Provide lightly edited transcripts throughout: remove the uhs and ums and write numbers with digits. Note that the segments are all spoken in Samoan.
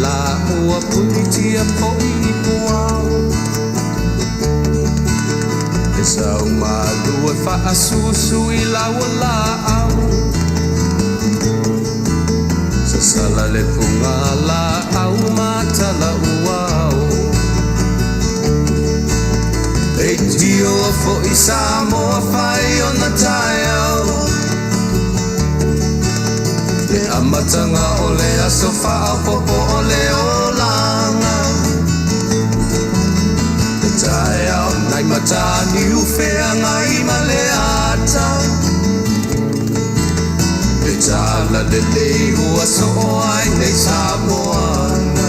la ua punitia foʻi i puao. Le sau malu e faasusu i lau laau. Sasala le fuga laau ma tala uao. Leitio foʻi Samoa fai ona taeao. Le amataga o le aso faaopoopo o le olaga. Le taeao nai Mataniu Feagai ma le ata. Le tala lelei ua soo ai nei Samoana.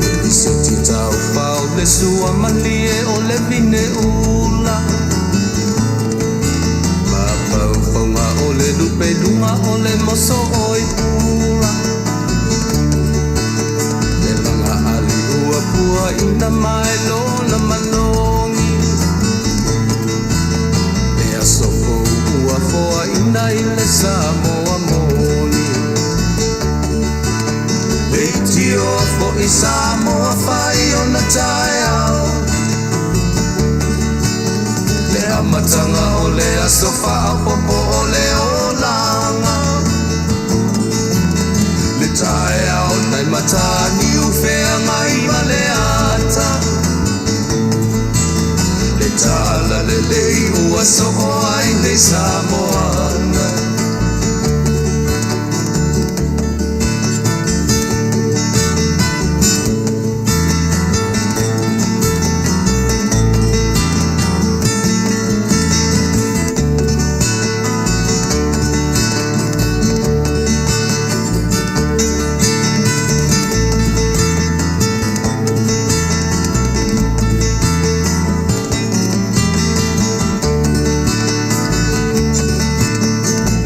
Le liseti taufao le sua malie o le vine ula. Ma paufauga o le lupe luga o le moso oi pula. Le laga ali ua pua ina mai lona manogi. Le aso fou ua foaina i le Samoa moni. Leitio foʻi Samoa fai ona taeao. Le amataga o le aso faaopoopo o le olaga. Le taeao nai Mataniu Feagai ma le ata. Le tala lelei ua soo ai nei Samoana.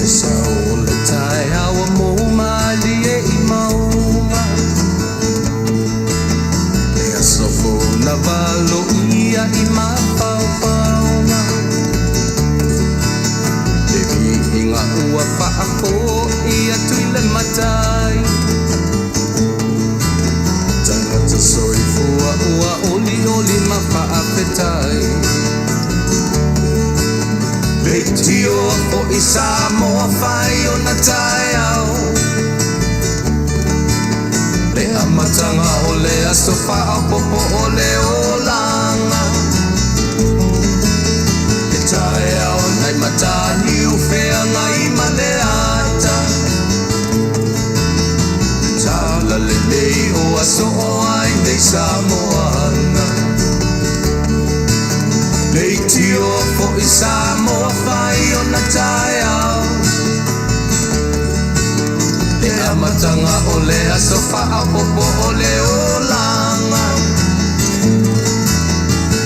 Le sao o le taeao ua mou malie i mauga. Le aso fou na valoia i mafaufauga. Le viiga ua faafoʻi atu i le Matai. Tagata soifua ua olioli ma faafetai. Leitio foʻi Samoa fai ona taeao. Le amataga o le aso faaopoopo o le olaga. Le taeao nai Mataniu Feagai ma le ata. Le tala lelei ua soo ai nei Samoana. Leitio foʻi Samoa fai ona taeao. Le amataga o le aso faaopoopo o le olaga.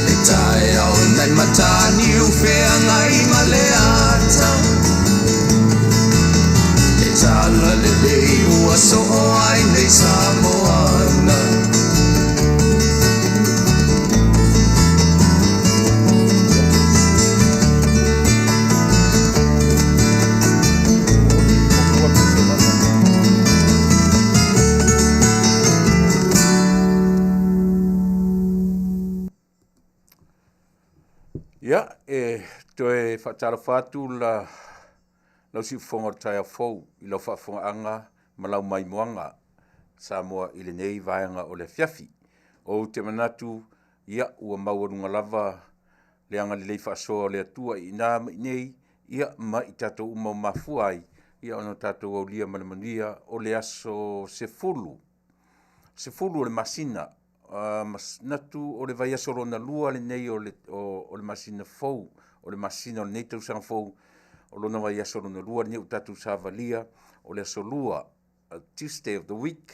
Le taeao nai Mataniu Feagai ma le ata. Le tala lelei ua soo ai nei Samoana. Ia, e toe faatalofa atu la lau siufofoga o le taeao fou i lau faafofogaaga ma lau maimoaga Samoa i lenei vaega o le afiafi. Ou te manatu, ia, ua maualuga lava le agalelei faasoa o le Atua i ina ma inei, ia, ma i tatou uma ua mafua ai, ia, ona tatou aulia ma le manuia o le aso 10, 10 o le masina, manatu o le vaiaso lona lua lenei o le, o, o le masina fou, o le masina o lenei tausaga fou, o lona vaiaso lona lua lenei ua tatou savalia, o le aso lua, Tuesday of the week,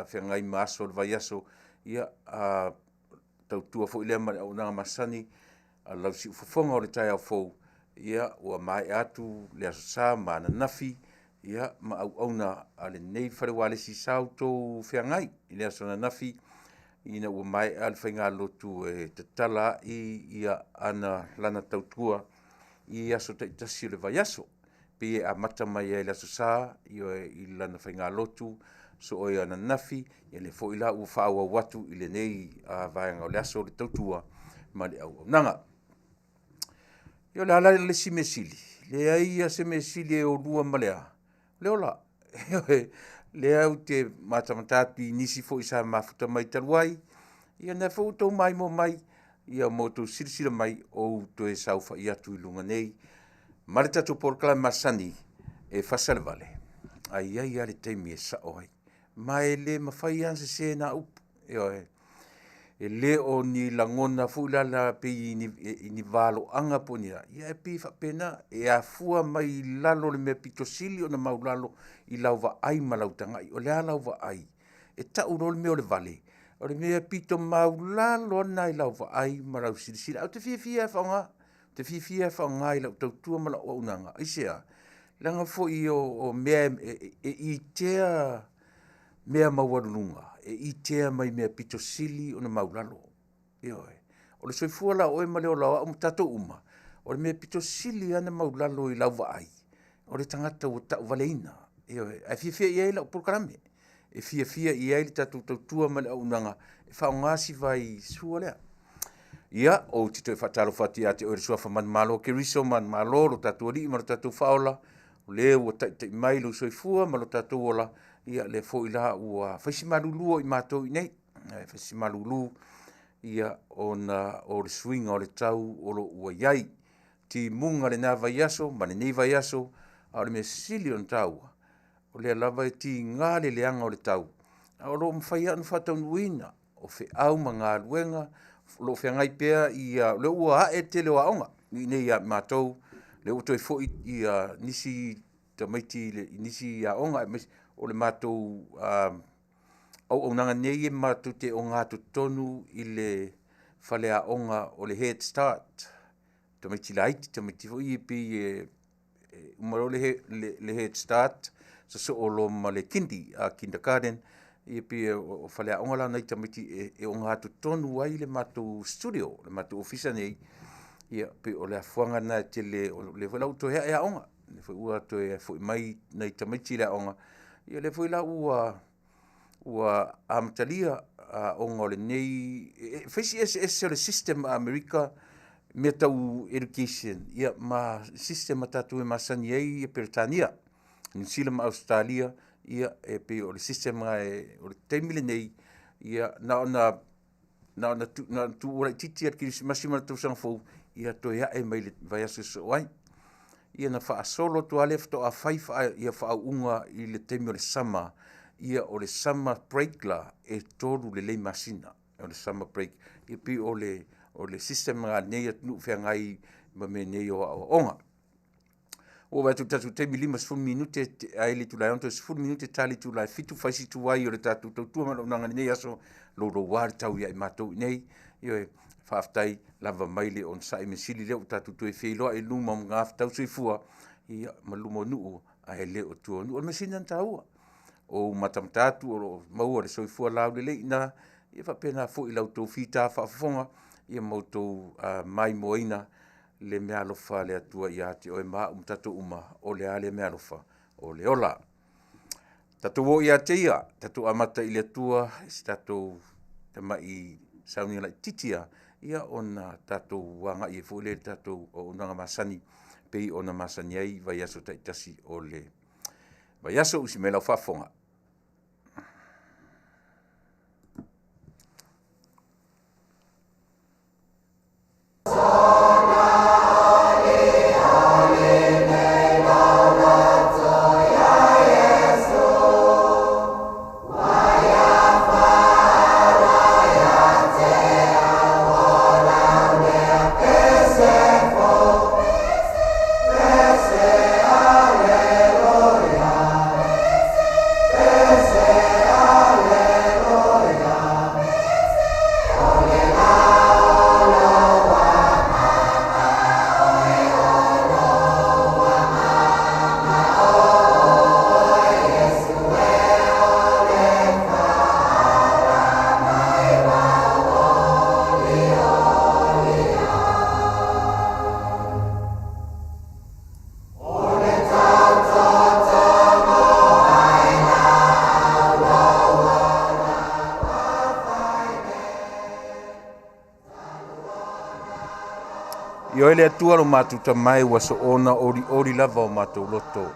feagai ma aso o le vaiaso, ia, tautua foi lea ma le auaunaga masani a lau siufofoga o le taeao fou, ia, ua maea atu le aso Sa ma ananafi, ia, ma auauna a lenei fale ualesi sa outou feagai i le aso ananafi. ina ua maea le faigalotu e tatala a'i ia ana lana tautua i aso taitasi o le vaiaso. Pei e amata mai ai i le Aso Sa, ioe, i lana faigalotu soo ai ananafi, ia lea foi la ua faaauau atu i lenei vaega o le aso le tautua ma le auaunaga. Ia o le a la le isi mea sili? Leai lava se mea sili e olua ma le a? Le ola. Ioe, lea ou te matamata atu i nisi foi sa mafuta mai talu ai, ia lena foi ua outou maimoa mai, ia ma outou silasila mai o ou toe saofai atu i luga nei ma le tatou polokalame masani e fasa le vale, ae i ai lava le taimi e sao ai. Ma e le mafai lava ona sese na upu, ioe. E le o ni lagona foi la la pei i ni valoaga po o ni a, ae pei e faapena, e afua mai i lalo o le mea pito sili ona maualalo i lau vaai ma lau tagai. O le a lau vaai? E tau loa le mea o le vale, o le mea pito maualalo lava lena i lau vaai ma lau silasila. Ae ou te fiafia lava e faaaoga, ou te fiafia lava e faaaoga i lau tautua ma lau auaunaga. Aisea? Leaga foi o mea e itea mea maualuluga, e itea mai mea pito sili ona maualalo. Ioe. O le soifua la o oe ma le ola o au ma tatou uma, o le mea pito sili lava ona maualalo i lau vaai, o le tagata ua tauvaleina. Ioe. Ae fiafia i ai lau polokalame, e fiafia i ai le tatou tautua ma le auaunaga e faaaoga si vaisua lea. Ia, ou te toe faatalofa atu ia te oe le suafa manumalo o Keriso manumalo lo tatou Alii ma lo tatou Faaola, o le ua taitai mai lou soifua ma lo tatou ola, ia lea foi la ua fai si malulu o i matou i inei, fai si malulu ona o le suiga o le tau o lo o ua i ai. Timuga lena vaiaso ma lenei vaiaso, a o le mea sili ona taua, o lea lava e tiga le leaga o le tau, a o lo o mafai lava ona faataunuuina o feau ma galuega o lo o feagai pea ia, o lea ua ae le tele o aoga i inei ia matou, lea ua toe foi nisi tamaiti i nisi aoga, aemaise o le matou auaunaga nei e matou te ogatotonu i le faleaoga o le Head Start, tamaiti laiti, tamaiti foi ia pei e uma loa le Head Start sosoo loa ma le kindy, kindergarten, ia pei o faleaoga la nai tamaiti e ogatotonu ai le matou studio, le matou ofisa nei, ia pei o le afuaga lena e tele, o lea foi la ua toe ae aoga, lea foi ua toe foi mai nai tamaiti i le aoga, ia lea foi la ua amatalia aoga o lenei, e fai si eseese o le system a Amerika i mea tau education ia ma system a tatou e masani ai i Peretania, Niu Sila ma Ausetalia, ia e pei o le system lena o le taimi lenei, ia na ona tuua laitiiti lava i le Kerisimasi ma le Tausaga Fou, ia toe ae mai le vaiaso e sosoo ai. Ia ona faasolo atu lava lea faatoa fai faauuga i le taimi o le summer, ia o le summer break la, e 3 lelei masina o le summer break. Ia pei o le system lena a lenei atunuu o feagai ma mea nei o aoaoga. Ua oo atu i le tatou taimi 50 minute ae le itula e 6 toe 10 minute tali itula e 7 fai si tuai o le tatou tautua ma le auaunaga i lenei aso louloua le tau ia i matou i inei. Ioe, faafetai lava mai le onosai mea sili lea ua tatou toe feiloai i luma o magafetau soifua ia ma luma o nuu ae le o tua o nuu. O le mea sili lena ona taua, o ou matamata atu o lo o maua le soifua laulelei i ina, ia faapena foi i la outou fita faafofoga ia ma outou maimoaina le meaalofa a le Atua ia te oe ma au ma tatou uma. O le a lea meaalofa? O le ola. Tatou o ia te ia, tatou amata i le Atua i se tatou tamai sauniga laitiiti lava, ia ona tatou agai ai foi lea i le tatou auaunaga masani pei ona masani ai vaiaso taitasi o le vaiaso. Usi mai lau faafofoga. I oe le Atua lo matou Tama e ua soona olioli lava o matou loto.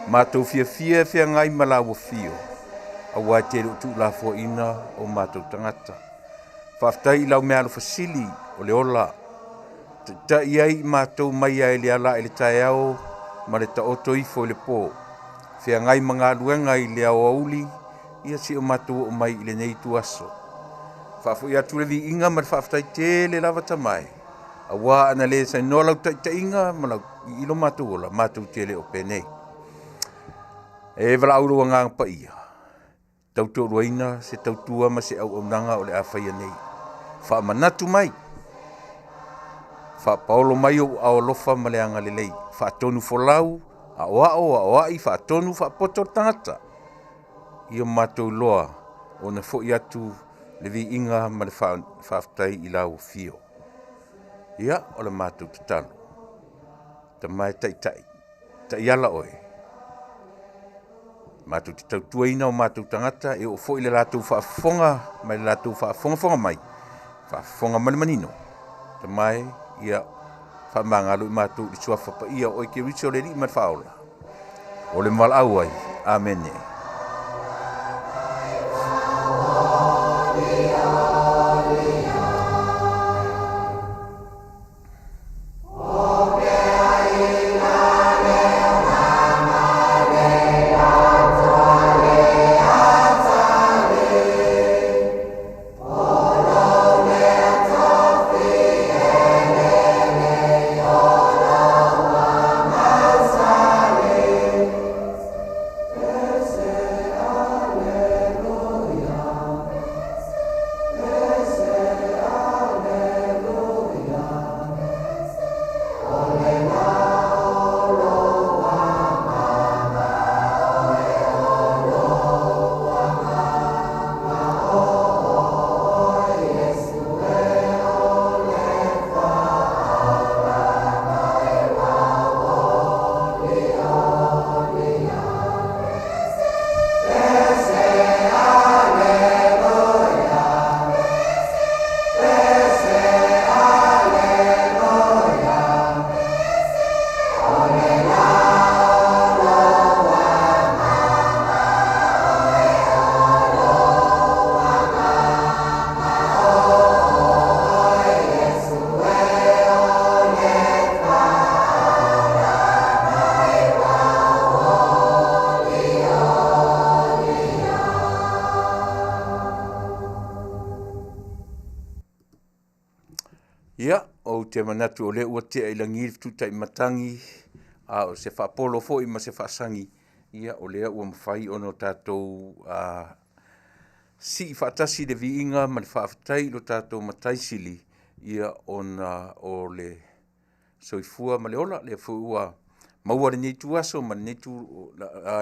Matou fiafia e feagai ma lau afio, aua e te le o tuulafoaiina o matou tagata. Faafetai i lau meaalofa sili o le ola, taitai ai i matou mai lava i le ala ae i le taeao ma le taoto ifo i le po. Feagai ma galuega i le aoauli, ia seia o matou oo mai i lenei ituaso. Faafoi atu le viiga ma le faafetai tele lava Tama e, aua ana le sainoa lau taitaiga ma lau i lo matou ola, matou te le o penei. E valaau i lou Agaga Paia, tautoaluaina se tautua ma se auaunaga o le a faia nei. Faamanatu mai, faapaolo mai ou aao alofa ma le agalelei, faatonu folau, aoao, aoai, faatonu, faapoto le tagata, ia matou iloa ona foi atu le viiga ma le faafetai i lau afio. Ia, o le matou tatalo, Tama e taitai, taiala oe, matou te tautuaina o matou tagata e oo foi i le latou faafofoga ma le latou faafogafoga mai, faafofoga ma le manino. Tama e, ia faamagalo i matou i le suafa paia o oe Keriso le Alii ma le Faaola, o le valaau ai. Amene. Ia, ou te manatu o lea ua tea i lagi le fetutai matagi, a o se faapolo foi ma se faasagi, ia o lea ua mafai ona tatou sii faatasi le viiga ma le faafetai i lo tatou Matai Sili, ia ona o le soifua ma le ola, lea foi ua maua lenei ituaso ma lenei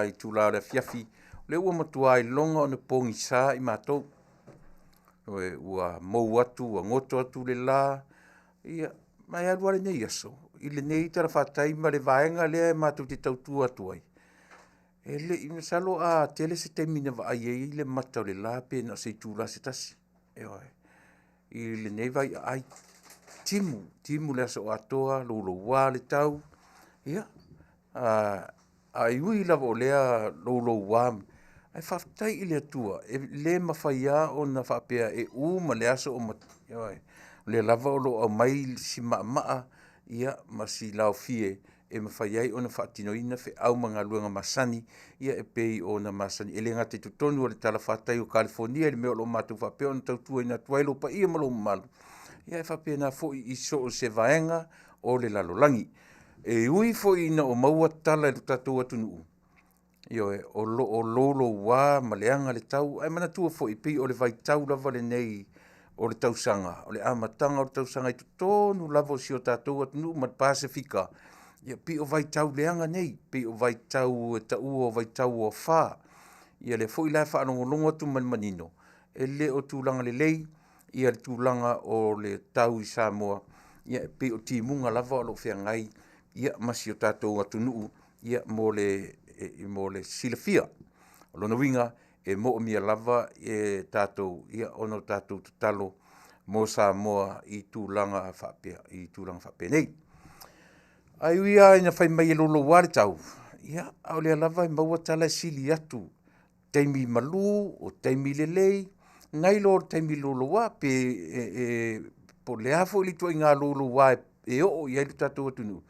itula o le afiafi, o lea ua matua iloga ona pogisa i matou. Ua mou atu ua goto atu le la, ia ma e alu lava lenei aso i lenei talafatai ma le vaega lea e matou te tautua atu ai, e le i masalo a tele se taimi na vaai ai le mata o le la pe na o se itula se tasi. Ioe. I lenei vaiaai, timu, timu le aso atoa, louloua le tau, ia, ae ui lava o lea louloua, ae faafetai i le Atua, e le mafai lava ona faapea e uma le aso o ioe. O lea lava o lo o aumai si maamaa ma si laofie e mafai ai ona faatinoina feau ma galuega masani e pei ona masani. E le gata i totonu o le talafatai o Kalifonia i le mea o lo o matou faapea ona tautuaina atu ai lou paia ma lou mamalu, ae faapena foi i so o se vaega o le lalolagi. E ui foi ina o maua tala i le tatou atunuu, ioe, o lo o louloua ma leaga le tau, ae manatua foi pei o le vaitau lava lenei o le tausaga, o le amataga o le tausaga i totonu lava o si o tatou atunuu ma le Pasefika, ia pei o vaitau leaga nei, pei o vaitau e taua o vaitau o afa. Ia lea foi la e faalogologo atu ma le manino, e le o tulaga lelei le tulaga o le tau i Samoa, e pei o timuga lava o lo o feagai ma si o tatou atunuu mo le silafia. O lona uiga, e moomia lava e tatou ona o tatou tatalo. mo Samoa i tulaga faapea i tulaga faapenei. Ae ui lava ina fai mai e louloua le tau, ia a o lea lava e maua tala e sili atu taimi malu, o taimi lelei, nai lo le taimi louloua. Pe po o le a foi le ituaiga louloua e oo i ai le tatou atunuu,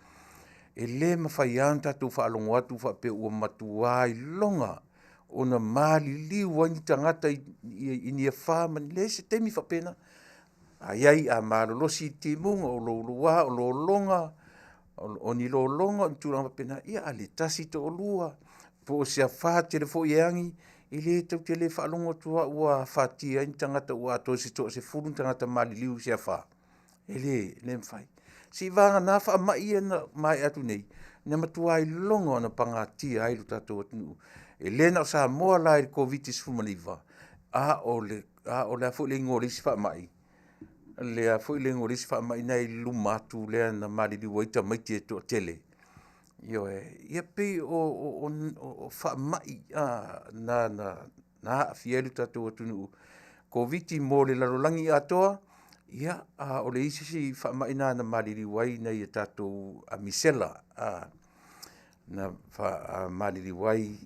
e le mafai lava ona tatou faalogo atu faapea ua matua iloga ona maliliu ai ni tagata i ni afa, e leai se taimi faapena. A i ai a malolosi i timuga, o louloua, o lologa, o ni lologa o ni tulaga faapena, ia a le tasi toalua, po o se afa tele foi e agi, e le tatou te le faalogo atu lava ua afatia ai ni tagata ua atoa i se toasefulu ni tagata maliliu i se afa. E le mafai. Seiavagana faamai ia na maea atu nei, na matua iloga ona pagatia ai lo tatou atunuu. E le na o Samoa la i le Koviti-19, a o le a foi le igoa o le isi faamai? Le a foi le igoa o le isi faamai lena e i luma atu lea na maliliu ai tamaiti e toatele? Ioe. Ia pei o faamai na na aafia ai lo tatou atunuu, Koviti mo le lalolagi atoa, a o le isi faamai lena na maliliu ai nai o tatou misela na maliliu ai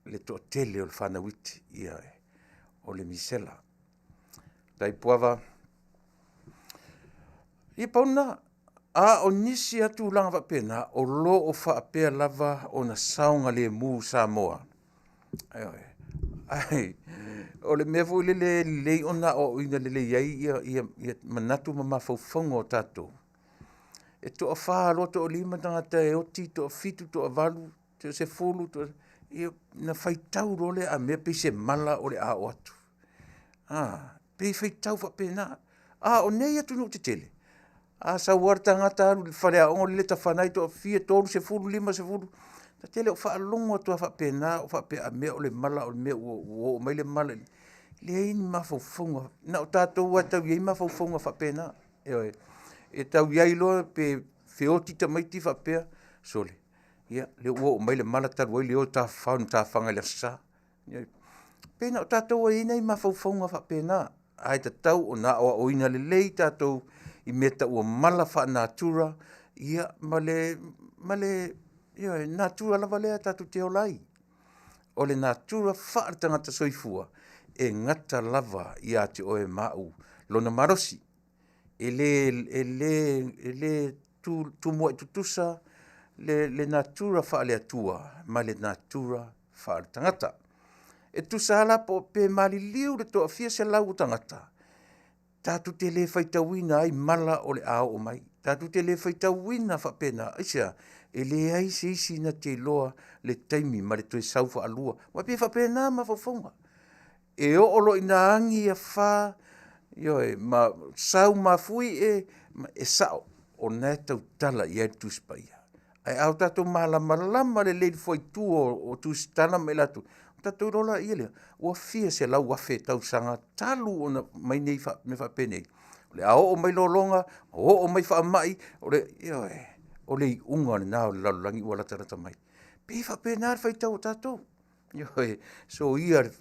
le toatele o le fanau iti, ioe, o le misela. Tapuava, ia pau lena. A o nisi lava tulaga faapena o lo o faapea lava ona saogalemu Samoa. Ioe. Ae o le mea foi lele e lelei ona aoaoina lelei ai manatu ma mafaufauga o tatou, e toafa loa toalima tagata e oti, toafitu, toavalu, toasefulu, ia ona faitau loa lea a mea e pei se mala o le a oo atu. Pei e faitau faapena. A o nei atunuu tetele, a sau lava le tagata alu i le faleaoga lele e tafana ai, toafia, 30, 50, ta te le o faalogo atu lava faapena o faapea a mea o le mala o le mea ua oo mai le mala. E leai ni mafaufauga, na o tatou lava e tau i ai mafaufauga faapena, ioe. E tau i ai loa pe feoti tamaiti faapea, sole, ia o lea ua oo mai le mala talu ai le o e tafafao i matafaga i le Aso Sa. E pei na o tatou e i ai nai mafaufauga faapena, ae tatau ona aoaoina lelei tatou i mea e tau o mala faalenatura ma le natura lava lea tatou te ola ai. O le natura faaletagata soifua, e gata lava ia te oe ma au lona malosi. E le tumuai tutusa le natura faaleatua ma le natura faaletagata. E tusa lava la pe maliliu le toafia selau o tagata, tatou te le faitauina ai mala o le a oo mai, tatou te le faitauina faapena. Aisea? E leai se isi na te iloa le taimi ma le toe sau faalua. Aua e pei e faapena mafaufauga, e oo loa ina agi afa, ioe, ma sau mafuie, e sao o lena e tautala i ai le Tusi Paia. Ae a tatou malamalama lelei i le fuaitu o tusitala ma i latou, ona tatou iloa laia lea, ua fia selau afe tausaga talu ona aumai nei mea faapenei, o le a oo mai lologa, oo mai faamai, ioe, o le iuga lena o le lalolagi ua latalata mai. E pei e faapena le faitau a tatou. Ioe. Soia le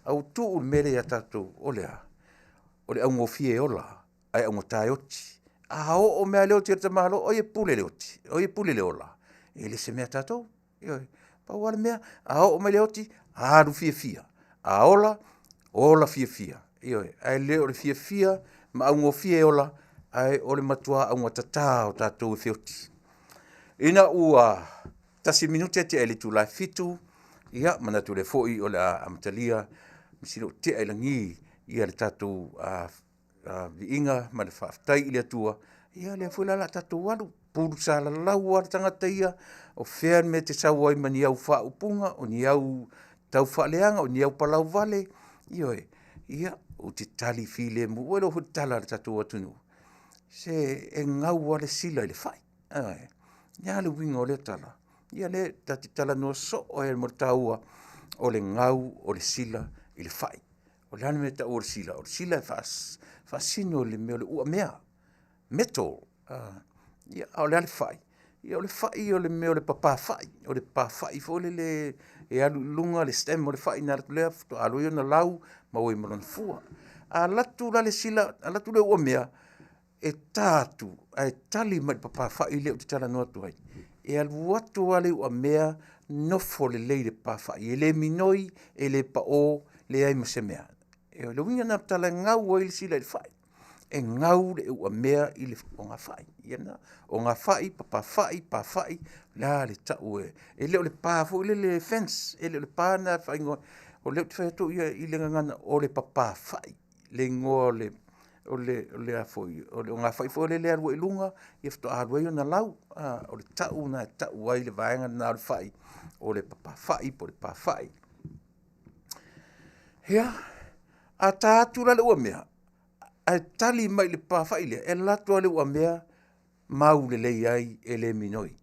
aua tuu le mea lea ia tatou, o le a? O le augofie e ola ae augata e oti. A oo mai lava le oti a le tamaloa, o ai e pule i le oti? O ai e pule i le ola? E le o se mea a tatou. Ioe. Pau lava le mea, a oo mai le oti, alu fiafia, a ola, ola fiafia. Ioe. Ae le o le fiafia ma augofie e ola, ae o le matua augatata o tatou e feoti. Ina ua 1 minute tea i le itula e 7, ia manatu lea foi o le a amatalia sina ua tea i lagi le tatou viiga ma le faafetai i le Atua, ia lea foi la o le a tatou alu, pulu salalau lava le tagata ia, o fea le mea e te sau ai ma ni au faaupuga, o ni au taufaaleaga, o ni au palauvale, ioe. Ia, ou te tali filemu. Ua iloa foi le tala a le tatou atunuu, se e gau lava le sila i le fai. O le a le uiga o lea tala? Ia lea ta te talanoa soo ai mo le taua o le gau o le sila i le fai. O le a le mea e tau o le sila? O le sila e faasino i le mea o le uamea, metal. Ia, a o le a le fai? Ia o le fai o le mea o le papafai, o le papafai foi lele e alu i luga le stem o le fai ona alu atu lea faatoa alu ai ona lau maua ai ma lona fua. A alu atu la le sila, alu atu le uamea e ta atu ae tali mai i le papafa'i lea ou te talanoa atu ai, e alu atu lava le iuamea nofo lelei i le papafa'i, e le minoi, e le pao, leai ma se mea. O le uiga lena o le tala e gau ai le sila i le fai, e gau le uamea i le ogafai. Ia lena, ogafai, papafai, pafa'i, o le a le tau e… E le o le pa foi lele fence, e le o le pa lena e faaigoa ai, o lea ou te fai atu au ia i le gagana, o le papafa'i le igoa o le ogafai foi lele e alu ai i luga faatoa alu ai ona lau. O le tau lena e tau ai le vaega lena o le fai, o le papafa'i po o le pafa'i. Ia, a ta atu la le uamea ae tali mai i le pafa'i lea, e alu atu lava le uamea mau lelei ai e le minoi.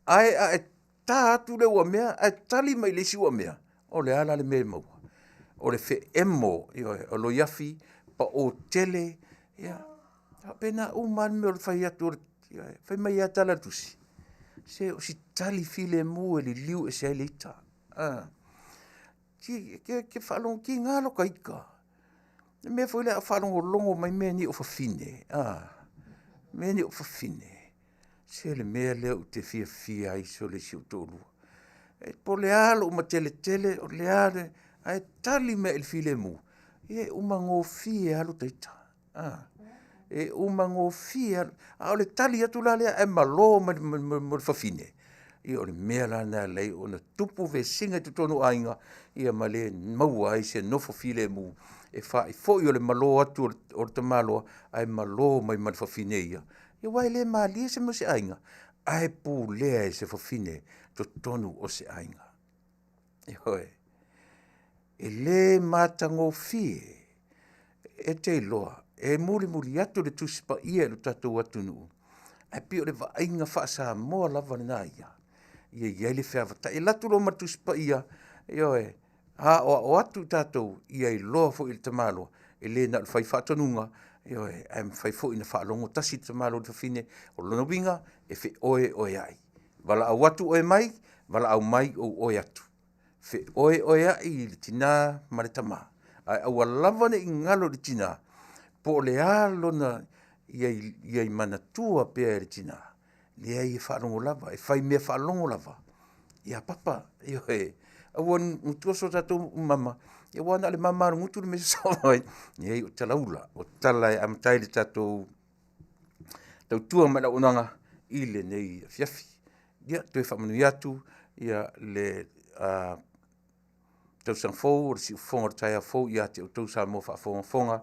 Ae a e ta atu le uamea ae tali mai i le isi uamea, o le a la le mea e maua? O le feemo, ioe, o loiafi, pao tele, ia e faapena uma lava le mea o le fai atu, ioe. Fai mai lava tala a le Tusi, se o si tali filemu e liliu ese ai le ita. E te faalogo, tiga lota ita i le mea foi lea a o faalogologo mai mea nei o fafine a, mea nei o fafine, se o le mea lea ou te fiafia ai sole i si ou toalua. Po o le a lou mateletele o le a le… ae tali mai lava i le filemu, ia e uma gofie lava lota ita, e uma gofie lava. A o le tali atu la lea ae malo mai le fafine, ia o le mea la lena e ala ai ona tupu vesiga i totonu o aiga ma le maua ai se nofo filemu, e fa'i foi o le malo atu o le tamaloa ae malo mai ma le fafine ia. Aua e le malie se mea o se aiga ae pulea e se fafine totonu o se aiga. Ioe. E le matagofie, e te iloa e mulimuli atu le Tusi Paia i lo tatou atunuu, ae pei o le vaaiga faa-Samoa lava lena ia, ia i ai le feavatai. E alu atu loa ma le Tusi Paia, ioe, aoao atu tatou ia iloa foi e le tamaloa e le na o le fai faatonuga, ioe, ae mafai foi ona faalogo tasi le tamaloa i le fafine. O lona uiga, e feoeoeai, valaau atu oe mai, valaau mai ou oe atu, feoeoeai le tina ma le tama, ae aua lava ne i galo i le tina po o le a lona… ia i manatua pea e le tina, leai e faalogo lava, e fai mea faalogo lava ia Papa. Ioe. Aua ne i toso tatou mama, aua na o le mama lava o le gutu le mea e sosoo ai. Leai o talaula, o tala e amata ai le tatou tautua ma le auaunaga i lenei afiafi. Ia, toe faamanuia atu le tausaga fou o le siufofoga o le taeao fou ia te outou Samoa faafogafoga,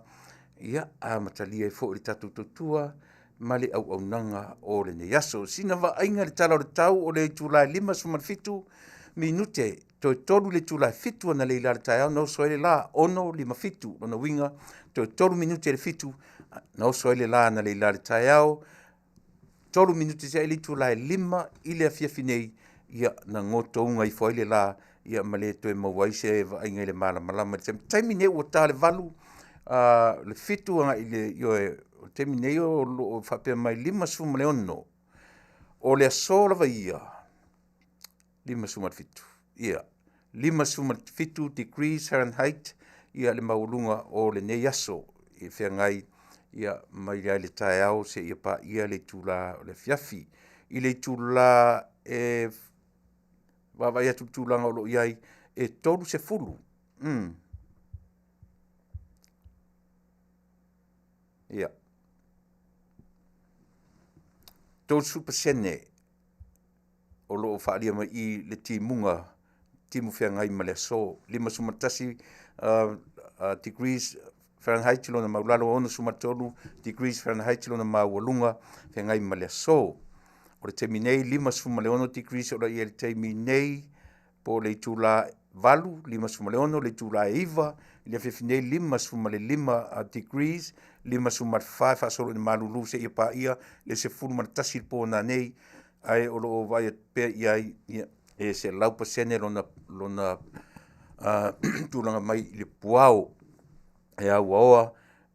ia amatalia ai foi le tatou tautua ma le auaunaga o lenei aso. Sina vaaiga i le tala o le tau o le itula e 57 minute toe 3 le itula e 7 analeila i le taeao na oso ai le la, 6:57. O lona uiga, toe 3 minute i le 7 na oso ai le la analeila i le taeao, 3 minute tea i le itula e 5 i le afiafi nei, ia na gotouga ifo ai le la, ia ma le toe maua ai se vaaiga i le malamalama i le taimi. O le taimi lenei ua ta le 8, le 7 agai i le, ioe, o le taimi nei o lo o faapea mai e 56, o le aso lava ia, 57, ia, 57 degrees Fahrenheit le maualuga o lenei aso e feagai mai lava i le taeao seia paia le itula o le afiafi. I le itula e vaavaai atu i le tulaga o lo o i ai, e 30, ia, 30% o lo o faaalia mai i i le timuga, timu feagai ma le aso. 51 degrees Fahrenheit lona maualalo, 63 degrees Fahrenheit lona maualuga feagai ma le aso. O le taimi nei, 56 degrees o lo o i ai i le taimi nei, po o le itula e 8, 56, le itula e 9 i le afiafi nei, 55 degrees, 54 e faasolo ina malulu seia paia le 11 i le po nanei, ae o lo o vaai atu pea i ai, e 100% lona tulaga mai i le puao e auaoa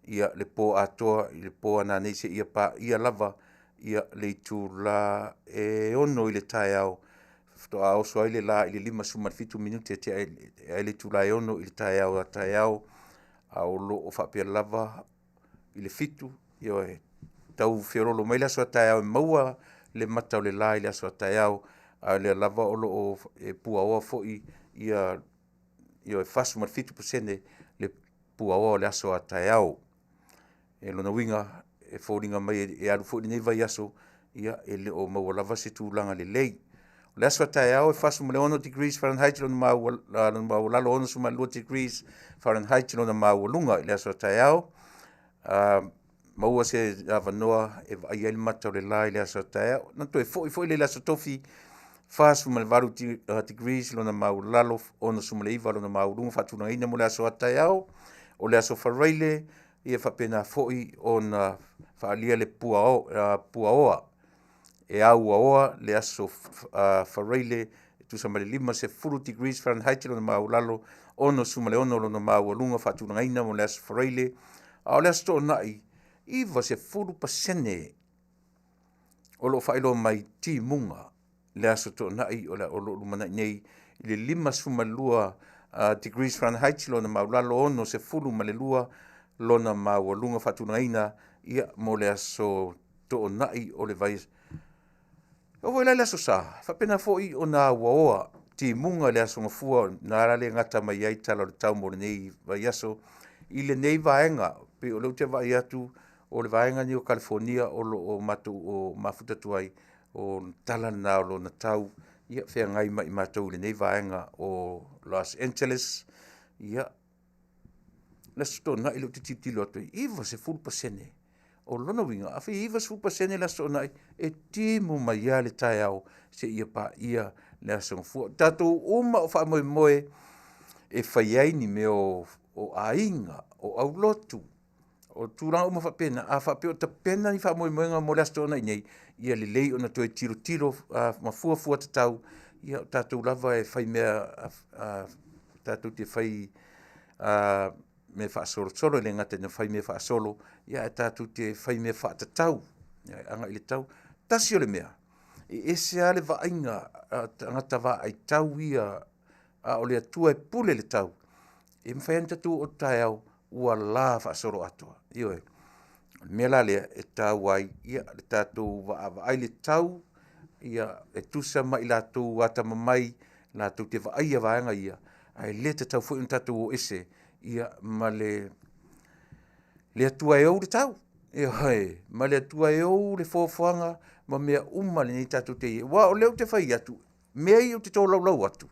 le po atoa i le po a nanei seia paia lava le itula e 6 i le taeao, faatoa oso ai le la i le 57 minute tea ai le itula e 6 i le taeao a taeao. A o lo o faapea lava i le 7, ioe, tau feoloolo mai le aso a taeao e maua le mata o le la i le aso a taeao, a o lea lava o lo o e puaoa foi ia, ioe, 47% le puaoa o le aso a taeao. O lona uiga e foliga mai e alu foi lenei vaiaso, ia e le o maua lava se tulaga lelei. O le aso a taeao e 46 degrees Fahrenheit lona maualalo, 62 degrees Fahrenheit lona maualuga i le aso a taeao. Maua se avanoa e vaaia ai le mata o le la i le aso a taeao. Ona toe foi foi lea i le aso Tofi, 48 degrees lona maualalo, 69 lona maualuga faatulagaina mo le aso a taeao. O le aso Faraile, ia faapena foi ona faaalia le puaoa e auaoa le aso Faraile e tusa ma le 50 degrees Fahrenheit lona maualalo, 66 lona maualuga faatulagaina mo le aso Faraile. A o le aso Toonai, 90% o lo o faailoa mai timuga le aso Toonai o lo o lumanai nei i le 52 degrees Fahrenheit lona maualalo, 62 lona maualuga faatulagaina ia mo le aso Toonai o le vaiaso. E oo foi la i le aso Sa, e faapena foi ona auaoa timuga i le aso Gafua, na la le gata mai ai tala o le tau mo lenei vaiaso i lenei vaega. Pei o lea ou te vaai atu o le vaega lenei o Kalifonia o lo o matou o mafuta atu ai, o le tala lena o lona tau, ia feagai ma i matou i lenei vaega o Los Angeles. Ia, le Aso Toonai lea ou te tilotilo atu ai, e 90%. O lona uiga, afai e 90% le Aso Toonai, e timu mai lava le taeao seia paia le Aso Gafua. O tatou uma o faamoemoe e fai ai ni mea o aiga, o aulotu, o tulaga uma faapena. A faapea o tapena ni faamoemoega mo le Aso Toonai nei, ia lelei ona toe tilotilo ma fuafua tatau. Ia o tatou lava e fai mea tatou te fai mea faasolosolo, e le gata ina fai mea faasolo, ae tatou te fai mea faatatau agai i le tau. Tasi o le mea, e ese lava le vaaiga a tagata vaai tau ia, a o le Atua e pule le tau, e mafai lava ona tatou oo atu taeao ua la faasoloatoa. Ioe. O le mea la lea e taua ai le tatou vaavaai i le tau, e tusa ma i latou atamamai latou te vaaia vaega ia, ae le tatau foi ona tatou o ese ma le Atua e ou le tau, ioe, ma le Atua e ou le foafoaga ma mea uma lenei tatou te i ai. Aua o lea ou te fai atu, mea ia ou te tolaulau atu,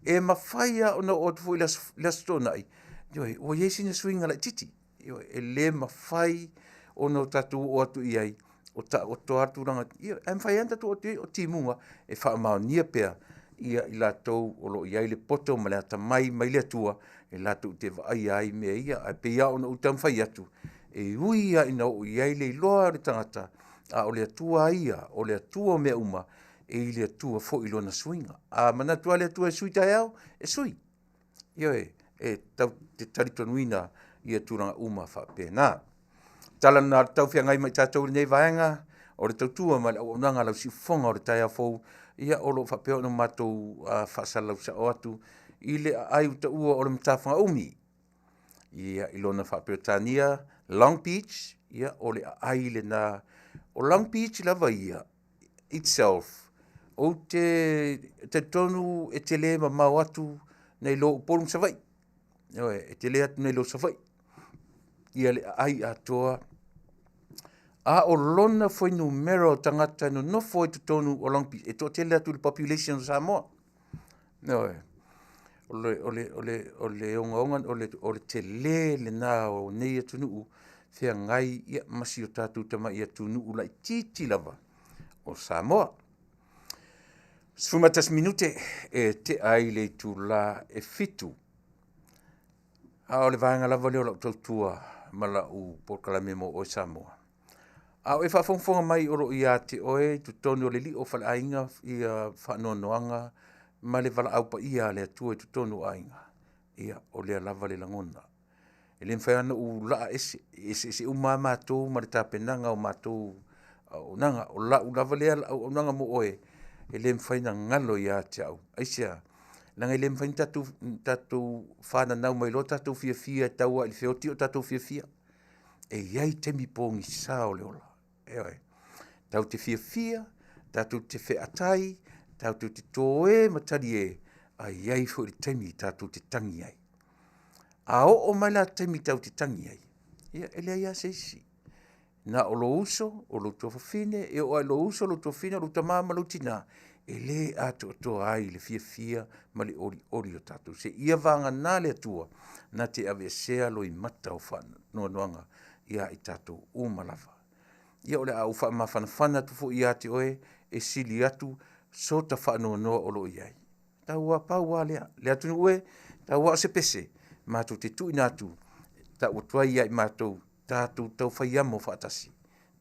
e mafai lava ona oo atu foi i le Aso Toonai, ioe, ua i ai sina suiga laitiiti. Ioe, e le mafai ona tatou oo atu i ai o taoto lava tulaga, ioe, ae mafai lava ona tatou oo atu i ai o timuga e faamaonia pea i latou o lo o i ai le poto ma le atamai mai le Atua e latou te vaaia ai mea ia. Ae pei lava ona ou taumafai atu, e ui lava ina oo i ai le iloa a le tagata, a o le Atua lava ia, o le Atua o mea uma, e i le Atua foi lona suiga. A manatu lava le Atua e sui taeao, e sui. Ioe, e tatou te talitonuina ia tulaga uma faapena. Tala lena o le tau feagai ma i tatou i lenei vaega o le tautua ma le auaunaga a lau siufofoga o le taeao fou, ia o lo o faapea ona matou faasalalau sao atu i le aai ua taua o le matafaga-umi. Ia, i lona faa-Peretania, Long Beach, ia o le aai lena. O Long Beach lava ia itself, ou te talitonu e tele mamao atu nai lo Upolu ma Savaii. Ioe, e tele atu nai lo Savaii ia le aai atoa. A o lona fuainumera o tagata e nonofo ai totonu o Long Beach, e toatele atu i le population o Samoa. Ioe. O le ogaoga, o le tele lena o nei atunuu feagai ma si o tatou tamai atunuu laitiiti lava o Samoa. 11 minute e tea ai le itula e 7. A o le vaega lava lea o lau tautua ma lau polokalame mo oe Samoa. A o e faafogafoga mai o lo o ia te oe i totonu o le lio o faleaiga ia faanoanoaga ma le valaau paia a le Atua i totonu o aiga, ia o lea lava le lagona. E le mafai lava ona ou laa ese, e eseese uma lava matou ma le tapenaga o matou auaunaga. O lau lava lea auaunaga mo oe, e le mafai ona galo ia te au. Aisea? Leaga e le mafai ona tatou, tatou fananau mai loa tatou fiafia e tau lava i le feoti o tatou fiafia. E i ai taimi pogisa o le ola, ioe. Tatou te fiafia, tatou te featai, tatou te toe ma talie, ae i ai foi le taimi tatou te tagi ai. A oo mai la le taimi tatou te tagi ai, ia e leai lava se isi, na o lou uso, o lou tuafafine, e oo lava i lou uso, lou tuafafine, o lou tama ma lou tina, e le atoatoa ai le fiafia ma le olioli o tatou, seia vagana le Atua na te aveesea loimata o faanoanoaga ia i tatou uma lava. Ia o le a ou faamafanafana atu foi ia te oe, e sili atu so ta faanoanoa o lo o i ai. Tau lava, pau lava lea, le atunuu e, tau lava o se pese matou te tuuina atu e tau atu ai ia i matou, tatou tau fai amo faatasi.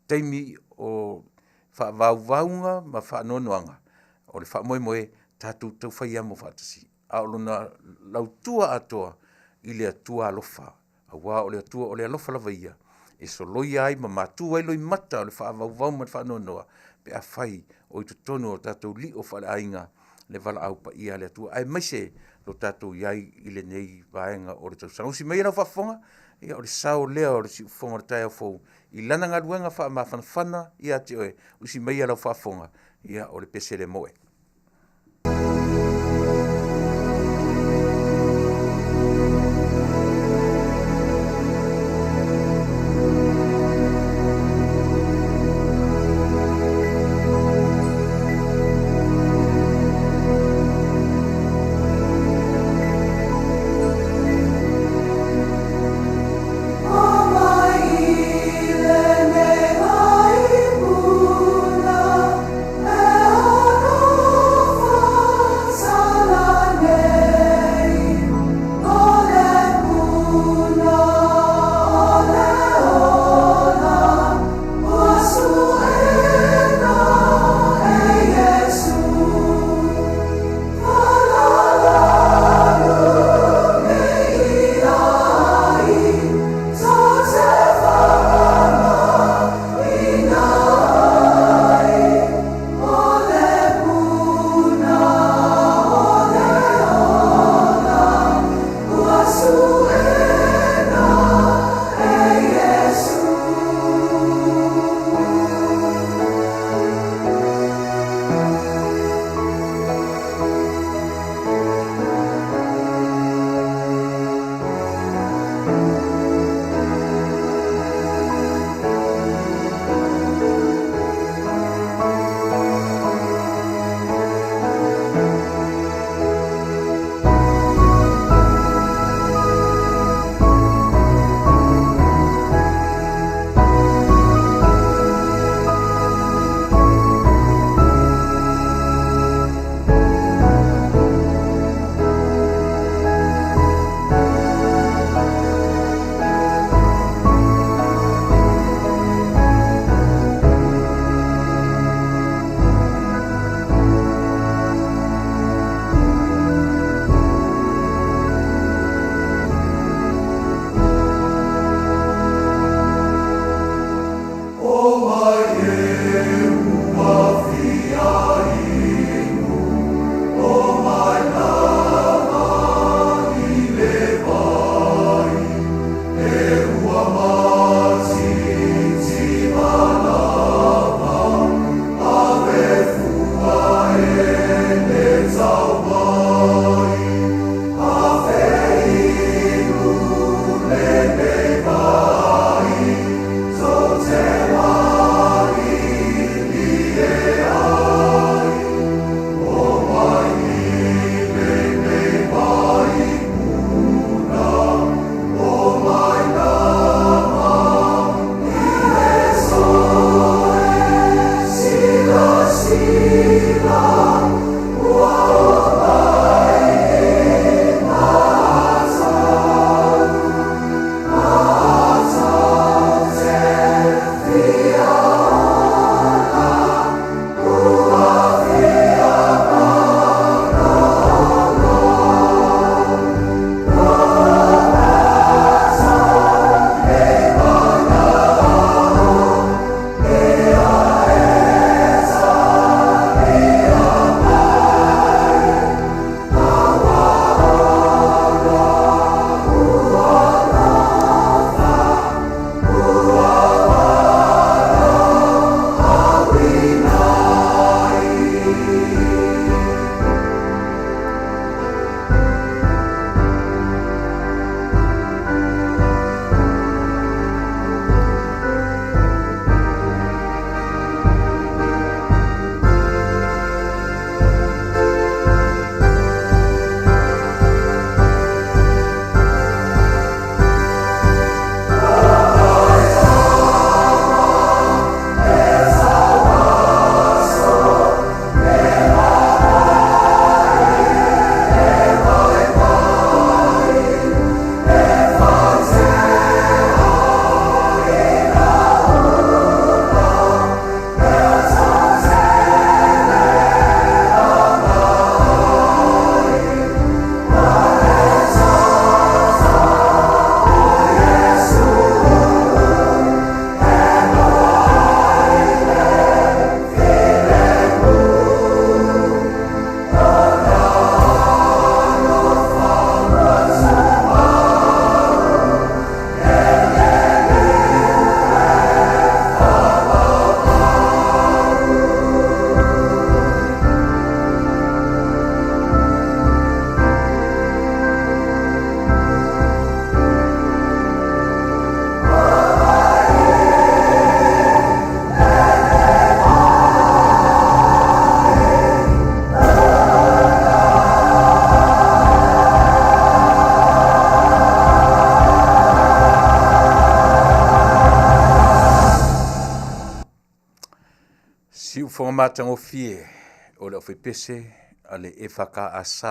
Taimi o faavauvauga ma faanoanoaga, o le faamoemoe, tatou tau fai amo faatasi, a o lona lautua atoa i le Atua alofa, aua o le Atua o le alofa lava ia e soloia ai ma matu ai loimata o le faavauvau ma le faanoanoa pe afai o i totonu o tatou lio faaleaiga le valaau paia a le Atua, aemaise lo tatou i ai i lenei vaega o le tausaga. Usi maia lau faafofoga, ia o le sao lea o le siufofoga o le taeao fou i lana galuega faamafanafana ia te oe. Usi maia lau faafofoga, ia o le pese lea mo oe. Siufofoga matagofie o le aufaipese a le EFKS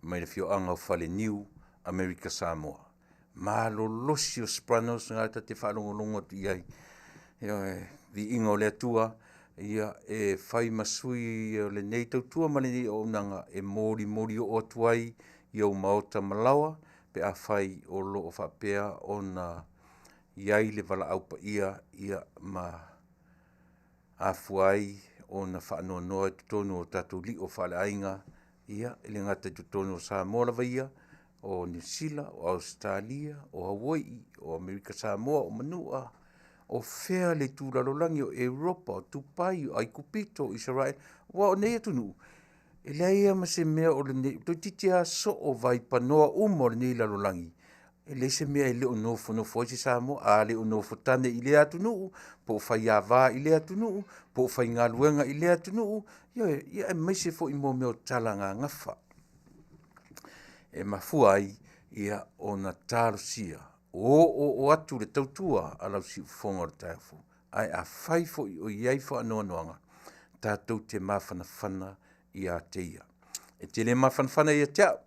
mai le afioaga o Faleniu, Amerika Samoa. Malolosi o Sopranos na ta te faalogologo atu i ai. Ioe, viiga o le Atua, ia e fai ma sui o lenei tautua ma lenei auaunaga e molimoli oo atu ai i ou maota ma laoa pe afai o lo o faapea ona i ai le valaau paia ia ma afua ai ona faanoanoa i totonu o tatou lio faaleaiga, ia e le gata i totonu o Samoa lava ia, o Niu Sila, o Ausetalia, o Hawaii, o Amerika Samoa, o Manua, o fea le itu lalolagi, o Europa, o Tupai, o Aikupito, o Isaraelu, aua o nei atunuu, e leai lava ma se mea o lenei, toeitiiti lava soo vaipanoa uma o lenei lalolagi, e leai se mea e le o nofonofo ai se Samoa. A le o nofotane i lea atunuu, po o faiava i lea atunuu, po o faigaluega i lea atunuu, ioe, ia aemaise foi mo mea o talagagafa. E mafua ai ia ona talosia o oooo atu le tautua a lau siufofoga o le taeao fou. Ae afai foi o i ai faanoanoaga, tatou te mafanafana ia te Ia. E te le mafanafana ia te au,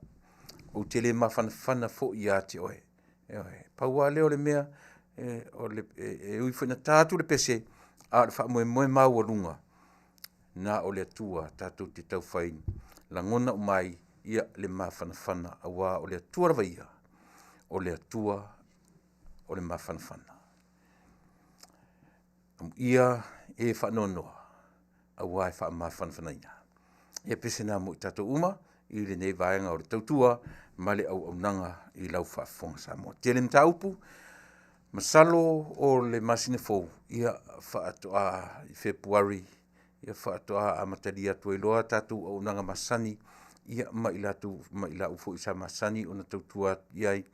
ou te le mafanafana foi ia te oe. Ioe, pau lava lea o le mea e ui foi ina ta atu le pese, a o le faamoemoe maualuga, na o le Atua tatou te taufai lagona uma ai le mafanafana aua o le Atua lava ia, o le Atua o le mafanafana. Amuia e faanoanoa aua e faamafanafanaina. Ia pese na mo i tatou uma i lenei vaega o le tautua ma le auaunaga i lau faafofoga Samoa. Tele mataupu, masalo o le masina fou ia faatoa i Fepuari faatoa amatalia atu ai loa tatou auaunaga masani ia ma i latou ma i lau foi sa masani ona tautua atu i ai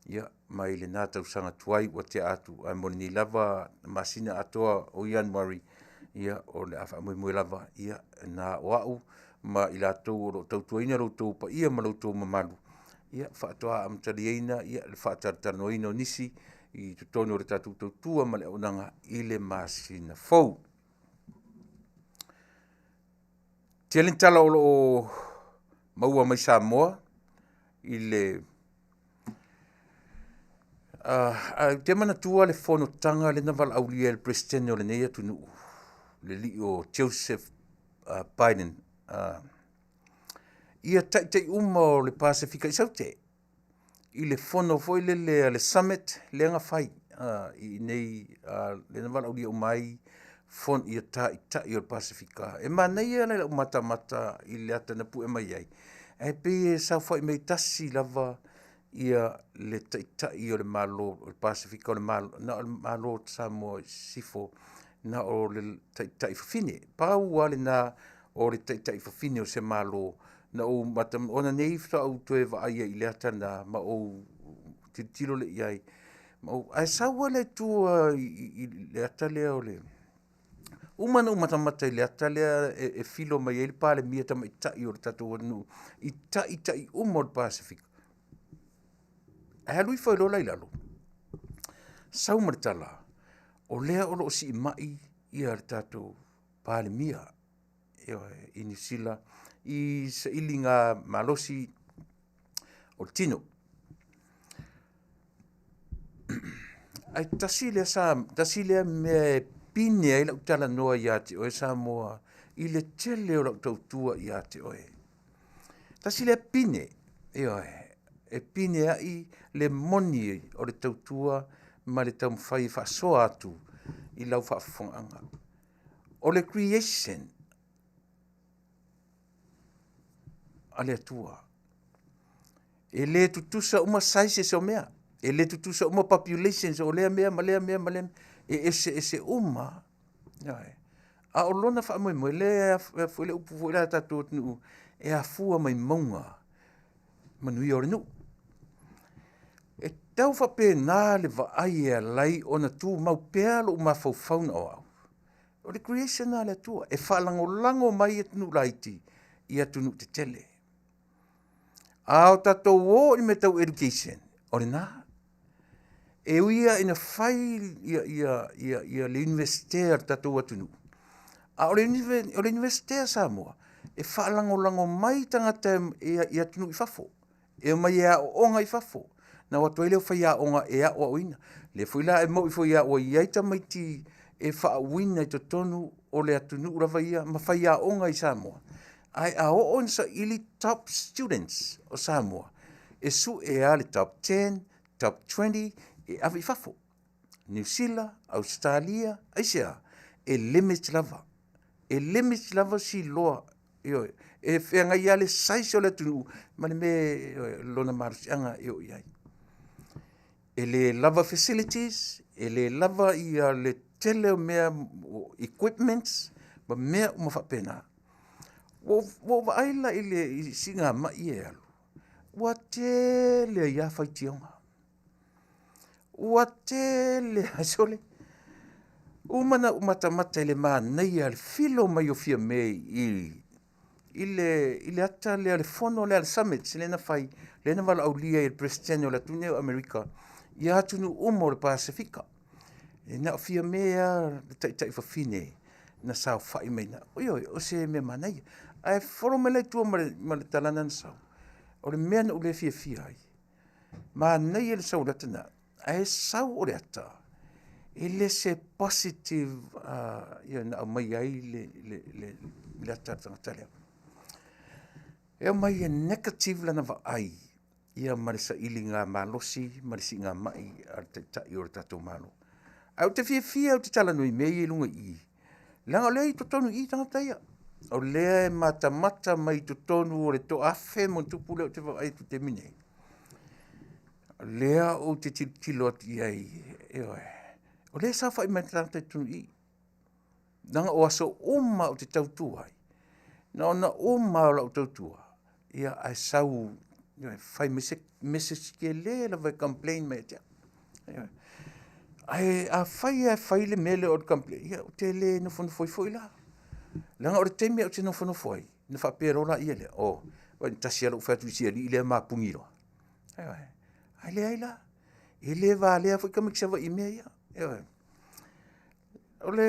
ia mai lena tausaga tuai ua tea atu. Ae mo lenei lava masina atoa o Ianuari, ia o le a faamoemoe lava ia na o au ma i latou o lo o tautuaina lo outou paia ma lo outou mamalu, ia faatoa amataliaina le faatalatalanoaina o nisi i totonu o le tatou tautua ma le auaunaga i le masina fou. Tele ni tala o lo o maua mai Samoa i le ae ou te manatua le fonotaga lea na valaaulia e le Peresetene o lenei atunuu, le alii o Joseph Biden, ia taitai uma o le Pasefika i Saute i le fono foi lele a le Summit lea na fai i inei lea na valaaulia uma ai ia Taitai o le Pasefika. E manaia la i lau matamata i le ata na pue mai ai, ae pei e saofai mai tasi lava ia le Taitai o le Malo o le Pasefika, na o le Malo o Samoa i Sisifo, na o le Taitai Fafine. Pau lava lena o le Taitai Fafine o se Malo na ou mata, ona nei faatoa ou toe vaai ai i le ata lena ma ou tilotilo lea i ai, ma ou, ae sau lava lea i tua i le ata lea o le uma ona ou matamata i le ata lea e filo mai ai le Palemia Tamaitai o le tatou atunuu i taitai uma o le Pasefika. Ae alu ifo ai loa la i lalo, sau ma le tala, o lea o lo o siimai ia le tatou Palemia ioe, i Niu Sila i sailiga malosi o le tino. Ae tasi lea sa, tasi lea mea e pine ai lau talanoa ia te oe Samoa i le tele o lau tautua ia te oe. Tasi lea pine, ioe, e pine ai le moni o le tautua ma le taumafai e faasoa atu i lau faafofogaaga. O le creation a le Atua, e le tutusa uma sizes o mea, e le tutusa uma populations o lea mea ma lea mea ma lea mea, e eseese uma. Ioe. A o lona faamoemoe, lea e foi le upu foi lea a tatou atunuu, e afua mai mauga manuia o le nuu. E tau faapena le vaai e ala ai ona tumau pea lou mafaufau na o au. O le creation lena a le Atua, e faalagolago mai atunuu laiti i atunuu tetele. A o tatou o i mea tau education, o lena. E ui lava ina fai le Iunivesite a le tatou atunuu, A o le o le Iunivesite a Samoa, e faalagolago mai tagata i atunuu i fafo, e omai e aooga i fafo, na o atu ai lea o faiaoga e aoaoina. O lea foi la e moi foi ua i ai tamaiti e faauuina i totonu o le atunuu lava ia ma faiaoga i Samoa. Ae a oo ina saili top students o Samoa, e sue lava le top 10, top 20 e ave i fafo. Niu Sila, Ausetalia, aisea? E limit lava. E limit lava siloa, ioe, e feagai lava le size o le atunuu ma le mea, ioe, lona malosiaga e oo i ai. E le lava facilities, e le lava ia le tele o mea, equipments ma mea uma faapena. Ua ou vaai la i le siigamai ia e alu, ua tele ai lava faitioga. Ua tele lava, sole, uma ona ou matamata i le manaia o le filo mai o Fiame i le ata lea o le fono lea a le summit lea na fai, lea na valaaulia ai e le Peresetene o le atunuu lenei o Amerika i atunuu uma o le Pasefika. E na o Fiame lava le taitai fafine na saofai mai i ina. Ioe, o se mea manaia. Ae follow mai la i tua ma le tala lena na sau, o le mea na ou le fiafia ai, manaia le sau o le ata lena, ae sau o le ata, e le se positive na aumai ai le ata a le tagata lea. E aumai e negative lana vaai ia ma le sailiga malosi ma le siigamai a le Taitai o le tatou Malo. Ae ou te fiafia ou te talanoa i mea ia i luga i i, leaga o lea e i totonu i i tagata ia. O lea e matamata mai i totonu o le toafe ma ona tupu lea ou te vaavaai atu i le taimi lenei, o lea ou te tilotilo atu i ai, ioe, o lea e saofai mai tagata i totonu i i. Leaga o aso uma ou te tautua ai, na ona uma lava o lau tautua, ia ae sau fai mai se message tele lava e complain mai ia te au. Ae afai lava e fai le mea lea o le complain, ia ou te le nofonofo ai foi la. Leaga o le taimi ou te nofonofo ai, ona faapea loa lea, oh, vaai na tasi lava lou fai atu i si alii lea ma puni loa. Ae leai la, e le valea foi tamaiti Savaii i mea ia. Ioe. O le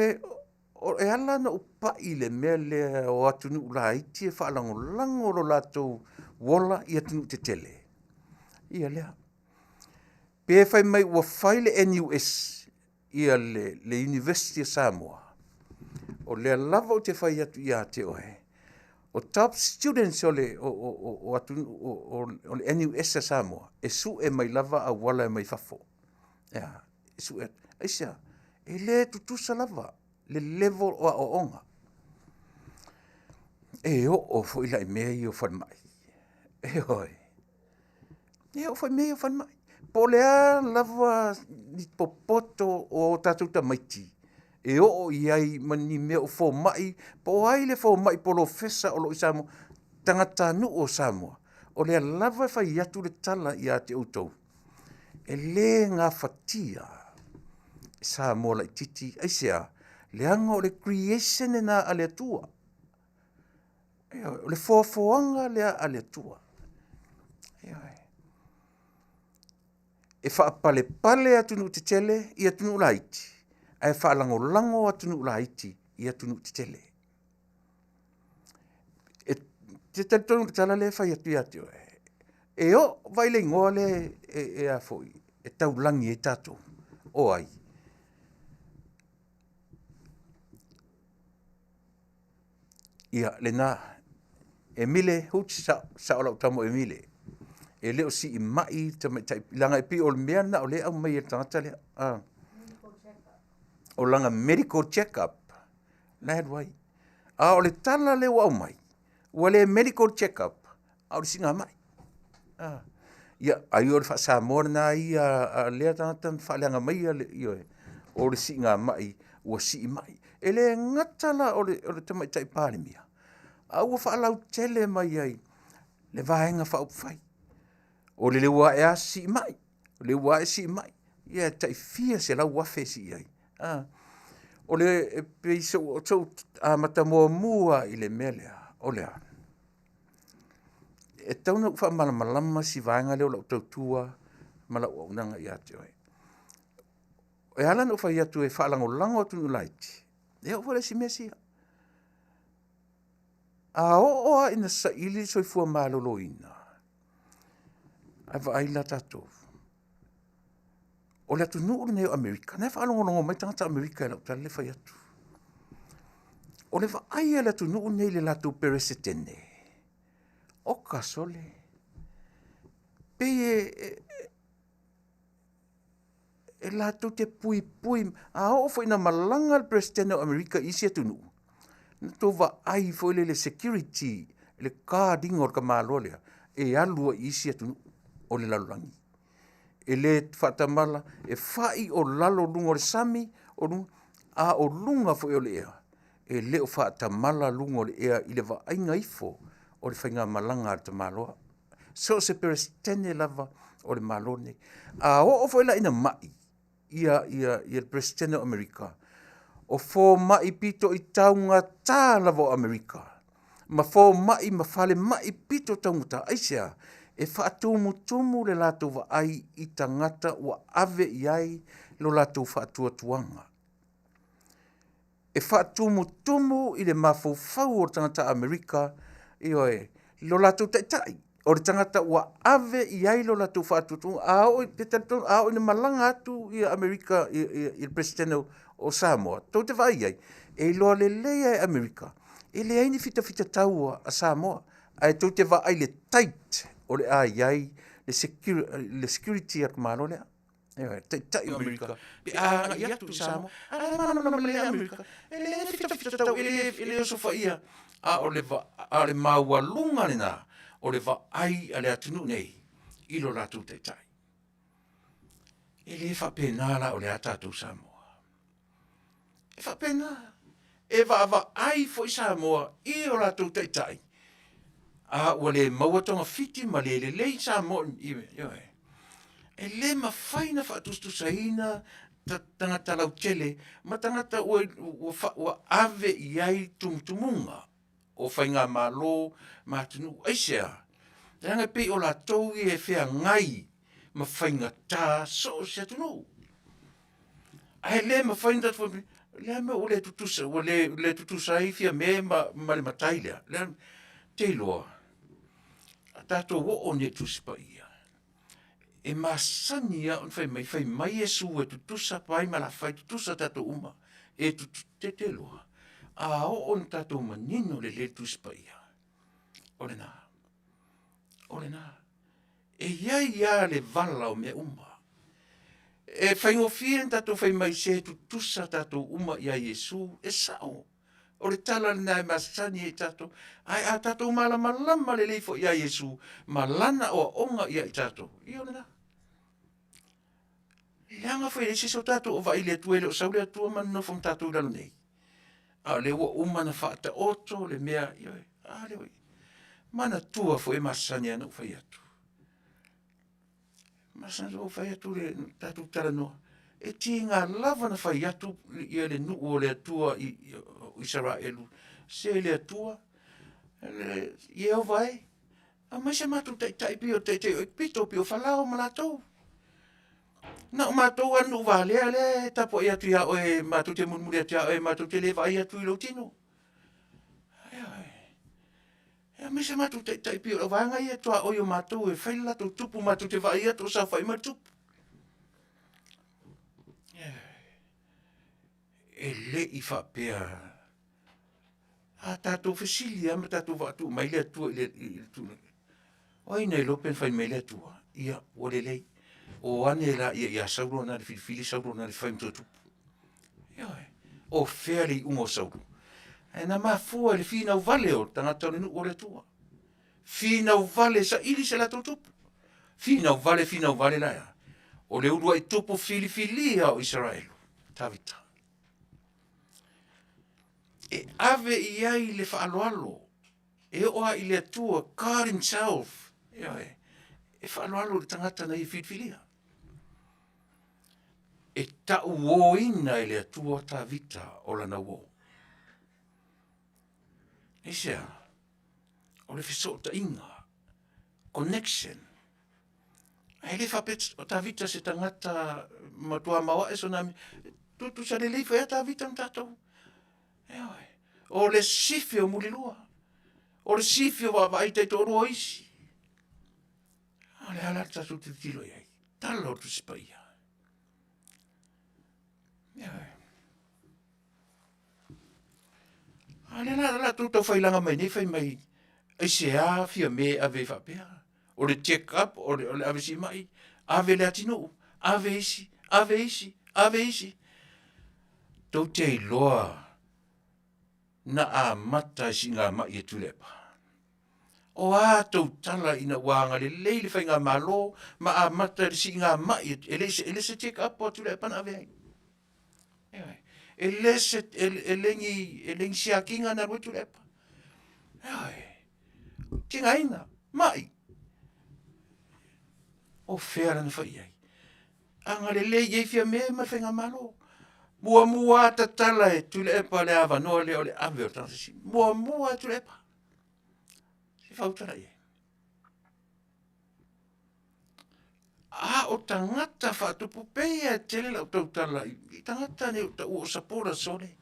e ala ona ou pai i le mea lea o atunuu laiti e faalagolago lo latou ola i atunuu tetele, ia lea. Pe fai mai ua fai le NUS ia le University of Samoa, o lea lava ou te fai atu ia te oe, o top students o le atunuu o le NUS a Samoa, e sue mai lava auala mai fafo. E a? E sue atu. Aisea? E le tutusa lava le level o aoaoga. E oo foi la i mea ia o falemai. Ioe. E oo foi i mea ia o falemai. Po o le a lava ni popoto o tatou tamaiti e oo i ai ma ni mea o fomai, po o ai le fomai polofesa o lo o i Samoa, tagatanuu o Samoa, o lea lava e fai atu le tala ia te outou, e le gafatia e Samoa laitiiti. Aisea? Leaga o le creation lena a le Atua. Ioe, o le foafoaga lea a le Atua. Ioe. E faapalepale atunuu tetele i atunuu laiti, ae faalagolago atunuu laiti i atunuu tetele. E te talitonu i le tala lea e fai atu ia te oe, e oo, vaai i le igoa lea e a foi, e taulagi ai tatou, o ai? Ia, lena. Emile Huch, sao lau tama o Emile. E le o sii mai le tamaitai, leaga e pei o le mea lena o lea e aumai e le tagata lea. O lana medical check up, la e alu ai. A o le tala lea ua aumai, ua le medical check up, a o le siigamai. Ia, ai o le faa-Samoa lena ia a lea tagata na faaleaga maia le, ioe, o le siigamai ua sii mai. E le gata la o le tamaitai Palemia, a ua faalautele mai ai le Vaega Faaupufai. O le ua ae lava sii mai, o le ua ae sii mai, ia e tai fia selau afe e sii ai. O le, e pei o sou amata muamua i le mea lea, o le a? E tatau ona ou faamalamalama si vaega lea o lau tautua ma lau auaunaga ia te oe. E ala ona ou fai atu e faalagolago atunuu laiti, e oo foi la i si mea sia. A oo lava ina saili le soifua maloloina, ae vaai la tatou, o le atunuu lenei o Amerika, o lena e faalogologo mai tagata Amerika i lau tala lea e fai atu. O le vaai a le atunuu lenei i le latou Peresetene, oka sole, pei e latou te puipui, a oo foi ina malaga le Peresetene o Amerika i isi atunuu, na tou vaai foi lea i le security, le guard ina o le tamaloa lea e alu ai i isi atunuu o le lalolagi. E le faatamala, e fai o lalo i luga o le sami, a o luga foi o le ea, e le o faatamala luga o le ea i le vaaiga ifo o le faigamalaga a le tamaloa. So o se Peresetene lava o le Malo lenei. A oo foi la ina mai le Peresetene o Amerika, o fomai pito i taugata lava o Amerika, ma fomai ma falemai pito taugata. Aisea? E faatumutumu le latou vaai i tagata ua ave i ai lo latou faatuatuaga. E faatumutumu i le mafaufau o le tagata Amerika, ioe, lo latou taitai, o le tagata ua ave i ai lo latou faatuatuaga. A oo i, e talitonu, a oo ina malaga atu ia Amerika i le Peresetene o Samoa, tou te vaai i ai, e iloa lelei lava e Amerika, e leai ni fitafita taua a Samoa, ae tou te vaai i le tight o le a i ai le security a le Malo lea. Ioe, taitai o Amerika pe a agai atu i Samoa, a e malamalama lelei lava Amerika, e leai ni fitafita tau, e le osofaia, a o le maualuga lena o le vaai a le atunuu nei i lo latou taitai. E le faapena la o le a tatou Samoa. E faapena, e vaavaai foi Samoa i o latou taitai, a ua le maua togafiti ma le lelei Samoa, ioe. E le mafai ona faatusatusaina tagata lautele ma tagata ua ave i ai tumutumuga o faigamalo ma atunuu. Aisea? Leaga e pei o latou ia e feagai ma faigata so o se atunuu. Ae le mafai ona tatou fai mai, o le a le mea ua le tutusa, ua le tutusa ai Fiame ma le matai lea? Ou te iloa, a tatou oo nei i le Tusi Paia, e masani lava ona fai mai, fai mai Iesu e tutusa pae ma lafai, tutusa tatou uma. E te iloa, a oo ina tatou manino lelei i le Tusi Paia, o lena, o lena. E i ai lava le vala o mea uma. E faigofie ona tatou fai mai se tutusa tatou uma ia Iesu, e sao. O le tala lena e masani ai tatou. Ae a tatou malamalama lelei foi ia Iesu ma lana aoaoga ia i tatou, ia o lena. Leaga foi e leai se isi o tatou o vaai i le Atua, e le o sau le Atua ma nonofo ma tatou i lalo nei. A o lea ua uma ona faataoto le mea, ioe, a lea ua i ai. Manatua foi e masani lava ona ou fai atu, e masani ona ou fai atu i le tatou talanoa, e tiga lava ona fai atu le nuu o le Atua i Isaraelu, se le Atua, Ieova e, aumai se matou taitai pei o taitai o Epito pei o Farao ma latou. Na o matou lava le nuu valea lea e tapuai atu ia oe matou te mulimuli atu ia oe matou te le vaai atu i lou tino. Ioe. E aumai se matou taitai pei o le vaega ia tuaoi o matou e fai le latou tupu matou te vaai atu o saofai mai le tupu. E le i faapea a tatou fesili lava ma tatou tuu mai le Atua i le tulaga. O ai na iloa pe na fai mai le Atua, ia ua lelei, o ane laia ia Saulo lena e filifili Saulo lena e fai ma toe tupu. Ioe. O fea le iuga o Saulo? Ae na mafua i le finau vale o tagata o le nuu o le Atua. Finau vale e saili se latou tupu. Finau vale, finau vale la e a? O le uluai tupu filifilia o Isaraelu, Tavita. E ave i ai le faaaloalo e oo lava i le Atua, God Himself, ioe, e faaaloalo i le tagata na ia filifilia. E tauoina e le Atua Tavita o lana uo. Aisea? O le fesootaiga, connection. Ae le faapea o Tavita se tagata matua maoae sona amio. E tutusa lelei foi lava Tavita ma tatou. Ioe. O le sifi o Mulilua. O le sifi o vaavaai taitoalua o isi. A o le a la le tatou tilotilo i ai? Tala o le Tusi Paia. Ioe. A lea la latou taufailaga mai nei fai mai aisea Fiame e ave ai faapea? O le check up, o le ave simai, ave le atinuu, ave isi, ave isi, ave isi. Tou te iloa na amata i siigamai e Tuilaepa. O a tou tala ina ua agalelei le faigamalo ma amata i le siigamai, e le se check up a Tuilaepa na ave ai. Ioe. E le se, e le ni, e le ni siakiina na alu ai Tuilaepa. Ioe. Tigaina, mai. O fea lana fai i ai? Agalelei i ai Fiame ma le Faigamalo. Muamua lava tatala e Tuilaepa le avanoa lea o le ave o le tagata sili. Muamua lava Tuilaepa. Se faautala i ai. A o tagata faatupu pei e tele lau tautala i tagata nei o taua o supporters o le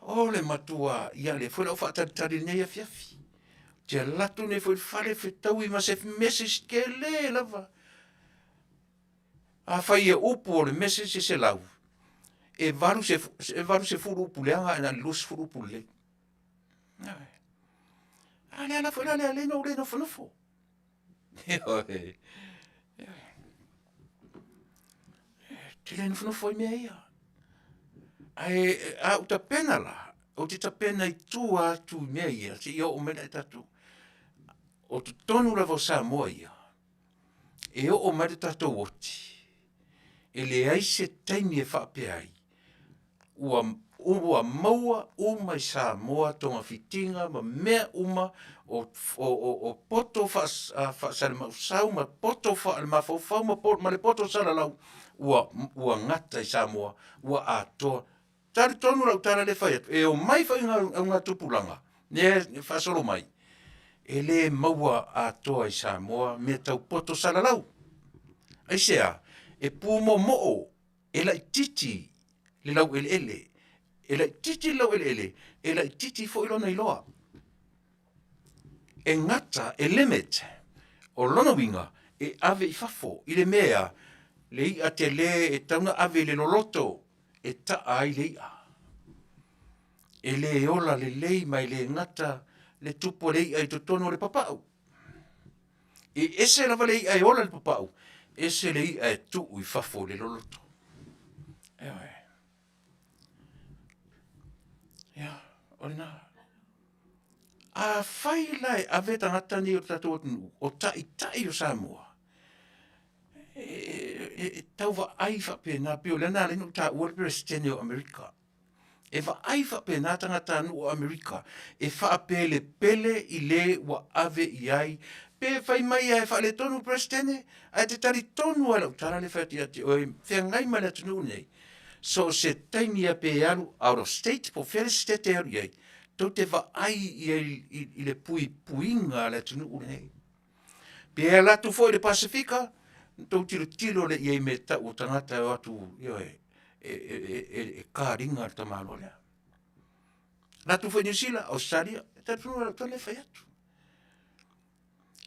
o le matua ia lea foi la ua faatalitali i lenei afiafi. Ou te alu atu nei foi i le fale fetaui ma se message tele lava. Afai e upu o le message e 100, e 80 upu leaga ae na o le 20 upu lelei. A o le ala foi la lea lea na ou le nofonofo. Ioe. Ou te le nofonofo i mea ia. Ae a ou tapena la, ou te tapena i tua atu i mea ia seia oo mai la i tatou. O totonu lava o Samoa ia, e oo mai le tatou oti, e leai se taimi e faapea ai ua, ua maua uma i Samoa togafitiga ma mea uma o, o, o, o poto faasalimausau ma poto faalemafaufau ma, ma le poto salalau ua, ua gata i Samoa, ua atoa. Talitonu lau tala lea e fai atu, e omai foi augatupulaga lea e faasolo mai, e le maua atoa i Samoa mea tau poto salalau. Aisea? E pumoomoo, e laitiiti le laueleele, e laitiiti le laueleele, e laitiiti foi lona iloa. E gata, e limit. O lona uiga, e ave i fafo i le mea le i'a tele e tatau ona ave i le loloto e ta'a ai le i'a. E le ola lelei ma e le gata le tupu o le i'a i totonu o le papa'u. E ese lava le i'a e ola i le papa'u, ese le i'a e tuu i fafo i le loloto. Ioe. Ia, o lena. Afai la e ave tagata nei o le tatou atunuu, o taitai o Samoa, e tau vaai faapena, pei o lea na ala ai ona ou taua le Peresetene o Amerika. E vaai faapena tagatanuu o Amerika e faapelepele i le ua ave i ai. Pe fai mai lava e faaletonu le Peresetene, ae te talitonu lava i lau tala lea e fai atu ia te oe, feagai ma le atunuu lenei, so o se taimi lava pe alu out of state po o fea le sitete e alu i ai, tou te vaai i ai i le puipuiga a le atunuu lenei. Pe alu atu foi i le Pasefika, tou tilotilo lea i ai i mea e tau o tagata e o atu, ioe, e kariga le tamaloa lea. Alu atu foi i Niu Sila, Ausetalia, e talitonu o lau tala lea e fai atu.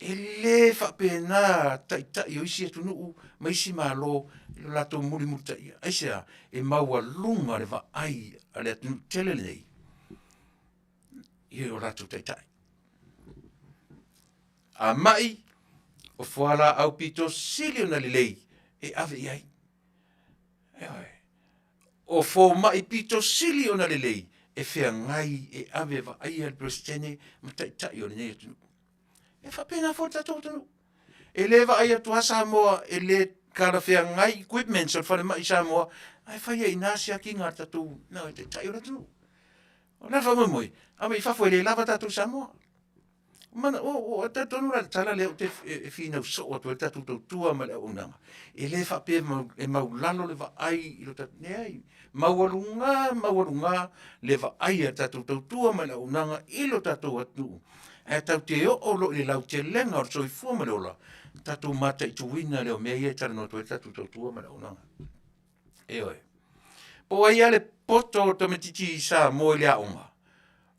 E le faapena taitai o isi atunuu ma isi Malo i lo latou mulimulitaia. Aisea? E maualuga le vaai a le atunuu tele lenei i o latou taitai. A mai, o fualaau pito sili ona lelei e ave i ai. Ioe. O fomai pito sili ona lelei e feagai e ave e vaaia le Peresetene ma taitai o lenei atunuu. E faapena foi le tatou atunuu. E le vaai atu lava Samoa e le talafeagai equipments o le falemai i Samoa, ae fai ai i ina siakiina a le tatou taitai o le atunuu. O le a le faamoemoe? Ave i fafo e le lava tatou i Samoa. Mana, o, o, talitonu la i le tala lea ou te e finau soo atu ai le tatou tautua ma le auaunaga, e le faapea e mau, e maulalo le vaai i lo tatou, leai, maualuga, maualuga le vaai a le tatou tautua ma le auaunaga i lo tatou atunuu. Ae tatou te oo loa i le lautelega o le soifua ma le ola, tatou mataituina lea o mea ia e talanoa atu ai le tatou tautua ma le auaunaga. Ioe. Po o ai lava le poto o le tamaitiiti Samoa i le aoga,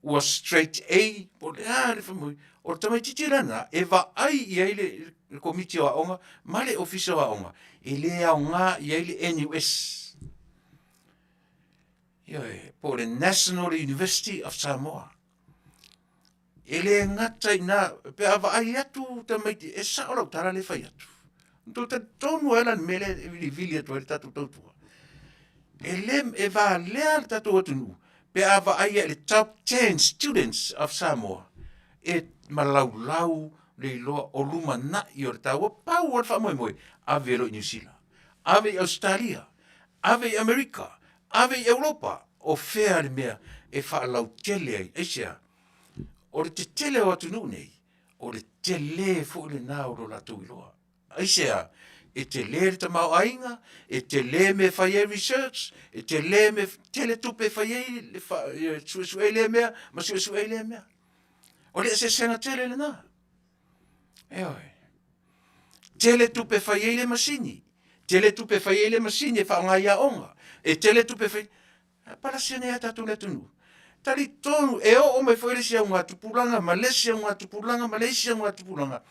ua straight A, po o le a le faamoemoe, o le tamaitiiti lena e vaai i ai le Komiti o Aoga ma le Ofisa o Aoga, e le aoga i ai le NUS. Ioe, po o le National University of Samoa. E le gata i ina, pe a vaai atu tamaiti, e sao lau tala lea e fai atu. Na tou talitonu lava la i le mea lea e vilivili atu ai le tatou tautua. E le, e valea le tatou atunuu pe a vaai i le top 10 students of Samoa e malaulau le iloa o lumanai o le taua. Pau lava le faamoemoe, ave loa i Niu Sila, ave i Ausetalia, ave i Amerika, ave i Europa, o fea le mea e faalautele ai? Aisea? O le tetele o atunuu nei, o le tele foi lena o lo latou iloa. Aisea? E tele le tamaoaiga, e tele mea e fai ai research, e tele mea, tele tupe e fai ai le suesue ai lea mea ma suesue ai lea mea. O le eseesega tele lena. Ioe. Tele tupe e fai ai le masini, tele tupe e fai ai le masini e faaaoga i aoga, e tele tupe e fai A palasi nei a tatou le atunuu. Talitonu e oo mai foi le isi augatupulaga ma le isi augatupulaga ma le isi augatupulaga,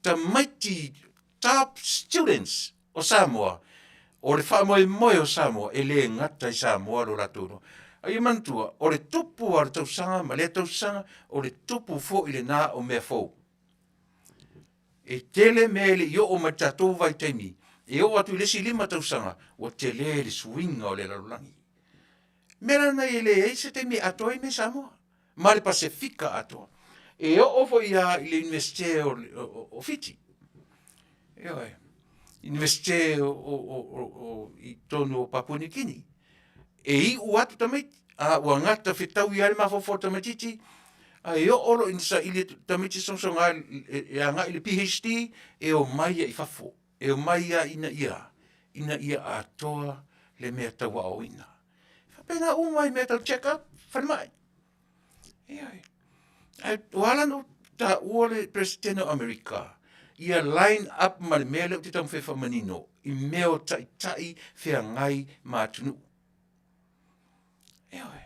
tamaiti top students o Samoa, o le faamoemoe o Samoa, e le gata i Samoa lo latou iloa. A ia manatua, o le tupu lava o le tausaga ma lea tausaga, o le tupu foi lena o mea fou. E tele mea e le i oo mai i le tatou vaitaimi, e oo atu i le isi 5 tausaga, ua tele le suiga o le lalolagi. O le mea la lena e leai se taimi e atoa ai mea i Samoa ma le Pasefika atoa. E oo foi lava i le Iunivesite o Fiti, ioe, Iunivesite i totonu o Papua Niu Kini, e iu atu tamaiti, a ua gata fetaui lava le mafaufau o le tamaitiiti, ae oo loa ina saili atu tamaiti sogasoga e agai i le PhD, e omai lava i fafo, e omai lava ina ia, ina ia atoa le mea tau aoaoina. E faapena uma lava i mea tau check up, falemai. Ioe. Ae ua ala ona ou taua le Peresetene o Amerika, ia line up ma le mea lea ou te taumafai e faamanino i mea o taitai feagai ma atunuu. Ioe.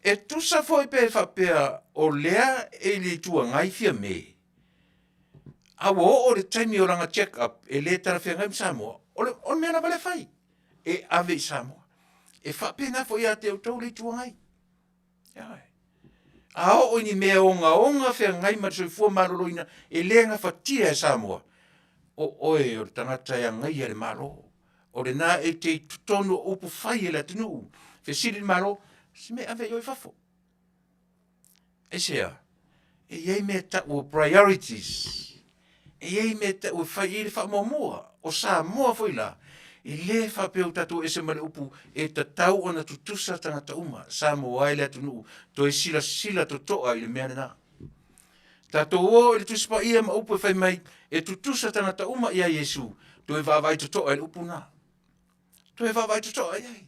E tusa foi pe faapea o lea e i le Itu Agai Fiame, a ua oo i le taimi o lana check up e le talafeagai ma Samoa, o le, o le mea lava lea e fai, e ave i Samoa. E faapena foi ia te outou le Itu Agai. Ioe. A oo i ni mea ogaoga feagai ma le soifua maloloina e le gafatia e Samoa, o oe o le tagata e agaia le Malo. O lena e te i totonu o upu fai a le atunuu, fesili le Malo, se mea e ave ai oe i fafo. Aisea? E i ai mea e tau o priorities. E i ai mea e tau e fai i ai le faamuamua. O Samoa foi la, e le faapea ua tatou ese ma le upu e tatau ona tutusa tagata uma. Samoa e le atunuu, toe silasila totoa i le mea lena. Tatou o i le Tusi Paia ma upu e fai mai, e tutusa tagata uma ia Iesu, toe vaavaai totoa i le upu lena. Toe vaavaai totoa i ai.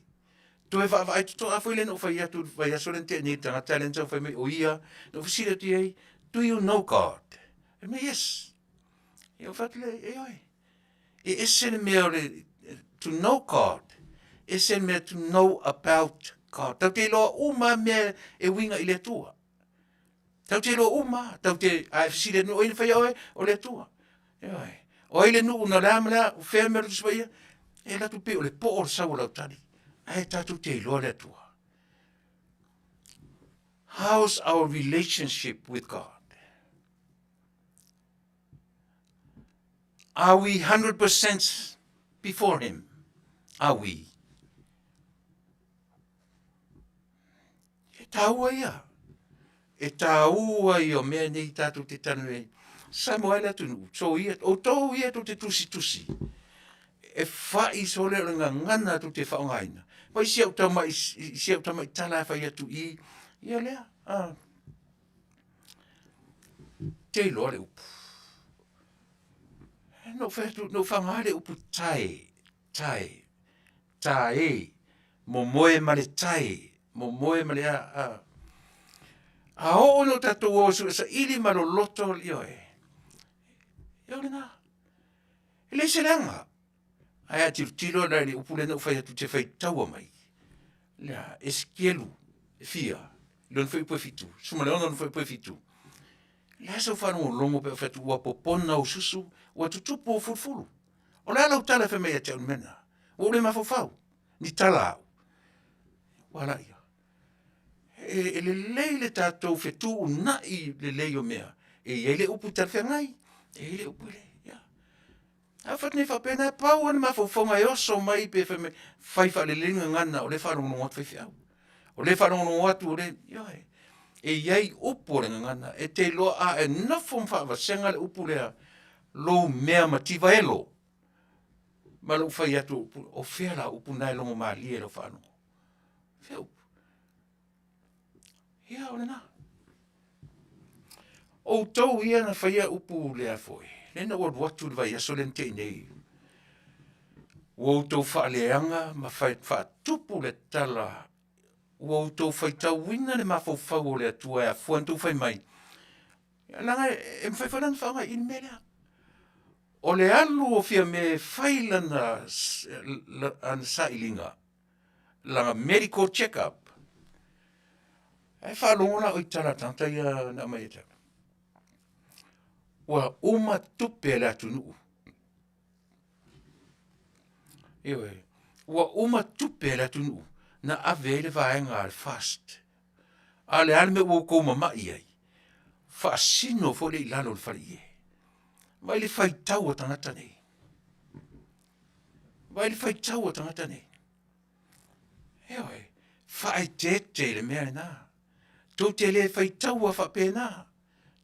Toe vaavaai totoa foi lea na ou fai atu i le vaiaso lea na tea nei i le tagata lea na taumafai mai o ia, na ou fesili atu i ai, do you know God? Fai mai, yes. Ia ou fai atu lea, ioe, e ese le mea o le to know God, ese le mea to know about God. Tatou te iloa uma lava mea e uiga i le Atua. Tatou te iloa uma lava, tatou te, a e fesili atu, o ai na faia oe? O le Atua. Ioe. O ai le nuu na le a ma le a, o fea le mea o le Tusi Paia? E alu atu pei o le poo o le sau o lau tali. Ae tatou te iloa le Atua. How's our relationship with God? Are we 100% before Him? Are we? E tāua ia. E tāua ia o mea nei tātou te tanu ai. Samoa e le atunuu, so ia, o tōu ia tō te tusitusi. E whai sole o le ngangana tō te whaongaina. Wai si au tamai, si au tamai tala e whai atu i, ia lea, a. Te iloa le upu. No whai atu, no whanga le upu tae, tae. Tae, momoe ma le tae, momoe ma le a, a. A oo no tatou o sua saili ma loloto, ioe. E o lena. E leai se leaga. Ae a tilotilo la i le upu lea na ou fai atu te faitaua mai. Lea, Esekielu e fia. Lona fuaiupu e 7, 16 lona fuaiupu e 7. Le a sau faalogologo pe fai atu ua popona ou susu, ua tutupu ou fulufulu. O le a lau tala e fai mai ia te au i le mea lena? Ua ou le mafaufau, ni tala au. Ua la ia. E, e lelei le tatou fetuunai lelei o mea. E i ai le upu talafeagai, e i ai le upu e le, ia. A fai atu nei faapena, pau lava le mafaufauga e oso mai pe fai mai, fai faalelei le gagana o lea e faalogologo atu faifeau. O lea e faalogologo atu o lea, ioe. E i ai upu o le gagana, e te iloa a e nofo ma faavasega le upu lea, lou mea mativa elo. Ma lou fai atu, o fea la upu na e logo malie i lau faalogo? Fea upu? Ia, o lena. Outou ia na faia upu lea foi, lea na ou alu atu i le vaiaso lea na tea nei, ua outou faaleaga ma faatupu le tala, ua outou faitauina le mafaufau o le Atua e afua ona outou fai mai, leaga e mafai foi la ona faaaoga i i le mea lea. O le alu o Fiame e fai lana sailiga, lana medical check up, Ae faalogo la oe i tala a tagata ia na aumai ia te au. Ua uma tupe a le atunuu. Ioe, ua uma tupe a le atunuu na ave ai le vaega a le FAST. A o le a le mea ua outou mamai ai? Faasino foi lea i lalo o le faleie. Vaai le faitau a tagata nei. Vaai le faitau a tagata nei. Ioe, faaeteete i le mea lena. Tou te le faitaua faapena.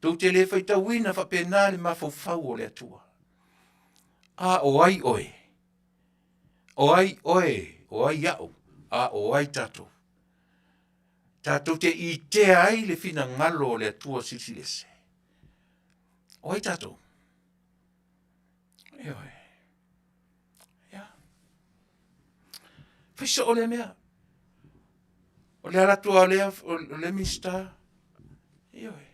Tou te le faitauina faapena le mafaufau o le Atua. A o ai oe? O ai oe? O ai au? A o ai tatou? Tatou te itea ai le finagalo o le Atua Silisili Ese. O ai tatou? Ioe. Ia. Fai soo lea mea. O le alu atu lava o lea Minisita, ioe.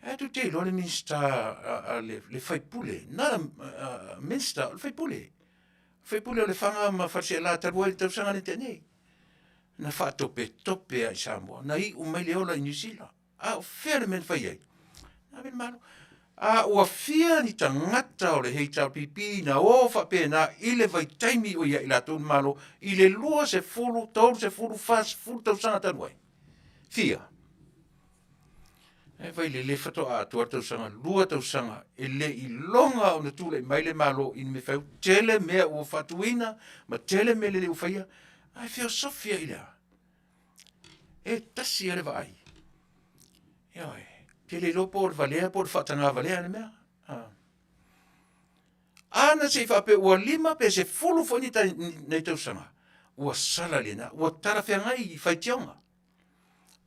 Ae tou te iloa le Minisita a le sui usufono, not a Minister, o le sui usufono. O le sui usufono o Lefaga ma Faleaseela talu ai i le tausaga lea na tea nei. Na faatopetope lava i Samoa, na iu mai le ola i Niu Sila. A o fea le mea na fai ai? Na ave i le Malo. A ua fia ni tagata o le HRPP na o faapena i le vaitaimi o i ai latou i le Malo i le 20, 30, 40 tausaga talu ai? Fia? E vai lele faatoa atoa le tausaga, 2 tausaga e le iloga ona tulai mai le Malo i ni mea fai, tele mea ua faatuina ma tele mea lelei ua faia, ae feosofi ai i le a? E tasi lava le vaai. Ioe. Ou te le iloa po o le valea po o le faataga valea le mea. A na se i faapea ua 5 pe 10 foi ni nai tausaga, ua sala lena, ua talafeagai i faitioga.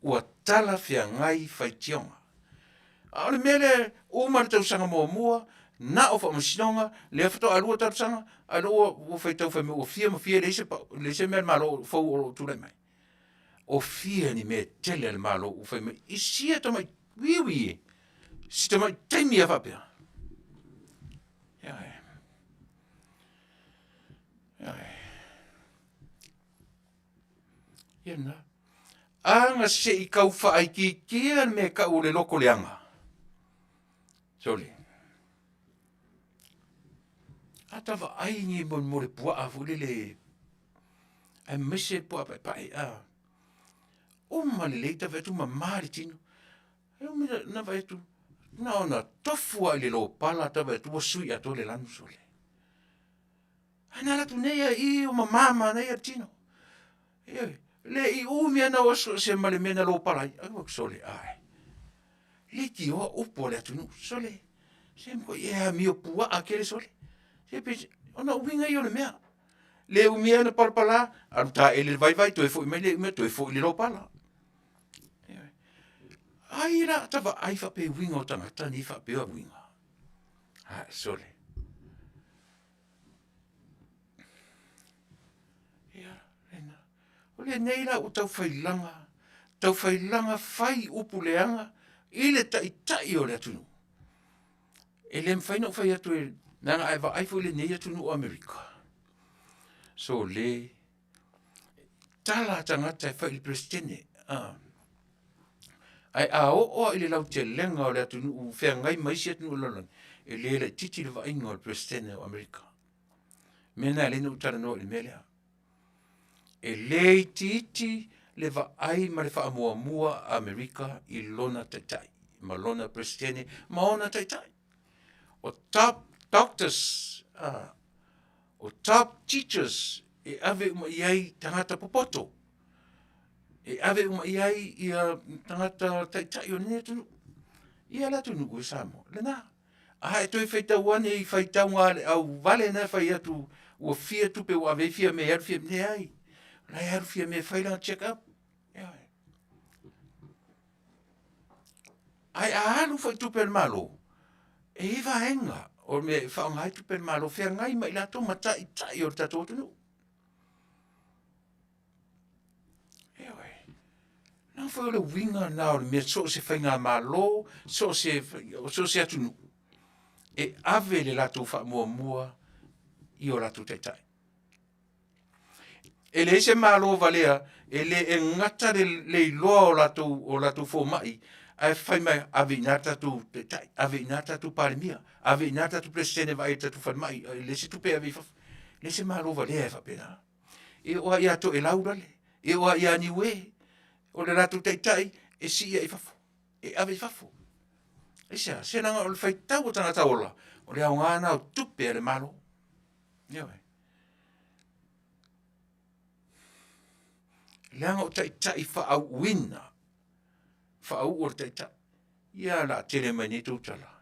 Ua talafeagai faitioga. A o le mea lea, uma le tausaga muamua, na o faamasinoga, lea faatoa 2 tausaga, a o lea ua faitau fai mai ua fia ma fia e leai se, leai se mea a le Malo fou o lo o tulai mai. O fia ni mea tele a le Malo ua fai mai i sia tamai uiui e, si tamai taimi a faapea. Ioe. Ioe. Ia lena. A na se i tau faaitiitia le mea e tau o le loto leaga. Sole. A ta vaai ni mo le puaa foi lele, aemaise le puaa paepae, a. Uma lelei ta vaai atu mama le tino. E umi na vaai atu, na ona tofu lava i le lopala ta vaai atu ua sui atoa le lanu, sole. Ae na alu atu nei lava i i o mama manaia le tino. Ioe, le i umi lava na o ese ma le mea na lopala ai, ae ua sole, ae. Leitioa upu a le atunuu, sole, se matuai e amio puaa tele sole. Se pe, ona o uiga ia o le mea. Le umi ai ona palapala, alu taele i le vaivai, toe foi mai le mea, toe foi i le lopala. Ioe. Ai la ta vaai faapea i uiga o tagata nei faapea uiga. Ae sole. Ia, lena. O lenei la ua taufailaga, taufailaga fai upu leaga i le Taitai o le atunuu. E le mafai ona ou fai atu leaga a e vaai foi i lenei atunuu o Amerika, sole, tala a tagata e fai i le Peresetene. Ae a oo lava i le lautelega o le atunuu feagai ma isi atunuu o le lalolagi, e le laitiiti le vaaiga o le Peresetene o Amerika. O le mea lena e ala ai ona ou talanoa i le mea lea. E le itiiti le vaai ma le faamuamua a Amerika i lona Taitai ma lona Peresetene ma ona Taitai. O top doctors, o top teachers e ave uma i ai tagata popoto, e ave uma i ai ia tagata taitai o lenei atunuu. Ia le atunuu e Samoa, lena. A e toe faitau ane i faitauga a le auvale na e fai atu ua fia tupe ua ave ai Fiame e alu Fiame, leai, o la e alu Fiame e fai lana check up. Ioe. Ae a alu foi tupe a le Malo, e i ai vaega o mea e faaaoga ai tupe a le Malo, feagai ma i latou ma taitai o le tatou atunuu. Ioe. Leaga foi o le uiga lena o le mea so o se faigamalo, so o se atunuu, e ave le latou faamuamua i o latou taitai. E leai se Malo valea e le e gata le iloa o latou fomai, ae fai mai, ave i ina le tatou taitai, ave i ina le tatou Palemia, ave i ina le tatou Peresetene e vaai i le tatou falemai, e leai se tupe e ave i fafo. E leai se Malo valea e faapena. E oo lava ia Toelau lale, e oo lava ia Niue, o le latou taitai e sii lava i fafo, e ave i fafo. Aisea? Se leaga o le faitau a tagata ola, o le aoga lena o tupe a le Malo. Ioe. Leaga o taitai faauuina, faauu e le taitai. Ia o le a tele mai nei tou tala.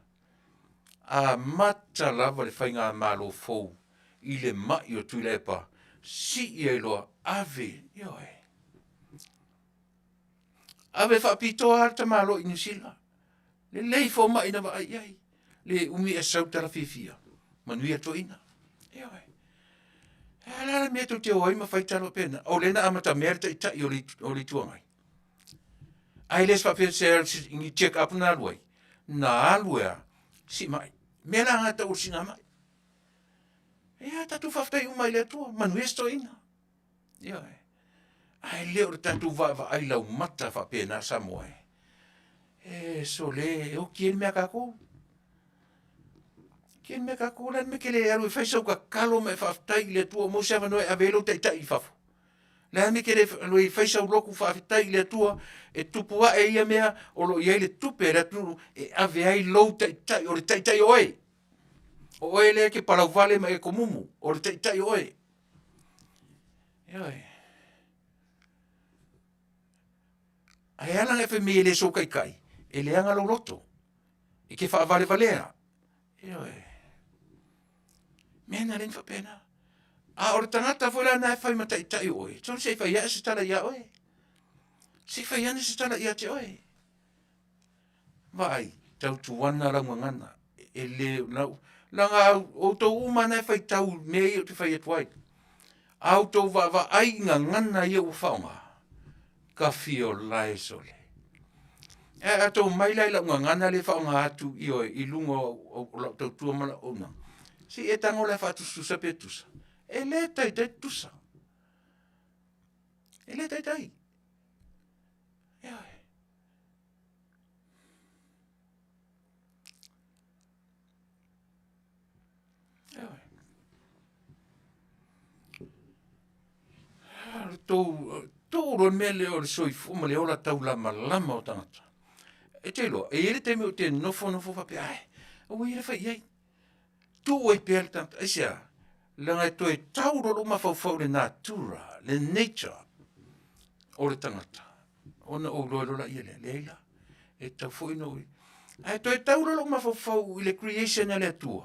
Amata lava le faigamalo fou i le mai o Tuilaepa, sii ai loa, ave, ioe, ave faapitoa lava le tamaloa i Niu Sila, lelei fomai na vaai i ai, le umi ae sau le tala fiafia, manuia toeaina. Ioe. A o le a le mea tou te o ai ma fai tala faapena? O lea na amatamea le Taitai o le Itu Agai? Ae le faapea o ni check up na alu ai, na alu e a? Siimai. O le mea la lena e tau o le siigamai. Ia tatou faafetai uma i le Atua, manuia si toeaina. Ioe. Ae le o le tatou vaavaai laumata faapena Samoa e. E sole, e oti ai le mea a tatou. E oti ai le mea a tatou. O le a le mea e te le alu ai e fai sau tatalo ma e faafetai i le Atua ua maua se avanoa e ave ai lou taitai i fafo? O le a le mea e te le alu ai e fai sau lotu faafetai i le Atua e tupu ae ia mea o lo o i ai le tupe a le atunuu e ave ai lou taitai, o le taitai o oe. O oe lea e te palauvale ma e tomumu, o le taitai o oe. Ioe. Ae ala ona e fai mai e le sou taitai, e leaga lou loto, e te faavalevalea. Ioe. Mea na lea na faapena. A o le tagata foi la na e fai ma taitai o oe, sole se i fai ae se tala ia oe. Se i fai ane se tala ia te oe. Vaai, tautuana lau gagana, e le, leaga outou uma na e faitau i mea ia ou te fai atu ai. A outou vaavaai i gagana ia ua faaaoga, tafiolae sole. Ae a outou omai la i lau gagana lea e faaaoga atu ioe, i luga o lau tautua ma lau auaunaga, se i e tago la e faatusatusa pe tutusa. E le taitai tutusa, e le taitai. Ioe. Ioe. Tou tuu loa le mea lea o le soifua ma le ola taulamalama o tagata. E te iloa, e i ai le taimi ou te nofonofo faapea, ae aua ia le fai i ai. Tuu ai pea le tagata. Aisea? Leaga e toe tau loa lou mafaufau i le natura, le nature o le tagata, ona ou iloa loa lea, leai la, e tatau foi ona ou... Ae toe tau loa lou mafaufau i le creation a le Atua,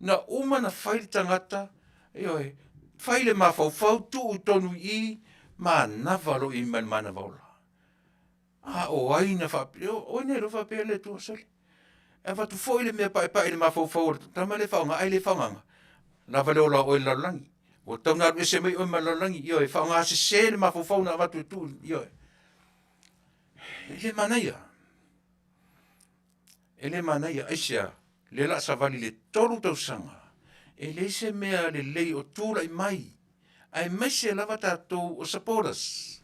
na uma ona fai le tagata, ioe, fai le mafaufau, tuu i totonu i i, manava loa i ai ma le manava ola. A o ai na faapea, o ai na iloa faapea le Atua, sole. E avatu foi le mea paepae i le mafaufau o le tama lea e faaaoga ae le faaaogaina, lava le ola o oe i le lalolagi. Ua tatau ona alu ese mai oe mai le lalolagi, ioe, faaaoga sese le mafaufau na avatu e tuu, ioe. E le manaia, e le manaia. Aisea? O lea o le a savali i le 3 tausaga, e leai se mea lelei o tulai mai, aemaise lava tatou o supporters.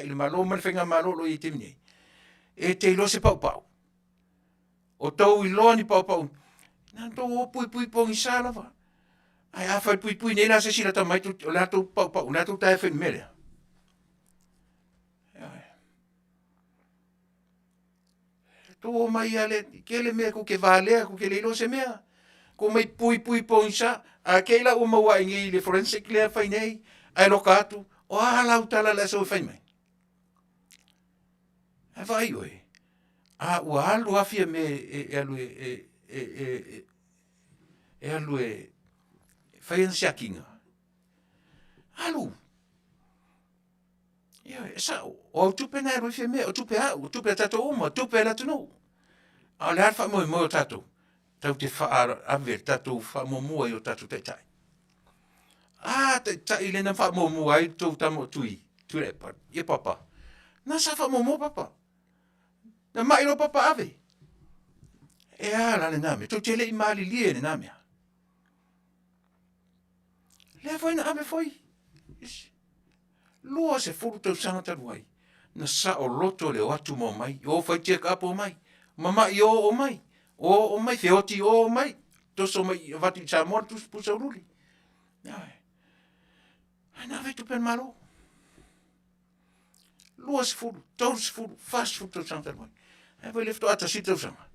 i le Malo ma le Faigamalo o lo o i ai i le taimi nei. E te iloa se paupau. O tou iloa ni paupau, na ona tou o puipui pogisa lava. Ae afai puipui nei la se isi lata mai, o le a tou paupau, o le a tou taea e fai i le mea lea? Ioe. Tou omai lava lea, e tele mea tou te valea tou te le iloa se mea. Tou omai puipui pogisa. A te i la ua maua ae nei i le forensic lea e fai nei ae loka atu, o a lau tala o le a e sau e fai mai? Ae vaai oe, a ua alu lava Fiame e alu e alu e fai ana siakiina, alu. Ioe, e sao, o au tupe na e alu ai Fiame, o tupe a au, o tupe a tatou uma, o tupe a le atunuu. A o le a le faamoemoe o tatou? Tatou te ave le tatou faamuamua i o tatou taitai. A taitai lea na faamuamua ai le tou tama o Tui, Tuilaepa, ia Papa. Na sa faamuamua Papa. Na mai loa Papa ave. E a la lena mea, tou te le i malilie i lena mea. Lea foi na ave foi. 20 tausaga talu ai, na saoloto le o atu ma omai, o fai check up omai, mamai o omai, o omai, feoti o omai, toso mai avatu i Samoa le tusi pusa uliuli. Ioe. Ae na ave tupe a le Malo. 20, 30, 40 tausaga talu ai. Ae foi lea faatoa tasi le tausaga.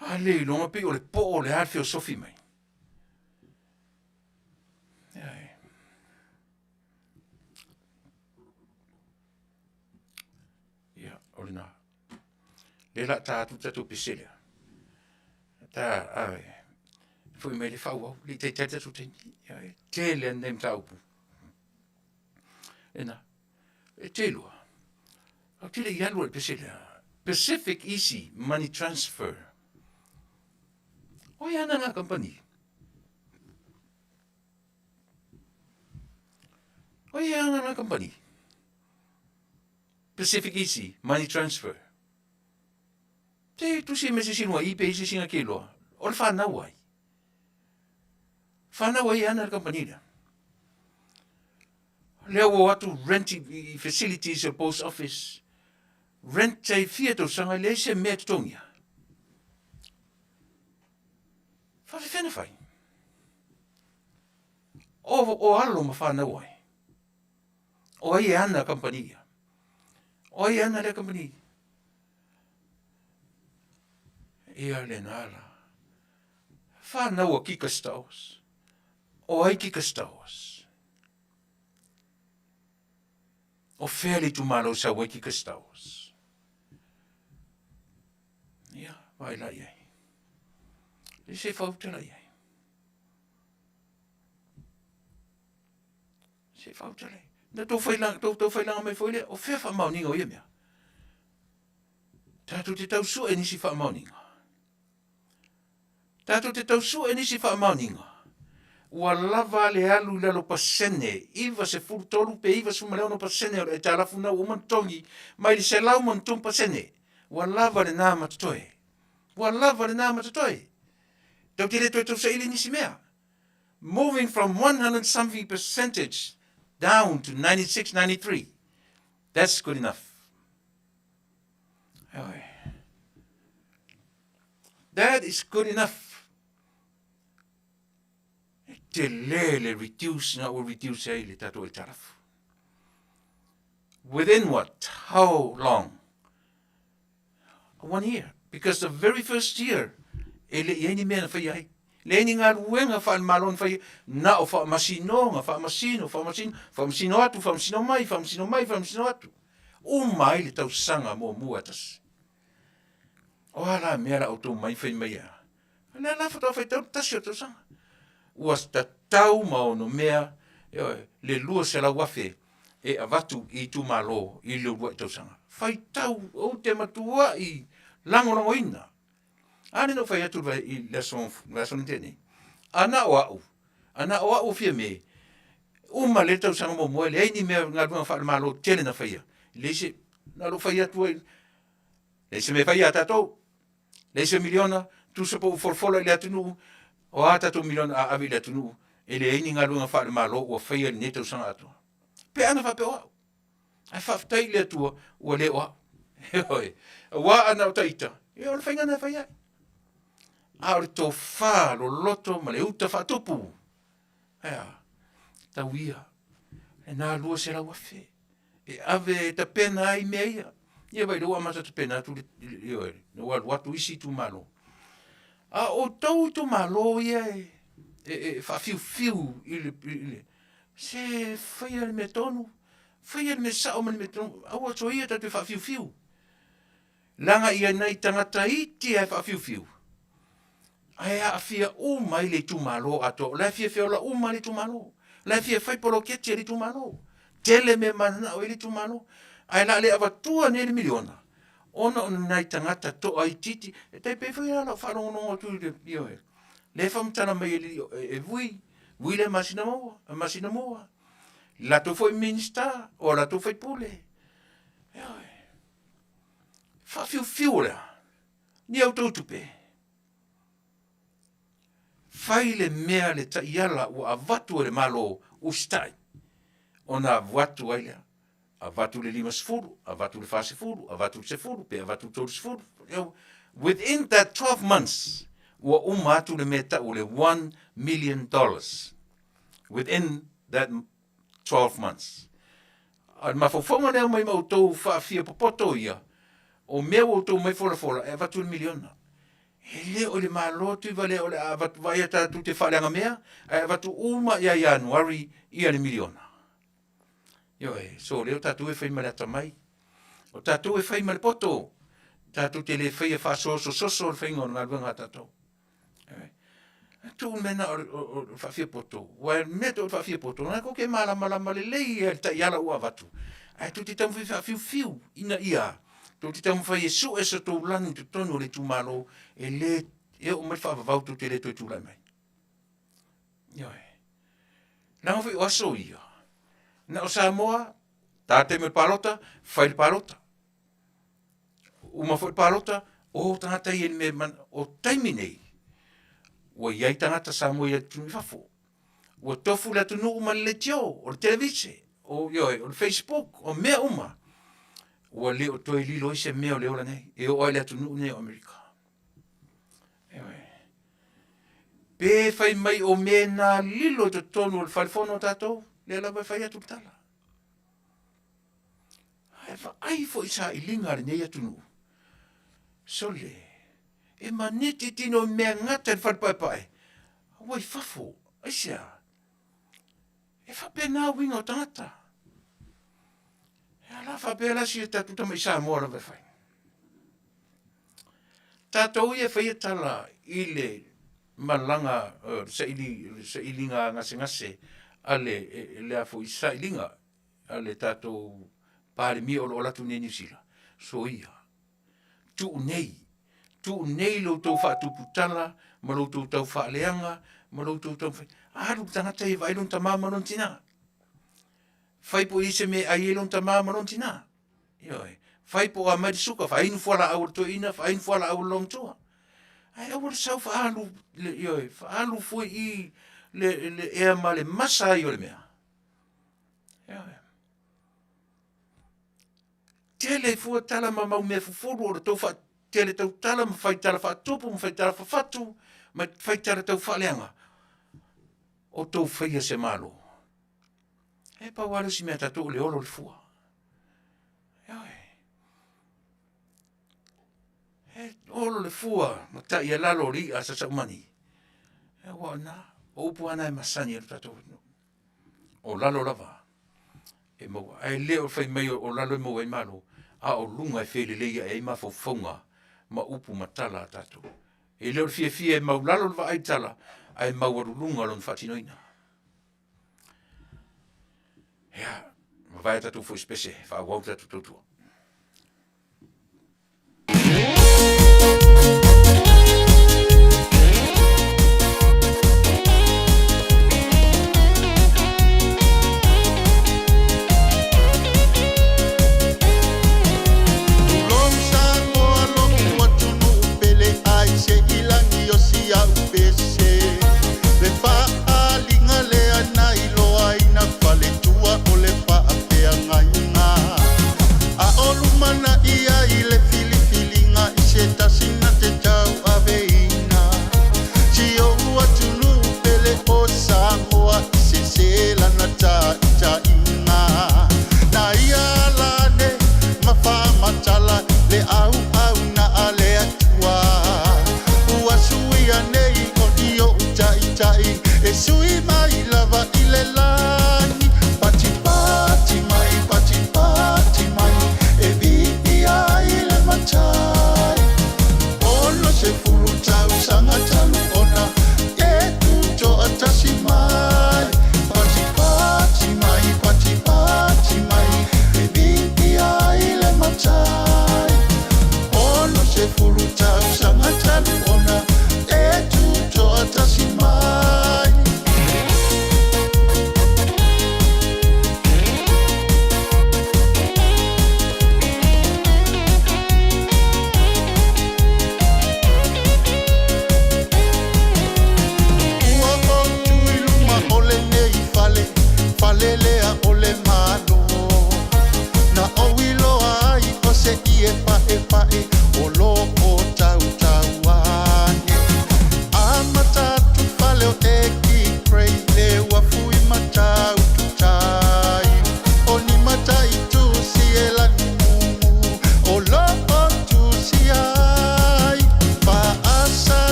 A le iloga pei o le poo o le a le feosofi mai. Ia, o lena. Lea o le a ta atu le tatou pese lea. Ta, a, foi mai le faaauau, le i taitai le tatou taimi. Ia, e tele lava nai mataupu. Lena. E te iloa, ou te le i alu lava i le pese lea. Pacific Easy Money Transfer. O ai ana lena kamupani? O ai ana lena kamupani? Pacific Easy Money Transfer. Te tusi me se isi luga i pe i se isi na ke iloa. O le whanau ai. Whanau ai ana le kamupani lea. Lea ua o atu rent i facilities o post office. Rent ai fia tausaga e leai se mea e totogia. Faafefea na fai? O, o alo ma whanau ai. O ai e ana kamupani ia? O ai e ana lea kamupani? Ia lena la. Whanau a Kika Stowers. O ai Kika Stowers? O fea le itumalo i sau ai Kika Stowers? Ia, vaai la i ai. E se fautala i ai. Se fautala i ai. Na tou failaga, tou tau failaga mai foi lea, o fea faamaoniga o ia mea? Tatou te tau sue nisi faamaoniga. Tatou te tau sue nisi faamaoniga. Ua lava le alu i lalo pasene, 93 pe 96% o le aitalafu na ua uma ona totogi mai le 100+%. Ua lava lena ma totoe. Ua lava lena ma totoe. Tou te le toe tausaili nisi mea. Moving from 100 something percentage down to 96, 93. That's good enough. Ioe. That is good enough. E tele le reduce na ua reduce ai le tatou aitalafu. Within what? How long? One year. Because the very first year, e le i ai ni mea na faia ai. Leai ni galuega faale-Malo na faia, na o faamasinoga, faamasino, faamasino, faamasino atu, faamasino mai, faamasino mai, faamasino atu. Uma ai le tausaga muamua e tasi. O a la mea la outou mai fai mai a? O lea la faatoa faitau le tasi o le tausaga. Ua tatau ma ono mea, ioe, le 200,000 e avatu i itumalo i le uluai tausaga. Faitau, ou te matuai lagolagoina. A lea na ou fai atu i le aso, le aso na tea nei. A na o au, a na o au o Fiame, uma lea tausaga muamua e leai ni mea galuega faale-Malo tele na faia. Leai se, na ona ou fai atu ai, leai se mea e fai ia tatou. Leai se miliona, tusa po ua folafola i le atunuu, o a tatou miliona a ave i le atunuu, e leai ni galuega faale-Malo ua faia i lenei tausaga atoa. Pe ana faapea o au. Ae faafetai i le Atua ua le o au. Ioe, aua ana o taita, ia o le faiga lena e fai ai. A o le tofa loloto ma le uta faatupu, ea, tau ia, lena 200,000 e ave e tapena ai mea ia. Ia vaai o lea ua amata tapena atu le, ioe, ua alu atu isi itumalo. A o outou itumalo ia e faafiufiu i le, se faia le mea tonu, faia le mea sao ma le mea tonu, aua soia tatou te faafiufiu. Leaga ia nai tagata iti lava e faafiufiu, ae aafia uma ai le itumalo atoa. O la e fia feola uma lava le itumalo. O la e fia fai poloketi a le itumalo. Tele mea e mananao i ai le itumalo. Ae o le a le avatua nei le miliona, ona o ni nai tagata toaitiiti. E tai pei foi la o lau faalogologo atu i le, ioe, lea e faamatala mai e Vui, Vui lea masina mua, le latou foi Minisita, o latou sui usufono. Ioe. Faafiufiu o le a? Ni a outou tupe? Fai le mea le taiala ua avatu e le Malo usitai ona avatu ai lea. Avatu le 50, avatu le 40, avatu le 10, pe avatu le 30. Within that 12 months, ua uma atu le mea e tau o le $1 million. Within that 12 months. A o le mafaufauga lea aumai ma outou faafia popoto ia, o mea ua outou omai folafola e avatu le miliona. E le o le Malo Tuivalea o le a avatu, vaai tatou te faaleaga mea, ae avatu uma ia Ianuari ia le miliona. Ioe, so lea o tatou e fai ma le atamai. O tatou e fai ma le poto. Tatou te le faia faasosososo le faiga o le galuega a tatou. Ioe. Tuu le mea na o le faafiapoto, aua o le mea o le faafiapoto, o lena tou te malamalama lelei lava i le taiala ua avatu, ae tou te taumafai e faafiufiu ina ia tou te taumafai e sue so tou lanu i totonu o le itumalo e le e oo mai le faavavau tou te le toe tulai mai. Ioe. Leaga foi o aso ia, na o Samoa, ta taimi o le palota, fai le palota. Uma foi le palota, o tagata ia i le mea e o taimi nei, ua i ai tagata Samoa i atunuu i fafo. Ua tofu le atunuu ma le leitio, o le televise, o, ioe, o le facebook, o mea uma. Ua le o toe lilo ai se mea o le ola nei, e oo lava i le atunuu nei o Amerika. Ioe. Pe fai mai o mea na lilo i totonu o le fale fono o tatou, lea lava e fai atu le tala. Ae vaai foi i sailiga a lenei atunuu. Sole, e maneti tino i mea gata i le fale paepae, ua i fafo, aisea? E faapena uiga o tagata. E ala faapea la si a tatou tamai Samoa lava e fai. Tatou ia e faia tala i le malaga, le sailiga gasegase a le, le a foi, sailiga a le tatou Palemia o lo o alu atu nei i Niu Sila, soia, tuu nei, tuu nei lo outou faatuputala ma lo outou taufaaleaga ma lo outou taumafai. Alu le tagata ia e vaai lona tama ma lona tina. Fai po o i ai se mea e ai ai lona tama ma lona tina. Ioe. Fai po o aumai le suka, faainu fualaau a le toeaina, faainu fualaau a le loomatua. Ae aua le sau faaalu, ioe, faaalu fua i i le ea ma le masa ai o le mea. Ioe. Tele fua tala ma mau mea fufulu o le tou faatele tautala ma fai tala faatupu ma fai tala fafatu ma fai tala tau faaleaga. O tou faia se Malo. E pau lava le isi mea a tatou o le olo o le fua. Ioe. E olo le fua ma taialalo o le i'a a Sasaumani. Aua o lena, o upu lava na e masani ai lo tatou atunuu. O lalo lava e maua, ae le o le fai mai o lalo e maua ai malo, a o luga e felelei ae ai mafaufauga ma upu ma tala a tatou. E le o le fiafia e maulalo le vaai i tala, ae maualuluga lona faatinoina. Ia, mavae a tatou fuaisipese, faaauau le tatou tautua. Tulou Samoa lo'u atunuu pele ai se i lagi o si a'u pese Le faaaliga lea na iloaina faletua o le faafeagaiga.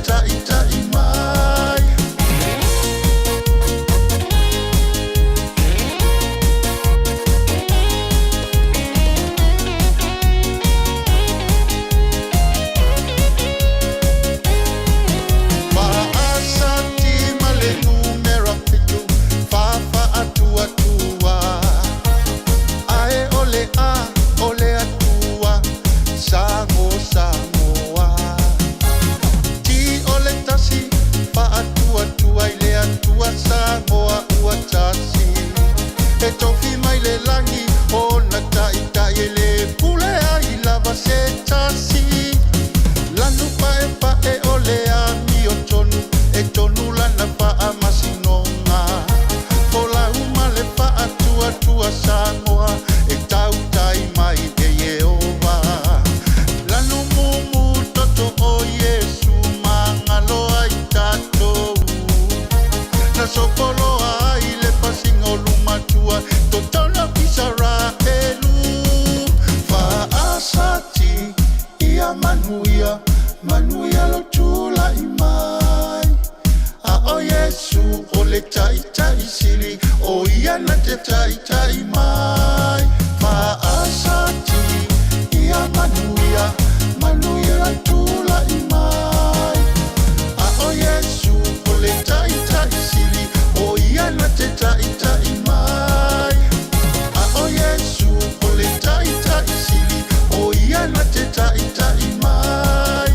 Ta'ita'i mai. Fa'asati ma le numera fitu fa fa'atuatua ae o le a o le Atua Sago Samoa Ti o le tasi fa'atuatua i le Atua Samoa ua tasi e tofi mai le lagi ona ta'ita'i e le pule ai lava se tasi lanu pa'epa'e o le amiotonu e tonu lana fa'amasinoga folau ma le fa'atuatua Samoa e tautai mai e Ieova lanu mumu toto o Iesu magalo ai tatou na sopoloa ai le pasiga o lumatua totona Isaraelu fa'asati ia manuia manuia lo tula'i mai a o Iesu o le Ta'ita'i sili o ia na te ta'ita'i mai fa'asati ia manuia manuia lo tula'i mai a o Iesu o le Ta'ita'i sili o ia na te ta'ita'i mai a o Iesu o le Ta'ita'i sili o ia na te ta'ita'i mai.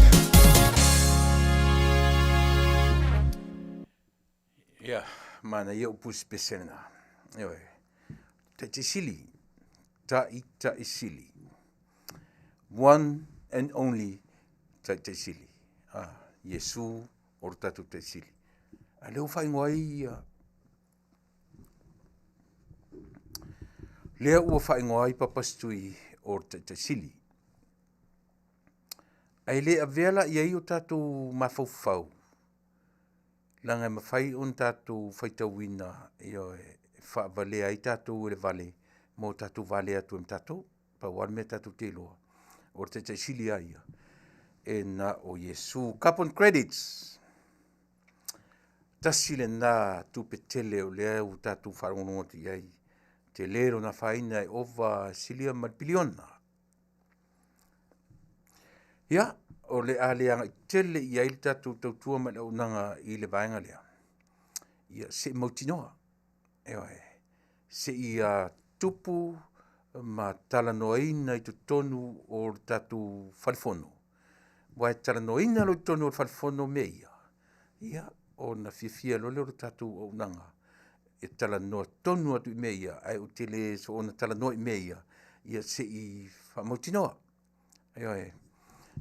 Ia, manaia upu sipese lena. Ioe. Ta'ita'i sili. Ta'ita'i sili. One and only Ta'ita'i sili. Ah, Iesu o le tatou Ta'ita'i sili. A lea ua faaigoa ai ia lea ua faaigoa ai Papasitui o le Ta'ita'i sili. Ae le avea la i ai o tatou mafaufau leaga e mafai ona tatou faitauina, ioe, e faavalea ai tatou e le vale ma o tatou valea atu ai ma tatou. Pau lava le mea tatou te iloa, o le Taitai Sili lava ia, e na o Iesu. Carbon credits, tasi lena tupe tele o lea ua tatou faalogologo atu i ai, tele lona afaina e ova silia ma le piliona. Ia, o le a le agai tele i ai le tatou tautua ma le auaunaga i le vaega lea, ia se i mautinoa, ioe, se i tupu ma talanoaina i totonu o le tatou fale fono. Aua e talanoaina loa i totonu o le fale fono mea ia, ia ona fiafia loa lea o le tatou auaunaga e talanoa tonu atu i mea ia, ae ou te le soona talanoa i mea ia, ia se i faamautinoa. Ioe,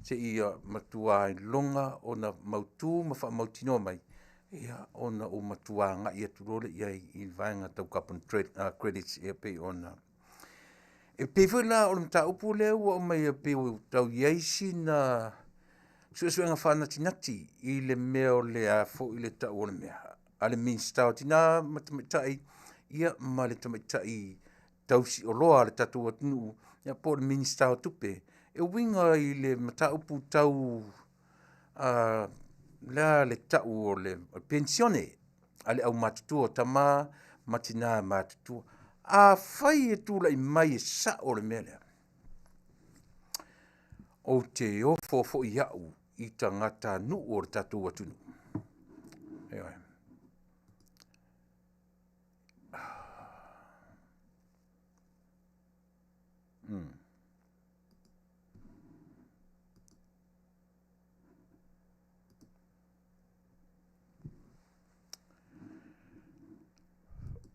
se i matua iloga ona mautu ma faamautinoa mai, ia ona ou matua agai atu loa lea i ai i le vaega tau carbon credits e pei ona e pei foi la o le mataupu lea ua aumai e pei ua tau i ai sina suesuega faanatinati i le mea o le a foi le tau o le mea a le Minisita o Tina ma Tamaitai ia ma le Tamaitai tausioloa a le tatou atunuu ia po o le Minisita o Tupe e uiga i le mataupu tau lea le tau o le penisione a le aumatutua o tama ma tina matutua. Afai e tulai mai e sao le mea lea, ou te ofo foi au i tagatanuu o le tatou atunuu. Ioe.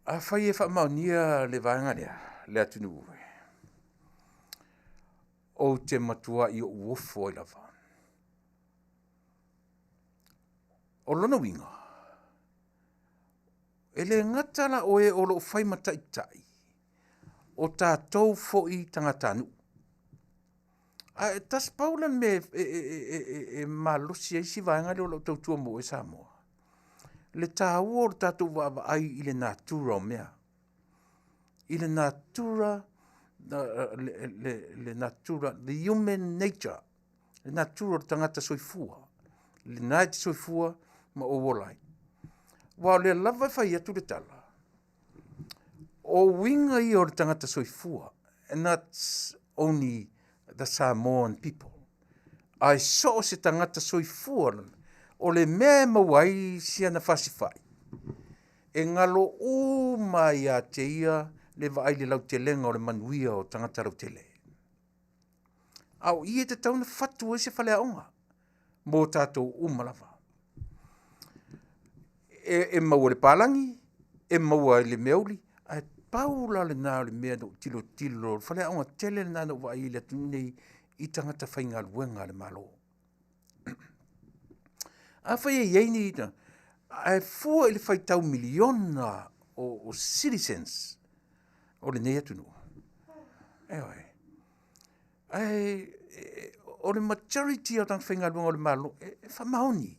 Afai e faamaonia le vaega lea, le atunuu, ou te matuai ou ofo ai lava. O lona uiga, e le gata la o e o lo o fai ma taitai, o tatou foi tagatanuu. Ae tasi pau la le mea e malosi ai si vaega lea o lau tautua mo oe Samoa, le taua o le tatou vaavaai i le natura o mea. I le natura, le natura, the human nature, le natura o le tagata soifua. lena e te soifua ma ou ola ai. Aua o lea lava e fai atu le tala, o uiga ia o le tagata soifua, and not only the Samoan people, ae so o se tagata soifua, o le mea e maua ai siana fasifai, e galo uma ai ia te ia le vaai i le lautelega o le manuia o tagata lautele. A o i e tatau ona fatu ai se faleaoga mo tatou uma lava. E maua i le palagi, e maua i le meauli, ae pau la lena o le mea na ou tilotilo, o le faleaoga tele lena na ou vaai ai i le atunuu lenei i tagata faigaluega a le Malo. Afai e i ai ni, ae fua i le faitau miliona o citizens o lenei atunuu, ioe, ae o le majority o tagata faigaluega o le Malo e faamaoni,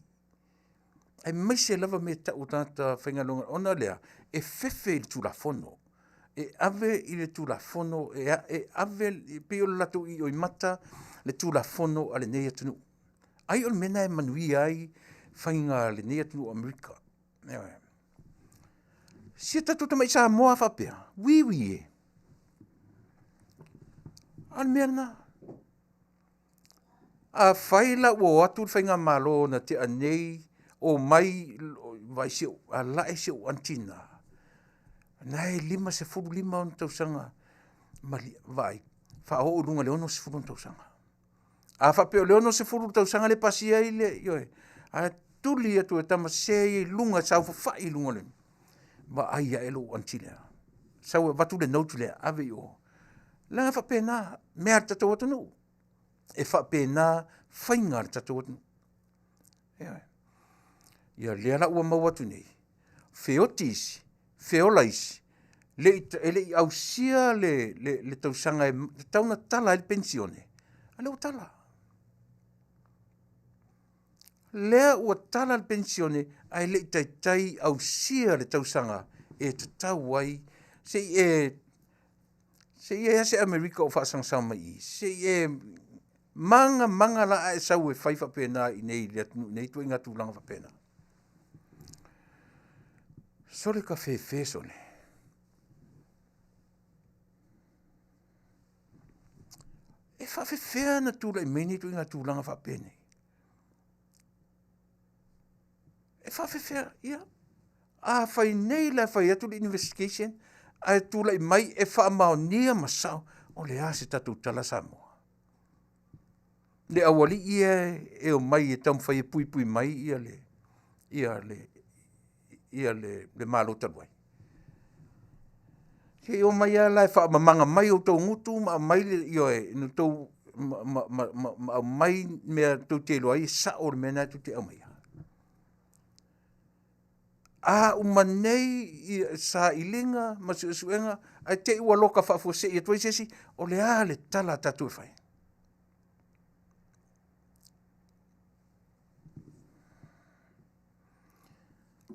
aemaise lava mea e tau o tagata faigaluega, ona o le a? E fefe i le Tulafono, e ave i le Tulafono, e ave, e pei o le latou ioimata le Tulafono a lenei atunuu. Ai o le mea lena e manuia ai faiga a lenei atunuu o Amerika. Ioe. Si tatou tamai Samoa faapea, uiui e. A o le mea lena. Afai la ua o atu le faigamalo na tea nei, omai vaai si ou, alae si ou aunty na, na e 55 ona tausaga ma vaai, faaoo i luga i le 60 ona tausaga. A faapea o le 60 tausaga lea e pasia ai le, ioe, ae tuli atu e tama sese ia i luga, saofafai i luga o le, vaai ae lou aunty lea, sau e avatu le note lea, ave i o. Leaga e faapena mea a le tatou atunuu, e faapena faiga a le tatou atunuu. Ioe. Ia lea la ua maua atu nei, feoti isi, feola isi, e le i ausia le tausaga e tatau ona tala ai le penisione, a o lea ua tala. Lea ua tala le penisione ae le i taitai ausia le tausaga e tatau ai. Se i e, se i e a se Amerika o faasagasao mai i i, se i e maga maga la ae sau e fai faapena i inei i le atunuu nei ituaiga tulaga faapena. Sole ka fefe sole. E faafefea ona tulai mai nei ituaiga tulaga faapenei? E faafefea, ia, afai nei la e fai atu le investigation ae tulai mai e faamaonia ma sao, o le a se tatou tala Samoa? Le aualii ia e omai e taumafai e puipui mai le Malo talu ai. Se i omai lava la e faamamaga mai outou gutu ma aumai le, ioe, na outou, ma aumai mea tou te iloa ai e sao le mea lena tou te aumaia. A uma nei sailiga ma suesuega ae te i ua loka faafuasei atu ai se isi, o le a le tala a tatou e fai?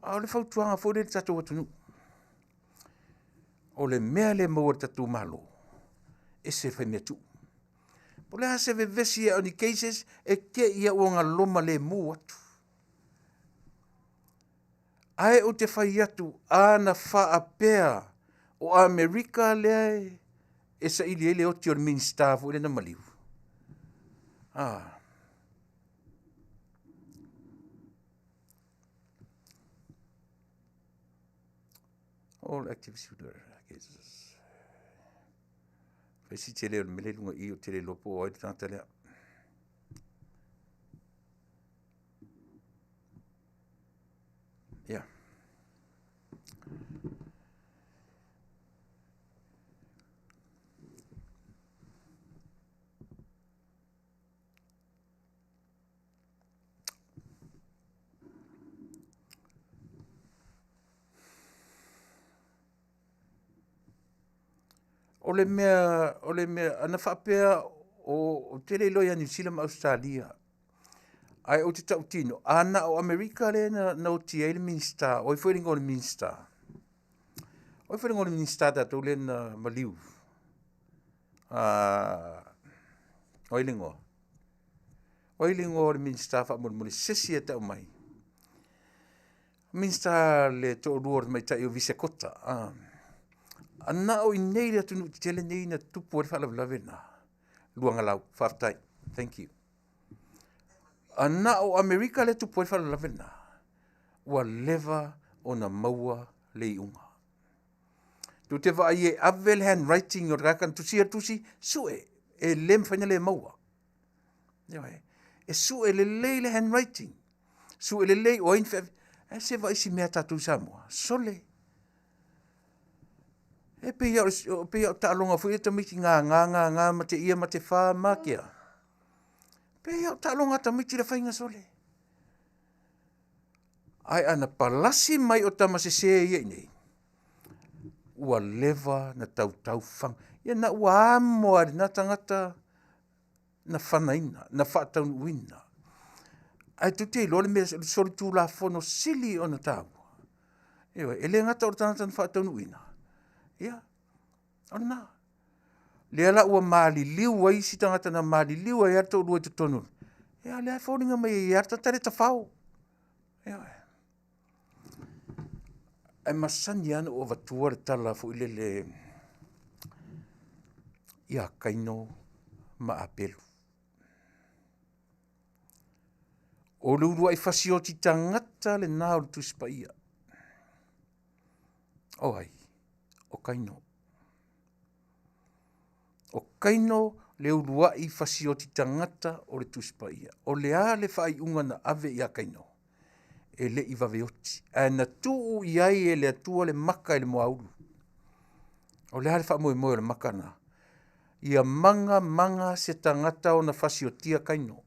A o le fautuaga foi lea i le tatou atunuu, o le mea lea e maua e le tatou Malo, ese le faimea tuu. Po o le a se vevesi o ni cases, e te i lava ua galoma lemu atu. Ae ou te fai atu, a na faapea o Amerika lea e saili ai le oti o le Minisita foi lea na maliu, a, all activists fai si tele o le mea lea i luga i i, ou te le iloa po o ai le tagata lea. Ia. O le mea, o le mea, ana faapea ou te le iloa ia Niu Sila ma Ausetalia, ae ou te tautino, a na o Amerika lea na oti ai le Minisita, o ai foi le igoa o le Minisita? O ai foi le igoa o le Minisita a tatou lea na maliu? O ai le igoa? O ai le igoa o le Minisita faamolemole se isi e tau mai? Minisita le toalua o le tamaitai o Visekota. Na o i inei i le atunuu tetele nei na tupu ai le faalavelave lena. Luagalau, faafetai. Thank you. Na o Amerika lea e tupu ai le faalavelave lena. Ua leva ona maua le iuga. Tou te vaai e ave le handwriting o le tagata na tusia le tusi, sue, e le mafai ona le maua. Ioe. E sue lelei le handwriting, sue lelei o ai na feaveaia. Ae se vaai i si mea a tatou i Samoa, sole, e pei lava o taaloga foi ia a tamaiti gaga gaga ma te ia ma te fa ma tea. E pei lava o taaloga a tamaiti le faiga sole. Ae ana palasi mai o tama sese ia i inei, ua leva ona tautau faga. Ia na ua amo lava e lena tagata na fanaina, na faataunuuina. Ae tou te iloa le mea o le solitulafono sili ona taua, ioe, e le gata o le tagata na faataunuuina, ia o lena. Lea la ua maliliu ai isi tagata na maliliu ai lava le toalua i totonu, a o lea e foliga mai e i ai lava le tagata lea e tafao. Ioe. Ae masani lava ona ou avatua le tala foi lele ia Kaino ma Apelu. O le uluai fasioti tagata lena o le Tusi Paia. O ai? O Kaino. O Kaino le uluai fasioti tagata o le Tusi Paia. O le a le faaiuga na ave ia Kaino? E le i vave oti, ae na tuu i ai e le Atua le maka i le moaulu. O le a le faamoemoe o le maka lena? Ia maga maga se tagata ona fasiotia Kaino.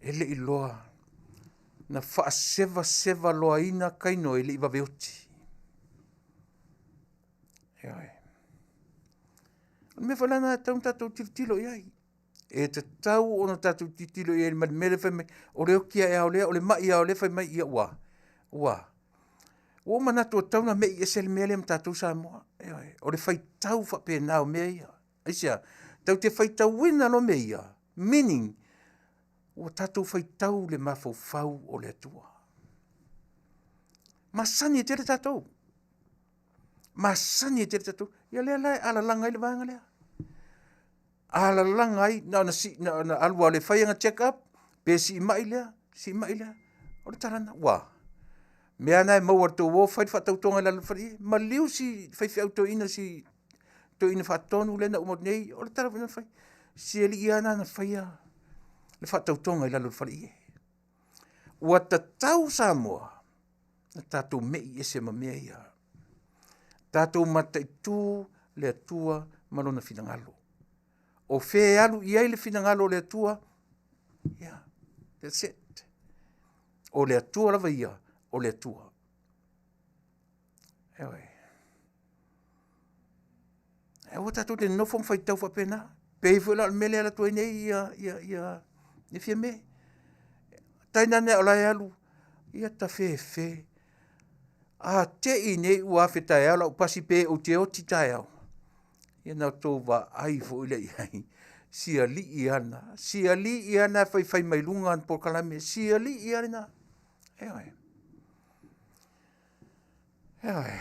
E le i loa na faasevaseva loaina Kaino e le i vave oti. Ioe. O le mea foi la lena e tatau ona tatou tilotilo i ai. E tatau ona tatou tilotilo i ai ma le mea lea fai mai, o le oti lava ea o lea, o le mai lava o lea fai mai, ia ua, ua. Ua ou manatu ua tatau ona mei ese le mea lea ma tatou Samoa. Ioe. O le faitau faapena o mea ia. Aisea? Tatou te faitauina loa mea ia, meaning ua tatou faitau le mafaufau o le Atua. Masani tele tatou. Masani tele tatou. Ia lea la e alalaga ai le vaega lea. Alalaga ai, na ona, si, na ona alu lava e fai ana check up, pe siimai lea, siimai lea. O le tala lena, ua. Mea na e maua i le tou o fai le faatautoga i lalo o le faleie, maliu si faifeau toeaina, si toeaina faatonu lea na uma atu nei, o le tala foi lena na fai. Si alii lava lena na faia le faatautoga i lalo o le faleie. Ua tatau Samoa na tatou mei ese ma mea ia. Tatou mataitu le Atua ma lona finagalo. O fea e alu i ai le finagalo o le Atua? Yeah, that's it. O le Atua lava ia, o le Atua. Ioe. Aua tatou te nonofo ma faitau faapena. Pei foi la o le mea lea e alu atu ai nei ia, ia, ia, ia Fiame. Tainane o la e alu, ia tafefe. A te i nei ua afe taeao lau pasi pe ou te oti taeao, ia na outou vaai foi lea i ai. Si alii lava lena, si alii lava lena e faifai mai luga ana polokalame, si alii lava lena. Ioe. Ioe.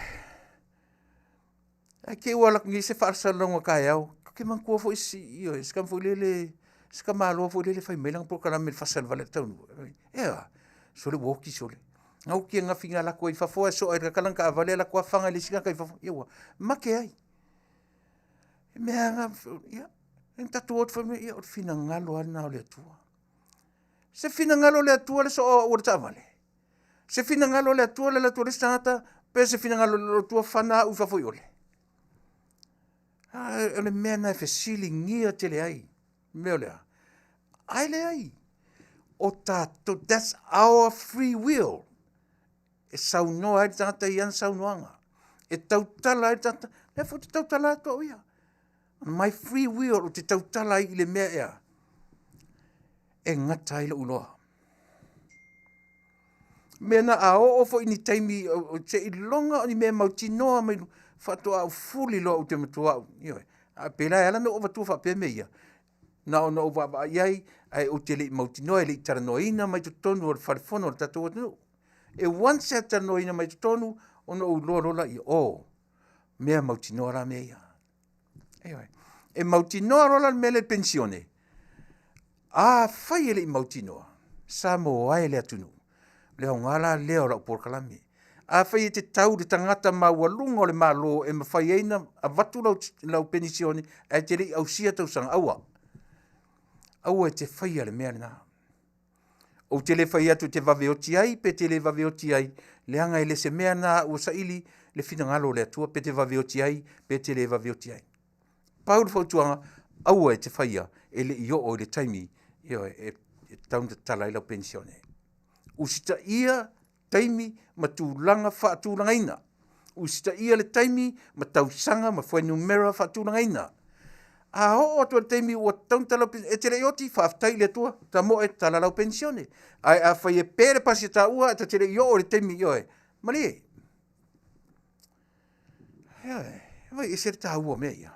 Ae te i ua alu atu nei se faasalalauga taeao, ou te manatua foi si, ioe, si tama foi lele, si tamaloa foi lele fai mai lana polokalame i le fasa i le vale o le taunuu. Ea, sole ua oti sole. Na oti ananafi na alu atu ai i fafo ae soa e le tagata lana taavale alu atu lava fana i le isi tagata i fafo. Ia ua mate ai. E mea lava na, ia, na tatou o atu fai mai, ia o le finagalo lava lena o le Atua. Se finagalo o le Atua le soa o au o le taavale. Se finagalo o le Atua le alu atu o le isi tagata, pe se finagalo o le Atua fana au i fafo i ole. A, o le mea lena e fesiligia tele ai. Mea o le a? Ai leai. O tatou, that's our free will. E saunoa ai le tagata i ana saunoaga. E tautala ai le tagata. Lea foi ou te tautala atu au ia. My free will, ou te tautala ai i le mea ea e gata ai lou iloa. Mea na a oo foi ni taimi seiloga o ni mea mautinoa mai faatoa ou fuli loa ou te matua au. Ioe. A pēlā e ala ona ou avatua faapea mea ia, na ona ou vaavaai i ai, ae ou te le i mautinoa, e le i talanoaina mai totonu o le fale fono o le tatou atunuu. E once e talanoaina mai totonu, ona ou iloa loa lea, oh, mea mautinoa la mea ia. Ioe. E mautinoa loa la le mea lea i le penisione, afai e le i mautinoa, Samoa e le atunuu, le aoga la lea o lau polokalame. Afai e te tau i le tagata maualuga o le Malo e mafai ai ona avatu lau penisione ae te le i ausia tausaga, aua. Aua e te faia le mea lena. Ou te le fai atu e te vave oti ai pe te le vave oti ai, leaga e le o se mea lena a au e saili le finagalo o le Atua pe te vave oti ai pe te le vave oti ai. Pau le fautuaga, aua e te faia e le i oo i le taimi, ioe, e tatau ona tatala ai lau penisione. Usitaia taimi ma tulaga faatulagaina. Usitaia le taimi ma tausaga ma fuainumera faatulagaina. A oo atu i le taimi ua tatau ona tala lau penisione, e te le i oti, faafetai i le Atua, tamoe tala lau penisione. Ae afai e pe le pasi a taua ae ta te le i oo i le taimi, ioe, malie. Ioe, vaai e ese le taua o mea ia.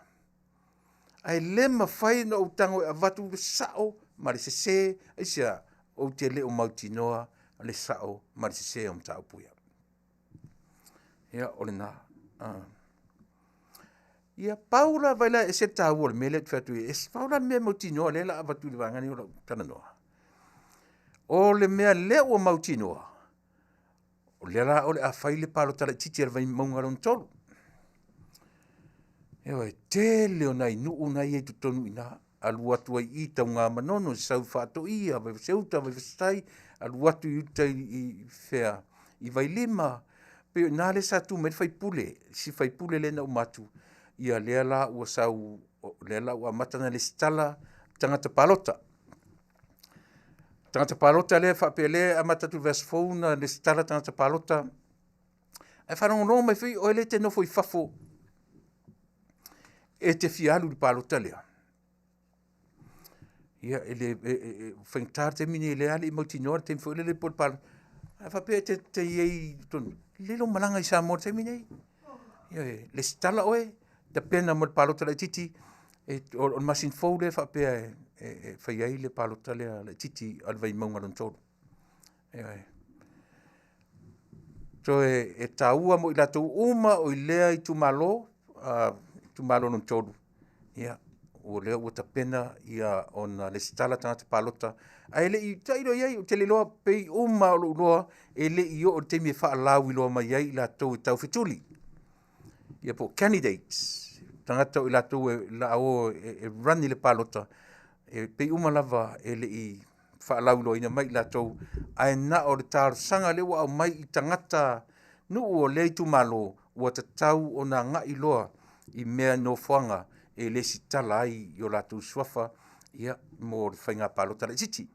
Ae le mafai ona ou tago e avatu le sao ma le sese, aisea? Ou te le o mautinoa le sao ma le sese o mataupu ia. Ia, o lena. Ia, pau la, vaai la e ese le taua o le mea lea ou te fai atu ai, e pau la le mea mautinoa lea o le a avatu i le vaega lenei o lau talanoa, o le mea lea ua mautinoa, o lea la o le a fai le palota laitiiti a le Vaimauga lona 3. Ioe, tele o nai nuu na e i ai i totonu i ina, alu atu ai i i Tanugamanono, sau i Faatoia, Vaivase-uta, Vaivase-tai, alu atu i uta i fea i Vailima, pei o i ina lea sa tu mai ai le sui usufono, si sui usufono lea na uma atu, ia lea la ua sau, lea la ua amata ona resitala tagata palota. Tagata palota lea faapea o lea e amata atu i le vaiaso fou ona resitala tagata palota. Ae faalogologo mai foi oe lea e te nofo i fafo e te fia alu i le palota lea, ia e le faigata le taimi lenei o lea lava e le i mautinoa le taimi foi lele po o le palota. A faapea e te i ai i totonu, lelei lou malaga i Samoa i le taimi lenei. Ioe, resitala oe, tapena mo le palota laitiiti o le masina fou lea e faapea e fai ai le palota lea laitiiti a le Vaimauga lona 3. Ioe. Toe e taua mo i latou uma o i lea itumalo, itumalo lona 3, ia o lea ua tapena ona resitala tagata palota, ae le i tailo i ai, ou te le iloa pei uma lava o lou iloa e le i oo i le taimi e faalauiloa mai ai i latou e taufetuli, ia po o candidates, tagata o i latou o le a o e run i le palota, e pei uma lava e le i faalauiloaina mai i latou, ae na o le talosaga lea ua aumai i tagata nuu o lea itumalo, ua tatau ona agai loa i mea nofoaga e resitala ai i o latou suafa mo le faiga palota laitiiti.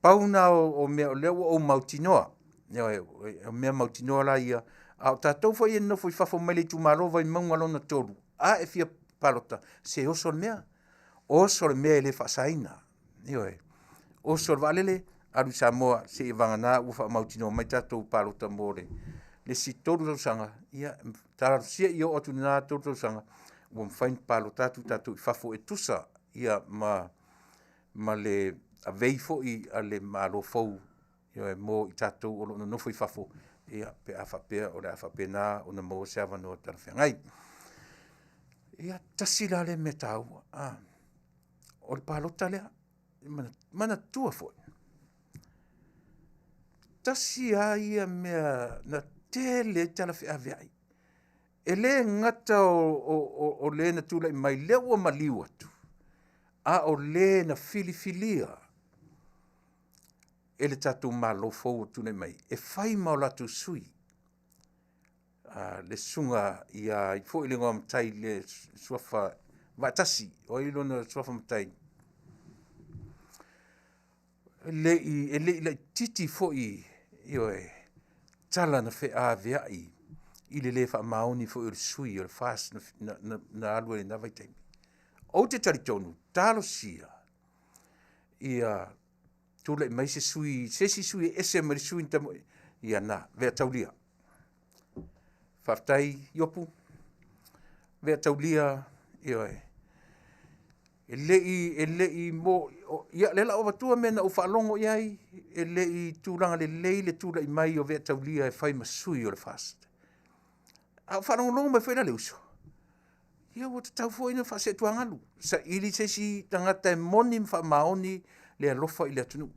Pau lena o mea o lea ua ou mautinoa, ioe, o mea mautinoa la ia, a o tatou foi e nonofo i fafo mai le itumalo Vaimauga lona 3, a e fia palota, se oso le mea, oso le mea e le faasaina. Ioe, oso le vaalele, alu i Samoa seia vagana ua faamautinoa mai tatou palota mo le isi 3 tausaga. Ia talosia ia oo atu i lena 3 tausaga ua mafai ona palota atu tatou i fafo e tusa ma le avei foi a le Malo fou, ioe, mo i tatou o lo o nonofo i fafo, ia pe a faapea o le a faapena ona maua se avanoa talafeagai. Ia, tasi la lea mea taua, o le palota lea. Manatua foi, tasi lava ia mea na tele ai tala feaveai. E le gata o le na tulai mai lea ua maliu atu, a o le na filifilia e le tatou Malo fou o tulai mai e fai ma o latou sui, le susuga ia ai foi le igoa matai le suafa Vaatasi, o ai lona suafa matai? E le i laitiiti foi, ioe, tala na feaveai i le le faamaoni foi o le sui o le FAST na alu ai i lena vaitaimi. Ou te talitonu, talosia ia tulai mai se sui, se isi sui e ese mai le sui na ia na, Veataulia. Faafetai Iopu, Veataulia, ioe. E le i, e le i mo, ia lea la o avatua mea na ou faalogo i ai, e le i tulaga lelei le tulai mai o Veataulia e fai ma sui o le FAST. A o faalogologo mai foi la le uso, ia ua tatau foi ona faaseetuagalu, saili se isi tagata e moni ma faamaoni le alofa i le atunuu.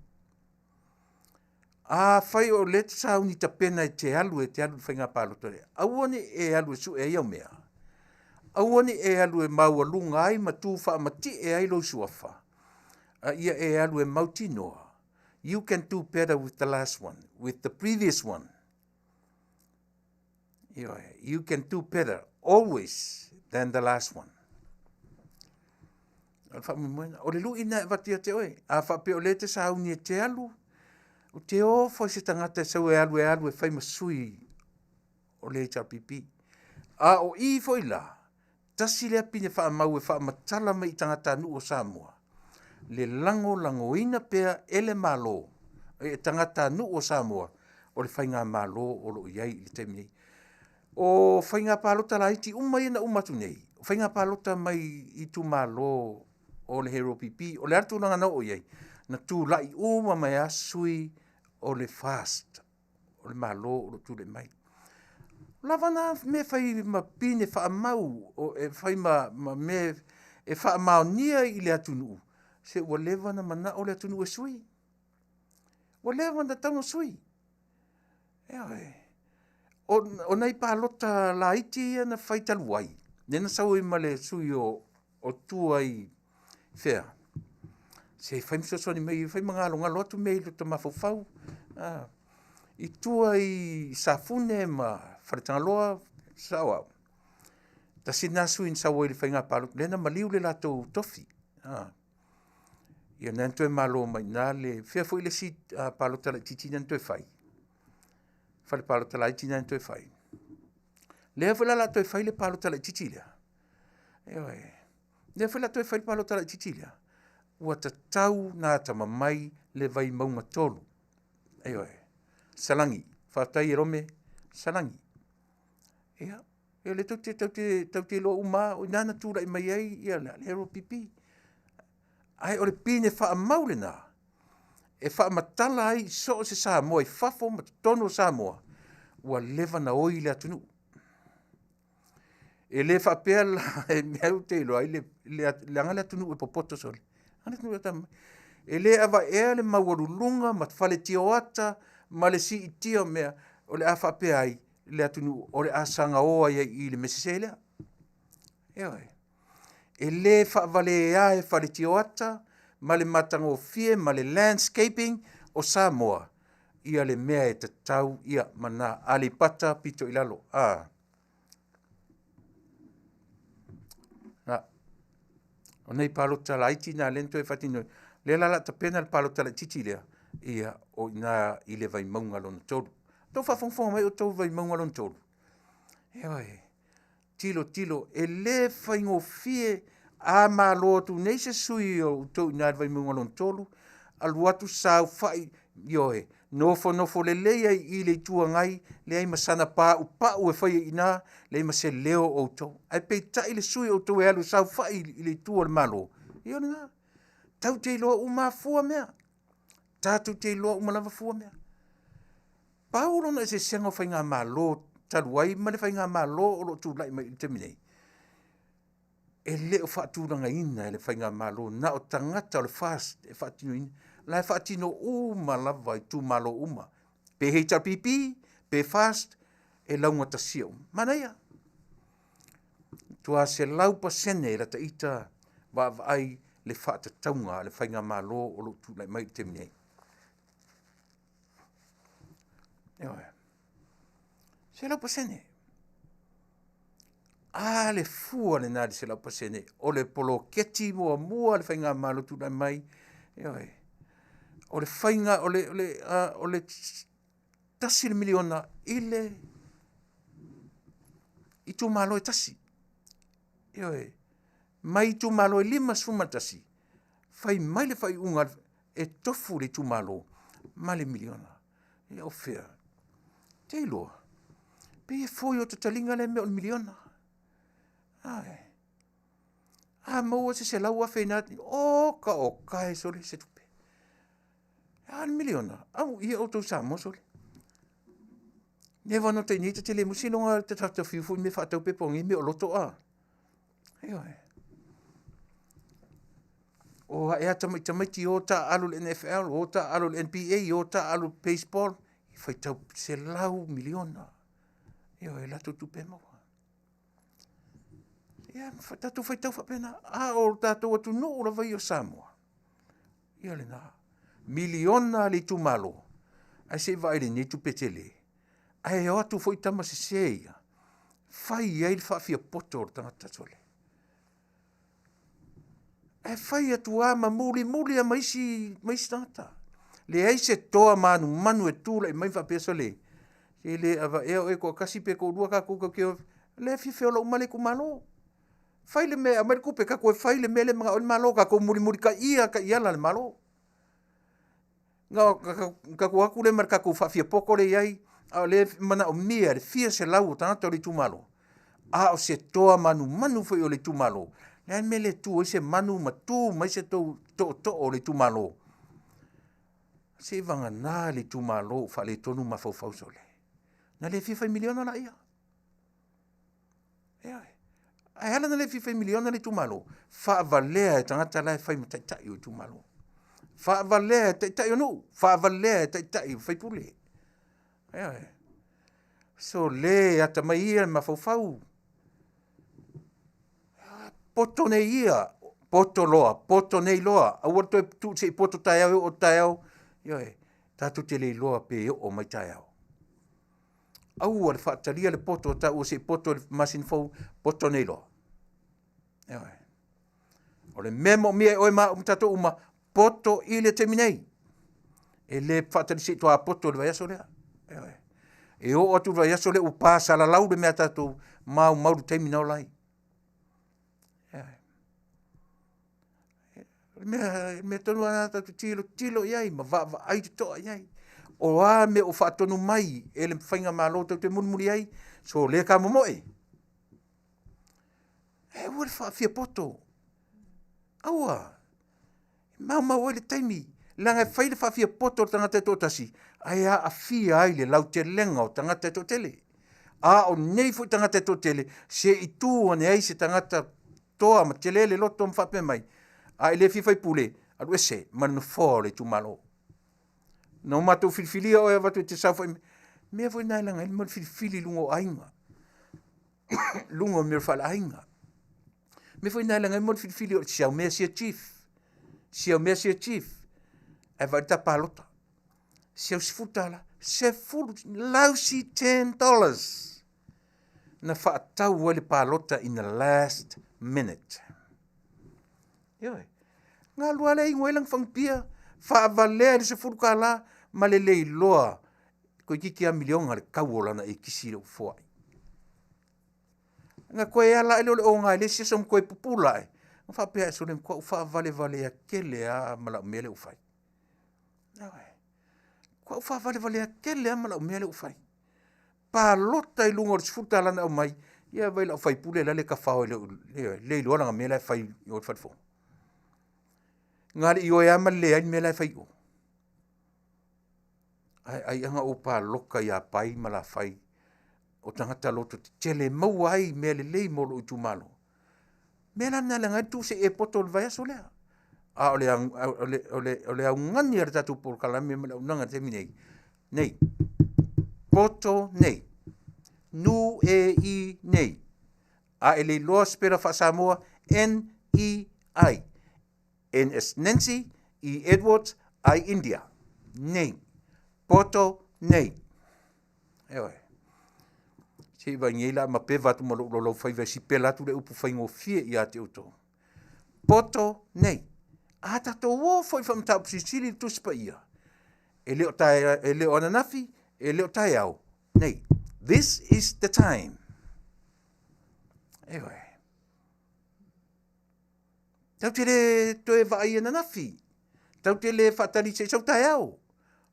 Afai o lea e te sauni tapena e te alu e te alu i le faiga palota lea, aua ne i e alu e sue ai au mea, aua ne i e alu e maualuga ai ma tu faamatie ai lou suafa, a ia e alu e mautinoa, you can do better with the last one, with the previous one. Ioe, you can do better always than the last one. O le faamoemoega, o le lui lena e avatu ia te oe. A faapea o lea e te sauni e te alu, ou te ofo i se tagata e sau e alu e alu e fai ma sui o le HRPP. A o i foi la, tasi lea pine faamau e faamatala mai i tagatanuu o Samoa, le lagolagoina pea e le Malo, e tagatanuu o Samoa, o le faigamalo o lo o i ai i le taimi nei. O faiga palota laiti uma ia na uma atu nei, o faiga palota mai itumalo o le HRPP, o le a le tulaga na oo i ai? Na tulai uma mai lava sui o le FAST, o le Malo o lo o tulai mai. O lava na mea e fai ma pine faamau, e fai ma mea e faamaonia i le atunuu, se ua leva ona manao le atunuu e sui. Ua leva ona tatau ona sui. Ioe. O nai palota laiti ia na fai talu ai, lea na sau ai ma le sui o tua i fea, se fai ma fesoasoani mai, fai ma galogalo atu mea i lota mafaufau. I tua i Safune ma Faletagaloa, sao au, tasi lena sui na sau ai i le faiga palota, lea na maliu le latou tofi. Ia na toe malo mai i ina le, fea foi le isi palota laitiiti lea na toe fai? Fale palota laiti lena na toe fai. Lea foi la o le a toe fai le palota laitiiti lea. Ioe. Lea foi la toe fai le palota laitiiti lea, ua tatau ona atamamai le Vaimauga 3. Ioe. Salani, faafetai e Rome, Salani. Ia, o lea tou te iloa uma lava, o i ina na tulai mai ai le HRPP. Ae o le pine faamau lena e faamatala ai i so o se Samoa i fafo ma totonu o Samoa, ua leva ona oi le atunuu. E le faapea la, e mea ou te iloa ai leaga le atunuu e popoto sole. E le avaea le maualuluga ma fale tioata ma le siitia o mea o le a faapea ai le atunuu o le a sagao ai i le mea sese lea. Ioe. E le faavalea e fale tioata ma le matagofie ma le landscaping o Samoa ia le mea e tatau ia ma na Aleipata pito i lalo. Na, o nei palota laiti na lea na toe faatino. Lea la o le a tapena le palota laitiiti lea, ia o i ina i le Vaimauga lona 3. Tou faafogafoga mai outou i Vaimauga lona 3. Ioe. Tilo tilo, e le faigofie a malo atu nei se sui o outou i ina i le Vaimauga lona 3, alu atu saofai, ioe, nofonofo lelei ai i le Itu Agai, leai ma sana paupau e faia i ina, leai ma se leo o outou. Ae peitai le sui o outou e alu e saofai i le itu o le Malo, ia o lena. Tatou te iloa uma lava fua mea. Tatou te iloa uma lava fua mea. Pau lona eseesega o faigamalo talu ai ma le faigamalo o lo o tulai mai i le taimi nei, e le o faatulagaina e le faigamalo na o tagata o le FAST e faatinoina. La e faatino uma lava i itumalo uma, pe HRPP, pe FAST, e laugatasia uma. Manaia. Matua 100% lata ita vaavaai le faatatauga a le faigamalo o lo o tulai mai i le taimi nei. Ioe. 100%. A le fua lena i le 100% o le poloketi muamua a le faigamalo tulai mai. Ioe. O le faiga, o le, o le, o le $1 miliona i le itumalo e tasi. Ioe. Mai itumalo e 51, fai mai le faaiuga e tofu le itumalo ma le miliona. Ia o fea? Te iloa, pei e foi o tataliga lea mea o le miliona. Ae. A maua se 100,000 i na, o ka o kae sole se tupe. A le miliona, au ia outou Samoa sole. Never no tai nei te tele musi longa te tata fiu foi me whaatau pepa o ngi me o loto a. Ioe. O a ea tamaiti o ta alu le NFL, o ta alu le NBA, o ta alu le baseball, i whaitau 100 miliona. Ioe, latou tupe maua. Ia, tatou faitau faapena. A o tatou atunuu lava ia o Samoa, ia lena. Miliona le itumalo, ae se i vaai lenei tupe tele. Ae o atu foi tama sese ia, fai ai le faafiapoto o le tagata sole. Ae fai atu lava ma mulimuli lava ma isi tagata. Leai se toa manumanu e tulai mai faapea sole, e le avaea oe toatasi pe toalua tatou tatou te o, lea e fia feola uma le itumalo. Fai le mea e aumai le tupe, tatou e fai le mea lea e manao ai le Malo, tatou mulimulitaia taiala a le Malo. Na tatou atu lea ma le tatou faafiapoto lea e i ai, a o lea e manaomia e le fia selau o tagata o le itumalo, a o se toa manumanu foi o le itumalo. Le a le mea e le tu ai se manu ma tu mai se tootoo o le itumalo. Se i vagana le itumalo ua faaletonu mafaufau sole. Na le fia fai miliona laia. Ioe. Ae ala na le fia fai miliona le itumalo, faavalea e tagata la e fai ma taitai o itumalo. Faavalea e taitai o nuu, faavalea e taitai o faipule. Ioe. So le atamai ia le mafaufau. Poto nei ia, poto loa, poto nei loa, aua le toe tuu se i poto taeao e oo taeao. Ioe, tatou te le iloa pe oo mai taeao. Aua le faatalia le poto taua se i poto i le masina fou, poto nei loa. Ioe. O le mea moomia e oe ma au ma tatou uma, poto i le taimi nei. E le faatali se i toa poto i le vaiaso lea. Ioe. E oo atu le vaiaso lea ua pasalalau le mea a tatou maumau le taimi na ola ai. Ioe. O le mea tonu lava tatou tilotilo i ai ma vaavaai totoa i ai. O a mea o faatonu mai e le faigamalo tou te mulimuli ai, so le ka momoe. E aua le faafiapoto. Aua. Maumau ai le taimi. Leaga e fai le faafiapoto o le tagata e toatasi, ae aafia ai le lautelega o tagata e toatele. A o nei foi tagata e toatele, se i tu ane ai se tagata toa ma tele le loto ma faapea mai, a e le fia faipule, alu ese ma le nofoa o le itumalo. Na o matou filifilia oe avatu e te saofai mea foi na e laga ai le mea o le filifili i luga o aiga. Luga o mea o faaleaiga. Mea foi na e laga ai le mea o le filifili o le siau mea sia chief. Siau mea sia chief. Ae vaai le ta palota. Siau $10. 10, lousy $10. Na faatau ai le palota in the last minute. Ioe. Galu lea inu ai lana fagupia, faavalea i le $10 ma le le iloa toeitiiti lava miliona le tau o lana ekisi le ua foai. Na toe ala ai lea o le oga i le isi aso ma toe pupula ai. Na faapea sole matuai ou faavalevalea tele lava ma lau mea lea ua fai. Ioe. Matuai ou faavalevalea tele lava ma lau mea lea ua fai. Palota i luga o le $10 na aumai, ia vai lau faipule la le tafao e le iloa lana mea la e fai i o le falefono. Na le ioe lava ma le leai le mea la e fai i o. Ae ai aga ou palota ia Pai ma Lafai o tagata loto tetele e maua ai mea lelei mo lou itumalo. Mea la na leaga ai le tuu se i e poto i le vaiaso lea. A o le augani a le tatou polokalame ma le auaunaga i le taimi nei, nei, poto nei, nu e i nei, a e le iloa sipela faa-Samoa, NEI, N as Nancy, E Edwards, I India, nei, poto nei. Ioe. Se i vai nei la ma peva atu ma lou laulau faiva e sipela atu le upu faigofie ia te outou. Poto nei. A tatou o foi faamataupu silisili le Tusi Paia. E le o tae, e le o ananafi, e le o taeao. Nei. This is the time. Ioe. Tau te le toe vaai ananafi. Tau te le faatali se i sau taeao.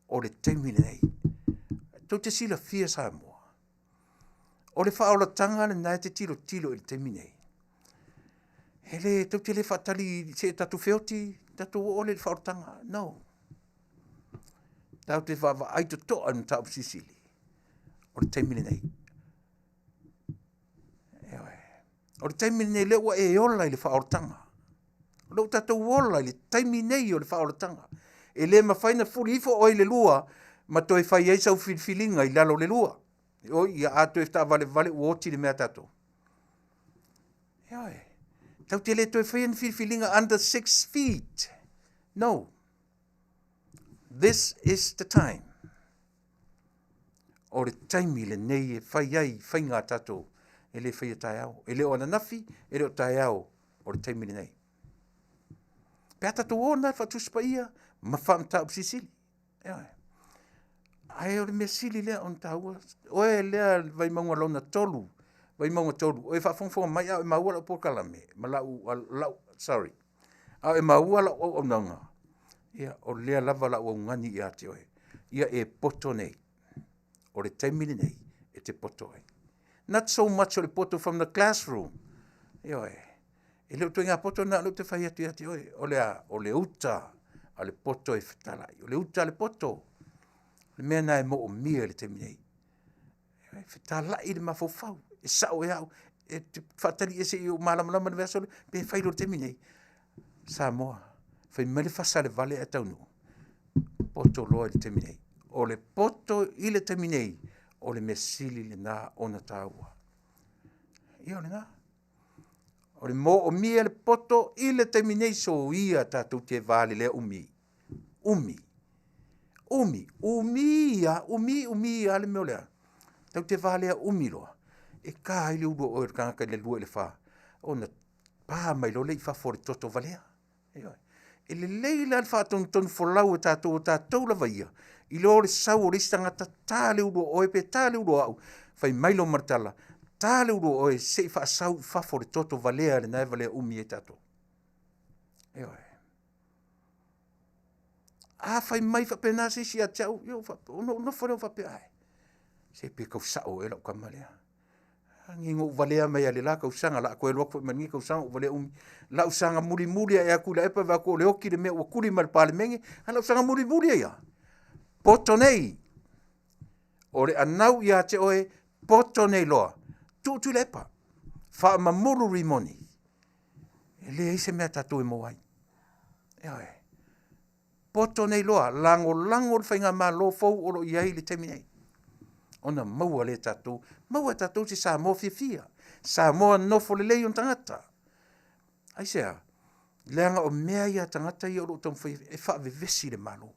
O le taimi lenei. Tou te silafia Samoa. O le faaolataga lena e te tilotilo i le taimi nei. E le, tou te le faatali se i tatou feoti, tatou oo lea i le faaolataga. No. Tatou te vaavaai totoa i le mataupu silisili, o le taimi lenei. Ioe. O le taimi lenei lea ua e ola i le faaolataga. O lea ua tatou ola i le taimi nei o le faaolataga. E le mafai ona fuli ifo oe i le lua ma toe fai ai sau filifiliga i lalo o le lua. Oi, ia a toe taavalevale ua oti le mea a tatou. Ioe. Tatou te le toe faia ni filifiliga under 6 feet. No. This is the time. O le taimi lenei e fai ai faiga a tatou e le faia taeao. E le o ananafi, e le o taeao, o le taimi lenei. Pe a tatou o na i le Faatusi Paia ma faamataupu silisili. Ioe. Ae o le mea sili lea ona taua, oe lea le Vaimauga lona 3, Vaimauga 3, o e faafogafoga mai a o e maua lau polokalame ma lau, lau, sorry, a o e maua lau auaunaga, ia, o lea lava la u augani ia te oe, ia e poto nei. O le taimi lenei e te poto ai. Not so much o le poto from the classroom. Ioe. E le o ituaiga poto lena o lea ou te fai atu ia te oe. O le a? O le uta a le poto e fetalai. O le uta a le poto. O le mea lena e moomia i le taimi nei. E fetalai le mafaufau. E sao ea au, e te faatali ea seia ou malamalama i le vaiaso lea, pe fai loa i le taimi lenei. Samoa, fai mai le fasa a le vale ae taunuu, poto loa i le taimi nei. O le poto i le taimi nei, o le mea sili lena ona taua. Ia o lena. O le moomia le poto i le taimi nei, soia tatou te valelea umi. Umi. Umi. Umi ia, umi, umi ia le mea o le a? Tatou te valea umi loa, e ta ai le ulu o oe o le tagata i le 2 i le 4, ona pa mai loa lea i fafo o le toto valea. Ioe. E lelei la le faatonutonu folau e tatou o tatou lava ia, i lo le sau o le isi tagata, ta le ulu o oe pe ta le ulu o au, fai mai loa ma le tala, ta le ulu o oe se i faasau i fafo le toto valea lena e valea umi ai tatou. Ioe. A fai mai faapena se isi ia te au, ia ona ou nofo lea faapea, ae, se pe tau sao ea lau tama lea. Agi na ou valea mai lava i le la tausaga, o le a toe alu atu foi ma lenei tausaga o valea umi. Lau saga mulimuli ae a Tuilaepa vaai atu o le oti le mea ua tuli mai e le Palemene, a o lau saga mulimuli ai lava, poto nei, o le anau ia te oe, poto nei loa, tuu Tuilaepa, faamamulu Rimoni. E leai se mea a tatou e maua ai. Ioe. Poto nei loa, lagolago le faigamalo fou o lo o i ai i le taimi nei, ona maua lea e tatou, maua e tatou se Samoa fiafia, Samoa nofo lelei ona tagata. Aisea? Leaga o mea ia a tagata ia o lo o taumafai e faavevesi le Malo.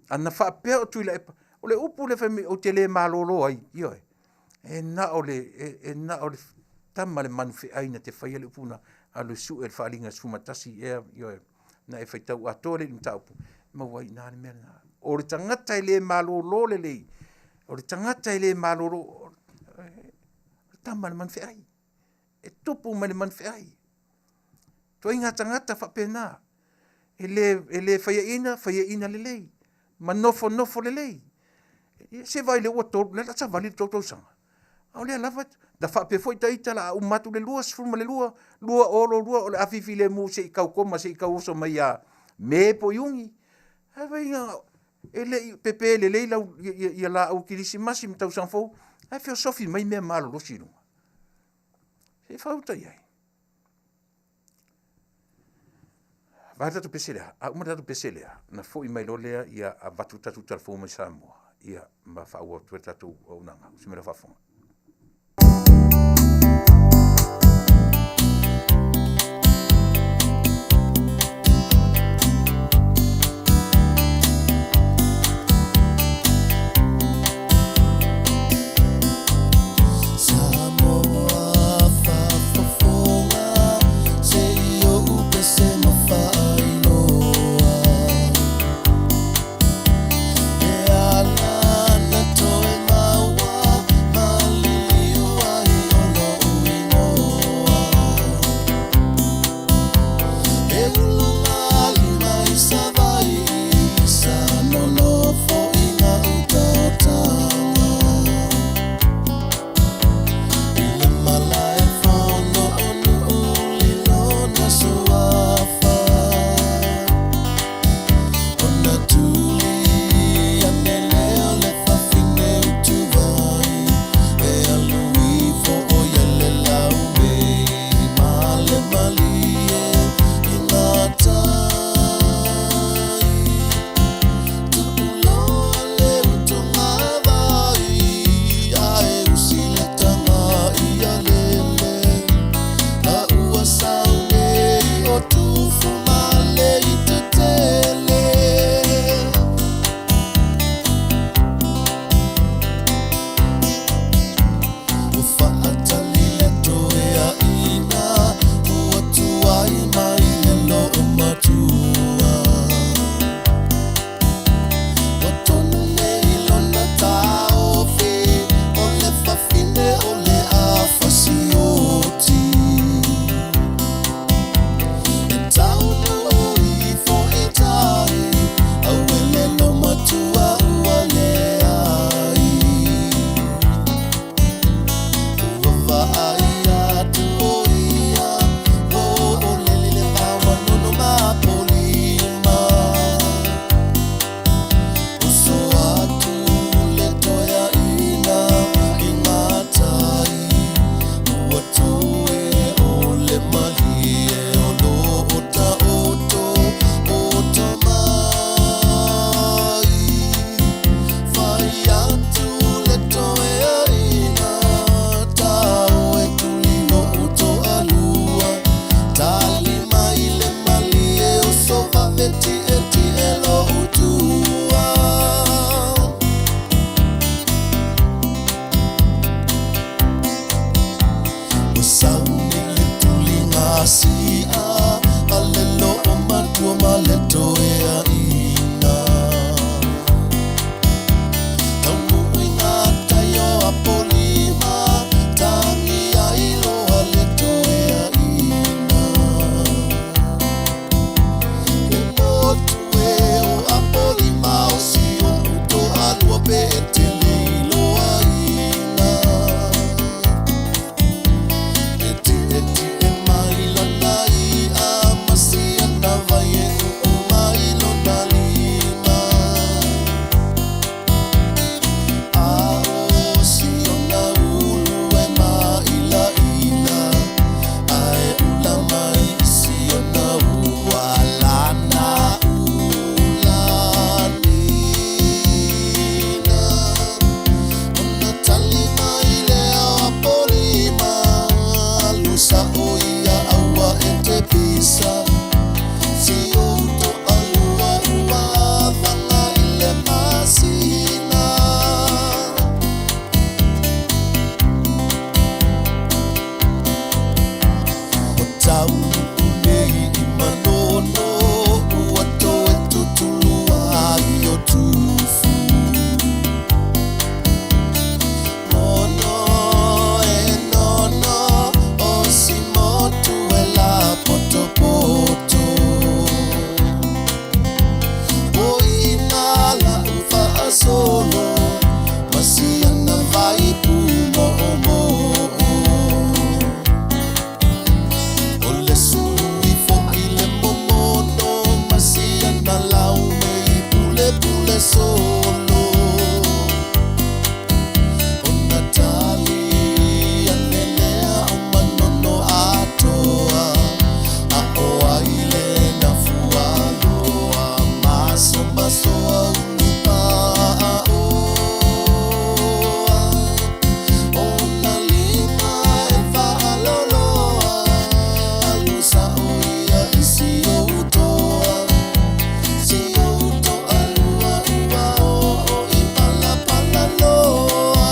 Ana faapea o Tuilaepa, o le upu lea fai mai ou te le malolo ai, ioe, e na o le, e, e na o le tama le manufeai na te faia le upu na alu e sue le faaaliga 11 ea, ioe, na e faitau atoa lea i le mataupu, maua ai i ina le mea lena. O le tagata e le malolo lelei, o le tagata e le malolo, o le tama le manufeai. E tupu mai le manufeai. Ituaiga tagata faapena, e le, e le faiaina, faiaina lelei, ma nofonofo lelei. Se vaai lea ua tolu, lea la savali le tou tausaga. A o lea lava, na faapea foi ita la a uma atu le 22, 22, o le a fifilemu se i tau koma, se i tau oso mai ia Me po o Iuni. Ae vaai ina, e le i pepe lelei lau, ia, ia laau kerisimasi ma tausaga fou, ae feosofi mai mea malolosi i luga. Se i fauta i ai. Vaai le tatou pese lea, a uma le tatou pese lea, ona foi mai loa lea, ia avatu le tatou tala fou mai Samoa, ia ma faaauau atu ai le tatou auaunaga. Se mea faafofoga. Samoa faafofoga se i ou pese ma faailoa E ala na toe maua ma liliu ai solo ma siana vai pūmoʻomoʻo. O le sui foʻi le momono ma siana lau mei pulepule solo. Ona tali ane lea o Manono atoa, a o ai le Nafualoa, masomasoa ulupaʻa oa. Ona lima e faaloloa, alu saʻo ia i si ou toa, si ou toalua ua oo i Palapalaloa.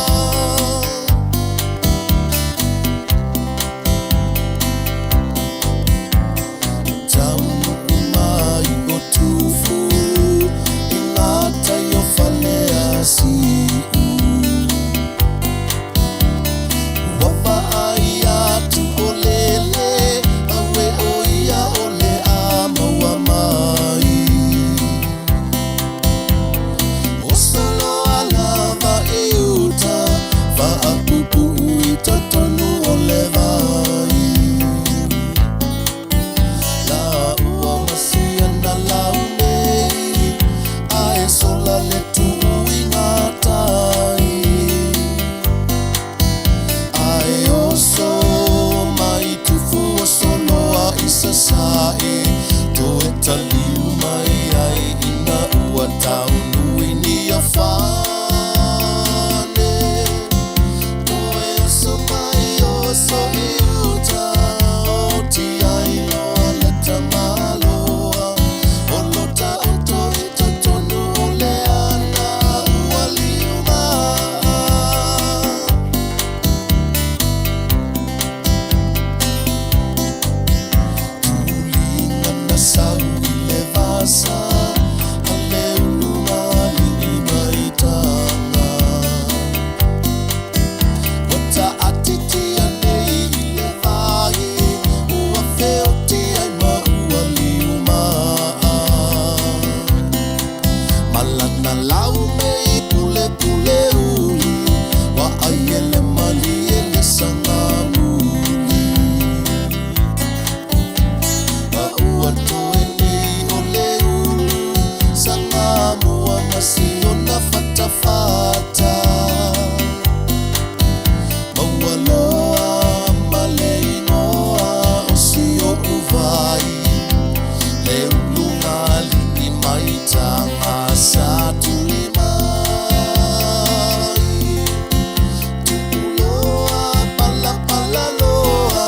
Taunuu mai o Tufu i ngā tai o Faleasiu. Ua vaai atu o Lele, aue o ia o le a maua mai. O soloa lava i uta, faapuupuu i totonu o le vai. Laua ma siana lau nei, ae sola le tuu i ngā tai. Ae oso mai Tufu o soloa i Sasae, toe taliu mai ai ina ua taunui Niafane. Toe oso mai oso i uta, oti ai loa le tamaloa. O lo taoto i totonu o le ana ua liumaa. Tuliga na sau i le vasa, a le ulugalii mai taga. Ua taatitia nei i le vai, ua feoti ai ma ua liumaa. Malana lau mei pulepule uli, ua ai e le malie le sagamuli. A ua toe nei o le ulu, sagamua ma siona fatafata. Maua loa ma le igoa o si oʻu vai, le ulugalii mai taga sa tuli mai. Tuuloa Palapalaloa,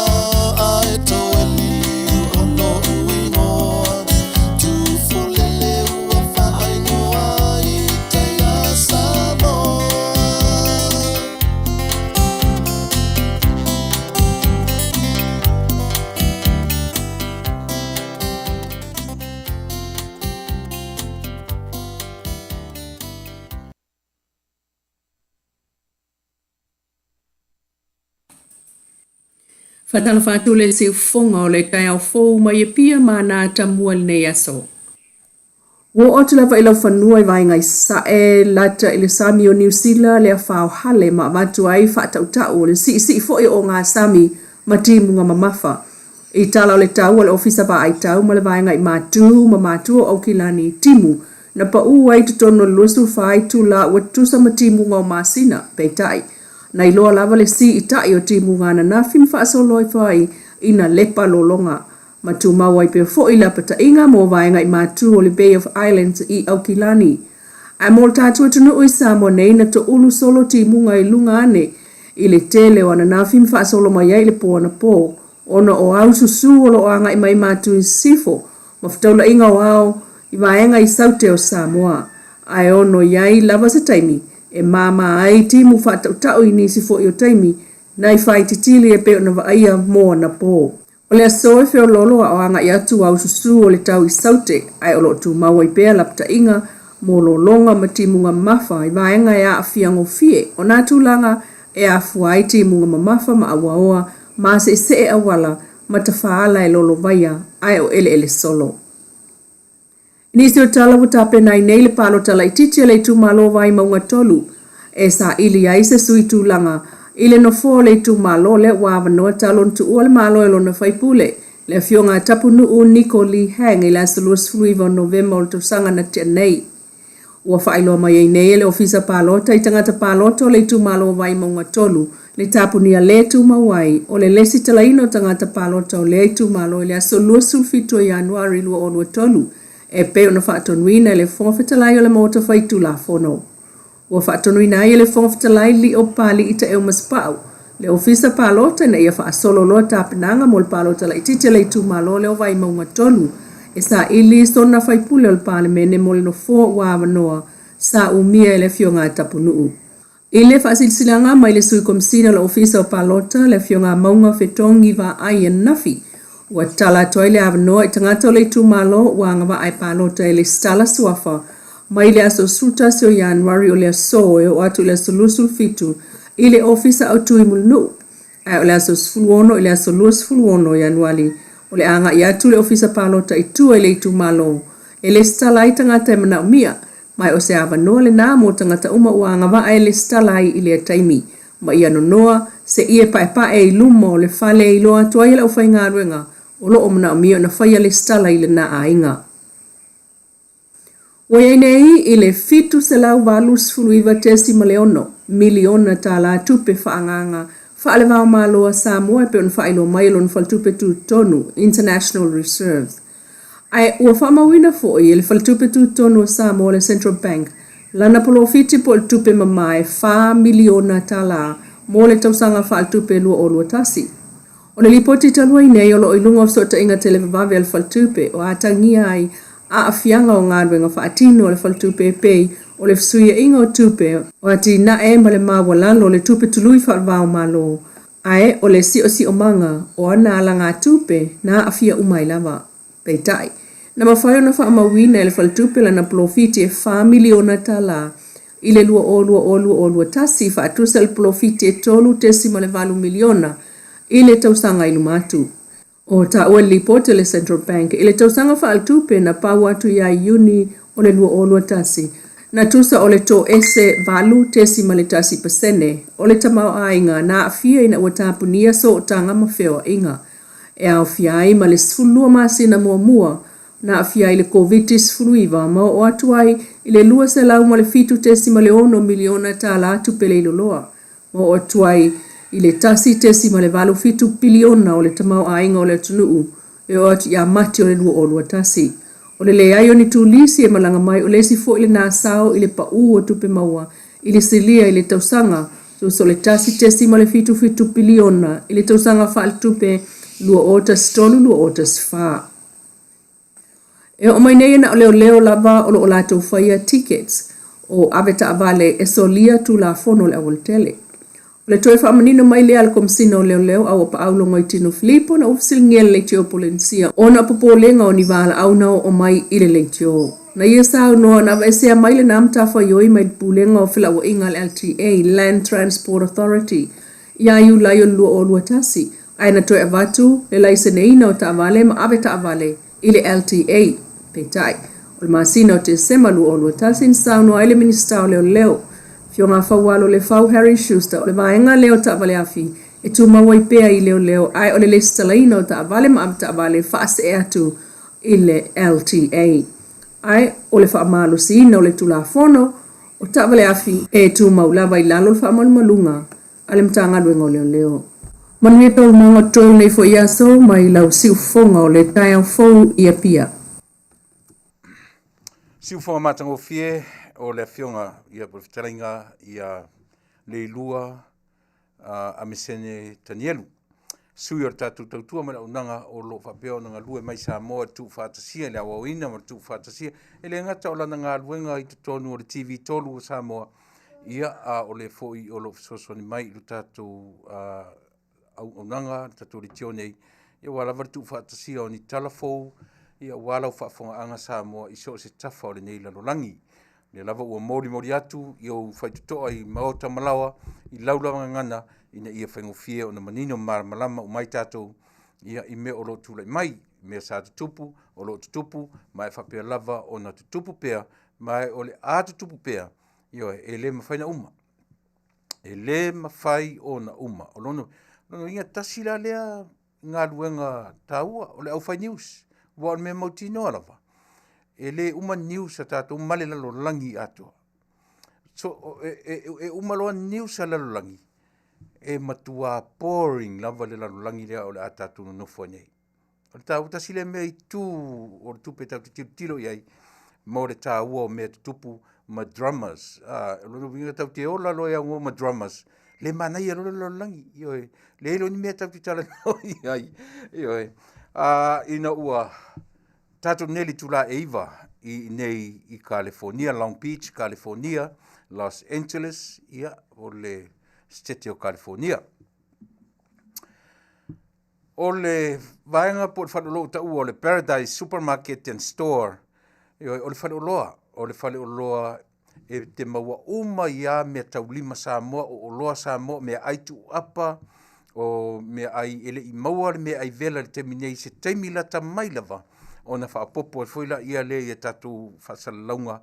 ae toe liliu o loʻu igoa. Tufulele ua faaigoa i tai a Samoa. Faatalofa atu le siufofoga o le taeao fou mai Apia ma ana atamua i lenei aso. Ua oo atu lava i laufanua i vaega i Sasae, lata i le sami o Niu Sila le afa o Hale ma avatu ai faatautau o le siisii foi o ogasami ma timuga mamafa. I tala o le tau a le Ofisa Vaai Tau ma le Vaega i Matu ma Matua o Aukilani i Timu, na paʻu ai i totonu o le 24 itula ua tutusa ma timuga o masina, peitai, na iloa lava le siitai o timuga ananafi ma faasolo ifo ai ina lepa lologa ma tumau ai pea foi le apataiga mo vaega i matu o le Bay of Islands i Aukilani. Ae mo le tatou atunuu i Samoa nei na toulu solo timuga i luga ane i le tele o ananafi ma faasolo mai ai i le po anapo ona o au susū o lo o agai mai matu i sisifo ma fetaulaiga o ao i vaega i saute o Samoa. Ae ono i ai lava se taimi e māmā ai timu faatautau i nisi foi o taimi nai faititili e pei ona vaaia mo anapo. O le aso e feoloolo a o agai atu au susū o le tau i saute ae o lo o tumau ai pea lapataiga mo lologa ma timuga mamafa i vaega e aafia gofie o nā tulaga e afua ai timuga mamafa ma auaoa ma seesee auala ma tafaala e lolovaia ae o eleele solo. I nisi o tala ua tapena ai nei le palota laitiiti a le itumalo o Vaimauga 3 e saili ai se sui tulaga i le nofoa o le itumalo lea ua avanoa talu ona tuua le Malo e lona faipule, le Afioga a Tapunuu Niko Lee Hang i le aso 29 o Novema o le tausaga na tea nei. Ua faailoa mai ai nei e le Ofisa Palota i tagata palota o le itumalo o Vaimauga 3 le tapunia le tumau ai o le lesitalaina o tagata palota o lea itumalo i le aso 27 o Ianuari 2023 e pei ona faatonuina e le Fofoga Fetalai o le Maota Faitulafono. Ua faatonuina ai e le Fofoga Fetalai Lio Papali'i Taeu Masepau le Ofisa Palota ina ia faasolo loa tapenaga mo le palota laitiiti a le itumalo lea o Vaimauga 3 e saili sona faipule o le Palemene mo le nofoa ua avanoa sa umia e le Afioga a Tapunuu. I le faasilasilaga mai le Sui Komesina o le Ofisa o Palota, le Afioga a Mauga Fetogi Vaai ananafi, ua tatala atu ai le avanoa i tagata o le itumalo ua agavaa e palota e lesitala suafa mai le aso 11 o Ianuari o le aso e oo atu i le aso 27 i le Ofisa Autu i Mulinuu, ae o le aso 16 i le aso 26 o Ianuali o le a agai atu le Ofisa Palota i tua i le itumalo e lesitala ai tagata e manaomia, ma o se avanoa lena mo tagata uma ua agavaa e lesitala ai i lea taimi. Ma ia nonoa seia e paepae i luma o le fale e iloa atu ai e le aufaigaluega o lo o manaomia ona faia lesitala i lena aiga. Ua i ai nei i le $789.6 miliona tala tupe faaagaaga faale-va-o-Malo a Samoa e pei ona faailoa mai e lona Faletupe Tutotonu, International Reserves. Ae ua faamauina foi e le Faletupe Tutotonu o Samoa, le Central Bank, lana polofiti po o le tupe mama e $4 miliona tala mo le tausaga faaletupe 2021. O le lipoti talu ai nei o lo o i luga o fesootaiga televavave a le Faletupe o atagia ai aafiaga o galuega faatino a le Faletupe e pei o le fesuiaiga o tupe o atinae ma le maualalo o le tupe tului faale-va-o-Malo ae o le siosiomaga o ana alagatupe na aafia uma ai lava. Peitai, na mafai ona faamauina e le Faletupe lana polofiti e $4 miliona i le 2020/2021 faatusa i le polofiti e $3.8 miliona i le tausaga i luma atu. O taua i le lipoti a le Central Bank i le tausaga faaletupe na pau atu ia Iuni o le 2021, na tusa o le toese 8.1% o le tamaoaiga na aafia ina ua tapunia sootaga ma feoaiga, e aofia ai ma le 12 masina muamua na aafia ai le Koviti-19 ma oo atu ai i le $207.6 miliona tala tupe leiloloa, ma oo atu ai i le 1.87 piliona o le tamaoaiga o le atunuu e oo atu ia Mati o le 2021. O le leai o ni turisi e malaga mai o le isi foi lena sao i le paū o tupe maua i le silia i le tausaga tusa o le 1.77 piliona i le tausaga faaletupe 2013/2014. E oo mai nei na o leoleo lava o lo o latou faia tickets o avetaavale e solia Tulafono o le Aualatele. O le toe faamanino mai lea a le Komesina o Leoleo Auapaau Logoitino Filipo na ua fesiligia le leitio Polenisia ona o popolega o ni valaau na oo mai i le leitio. Na ia saunoa na aveesea mai lena matafaioi mai le Pulega o Felauaiga a le LTA, Land Transport Authority, ia Iulai o le 2021, ae na toe avatu le laiseneina o taavale ma avetaavale i le LTA. Peitai, o le masina o Tesema 2021 na saunoa ai le Minisita o Leoleo, Afioga Faualo Lefau Harry Schuster, o le vaega lea o taavale afi e tumau ai pea i leoleo ae o le lesitalaina o taavale ma avetaavale e faasee atu i le LTA. Ae o le faamalosiina o le Tulafono o taavale afi e tumau lava i lalo o le faamalumaluga a le Matagaluega o Leoleo. Manuia taualumaga o totoe o lenei foi aso mai lau siufofoga o le taeao fou i Apia. Siufofoga matagofie o le Afioga ia po o le Fetalaiga ia Leilua Amesene Tanielu, sui o le tatou tautua ma le auaunaga o lo o faapea ona galue mai Samoa i le tuufaatasia i le aoaoina ma le tuufaatasia. E le gata o lana galuega i totonu o le TV3 o Samoa, ia a o le foi o lo o fesoasoani mai i lo tatou auaunaga, le tatou leitio nei, ia aua lava le tuufaatasia o ni tala fou, ia aua lau faafofogaaga Samoa i so o se tafa o lenei lalolagi. O lea lava ua molimoli atu i ou faitotoa i maota ma laoa i lau lava gagana ina ia faigofie ona manino ma malamalama uma ai tatou ia i mea o lo o tulai mai. mea sa tutupu, o lo o tutupu, ma e faapea lava ona tutupu pea, ma o le a tutupu pea, ioe, e le mafai ona uma. E le mafai ona uma. O lona uiga tasi la lea galuega taua o le aufai news, aua o le mea mautinoa lava, e le uma news a tatou ma le lalolagi atoa. So, e uma loa news a le lalolagi, e matua boring lava le lalolagi lea o le a tatou nonofo ai nei. O le taua tasi lea mea itu o le tupe tatou te tilotilo i ai mo le taua o mea tutupu ma dramas. O lona uiga tatou te ola loa e aunoa ma dramas, le manaia loa le lalolagi. Ioe, leai loa ni mea tatou te talanoa i ai. Ioe, ina ua tatou nei i le itula e 9 i nei i California, Long Beach, California, Los Angeles, ia, o le state o California. O le vaega po o le faleoloa ua taua o le Paradise Supermarket and Store, ioe, o le faleoloa, o le faleoloa e te maua uma ai lava meataulima Samoa, o oloa Samoa, meaai tuuapa, o meaai e le i maua le meaai vela i le taimi nei, se taimi lata mai lava ona faaopoopo ai foi lea i a tatou faasalalauga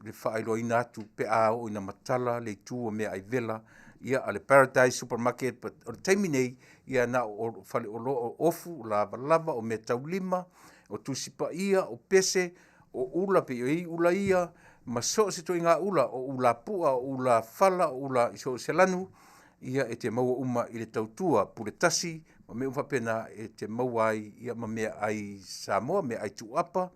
le faailoaina atu pe a oo ina matala le itu o meaai vela ia a le Paradise Supermarket. But o le taimi nei, ia na o faleoloa o ofu, o lavalava, o meataulima, o tusi paia, o pese, o ula pe i ai ula ia, ma so o se ituaiga ula, o ula pu'a, o ula fala, o ula i so o se lanu, ia e te maua uma i le tautua pule tasi ma mea uma faapena e te maua ai ia ma meaai Samoa, meaai tuuapa,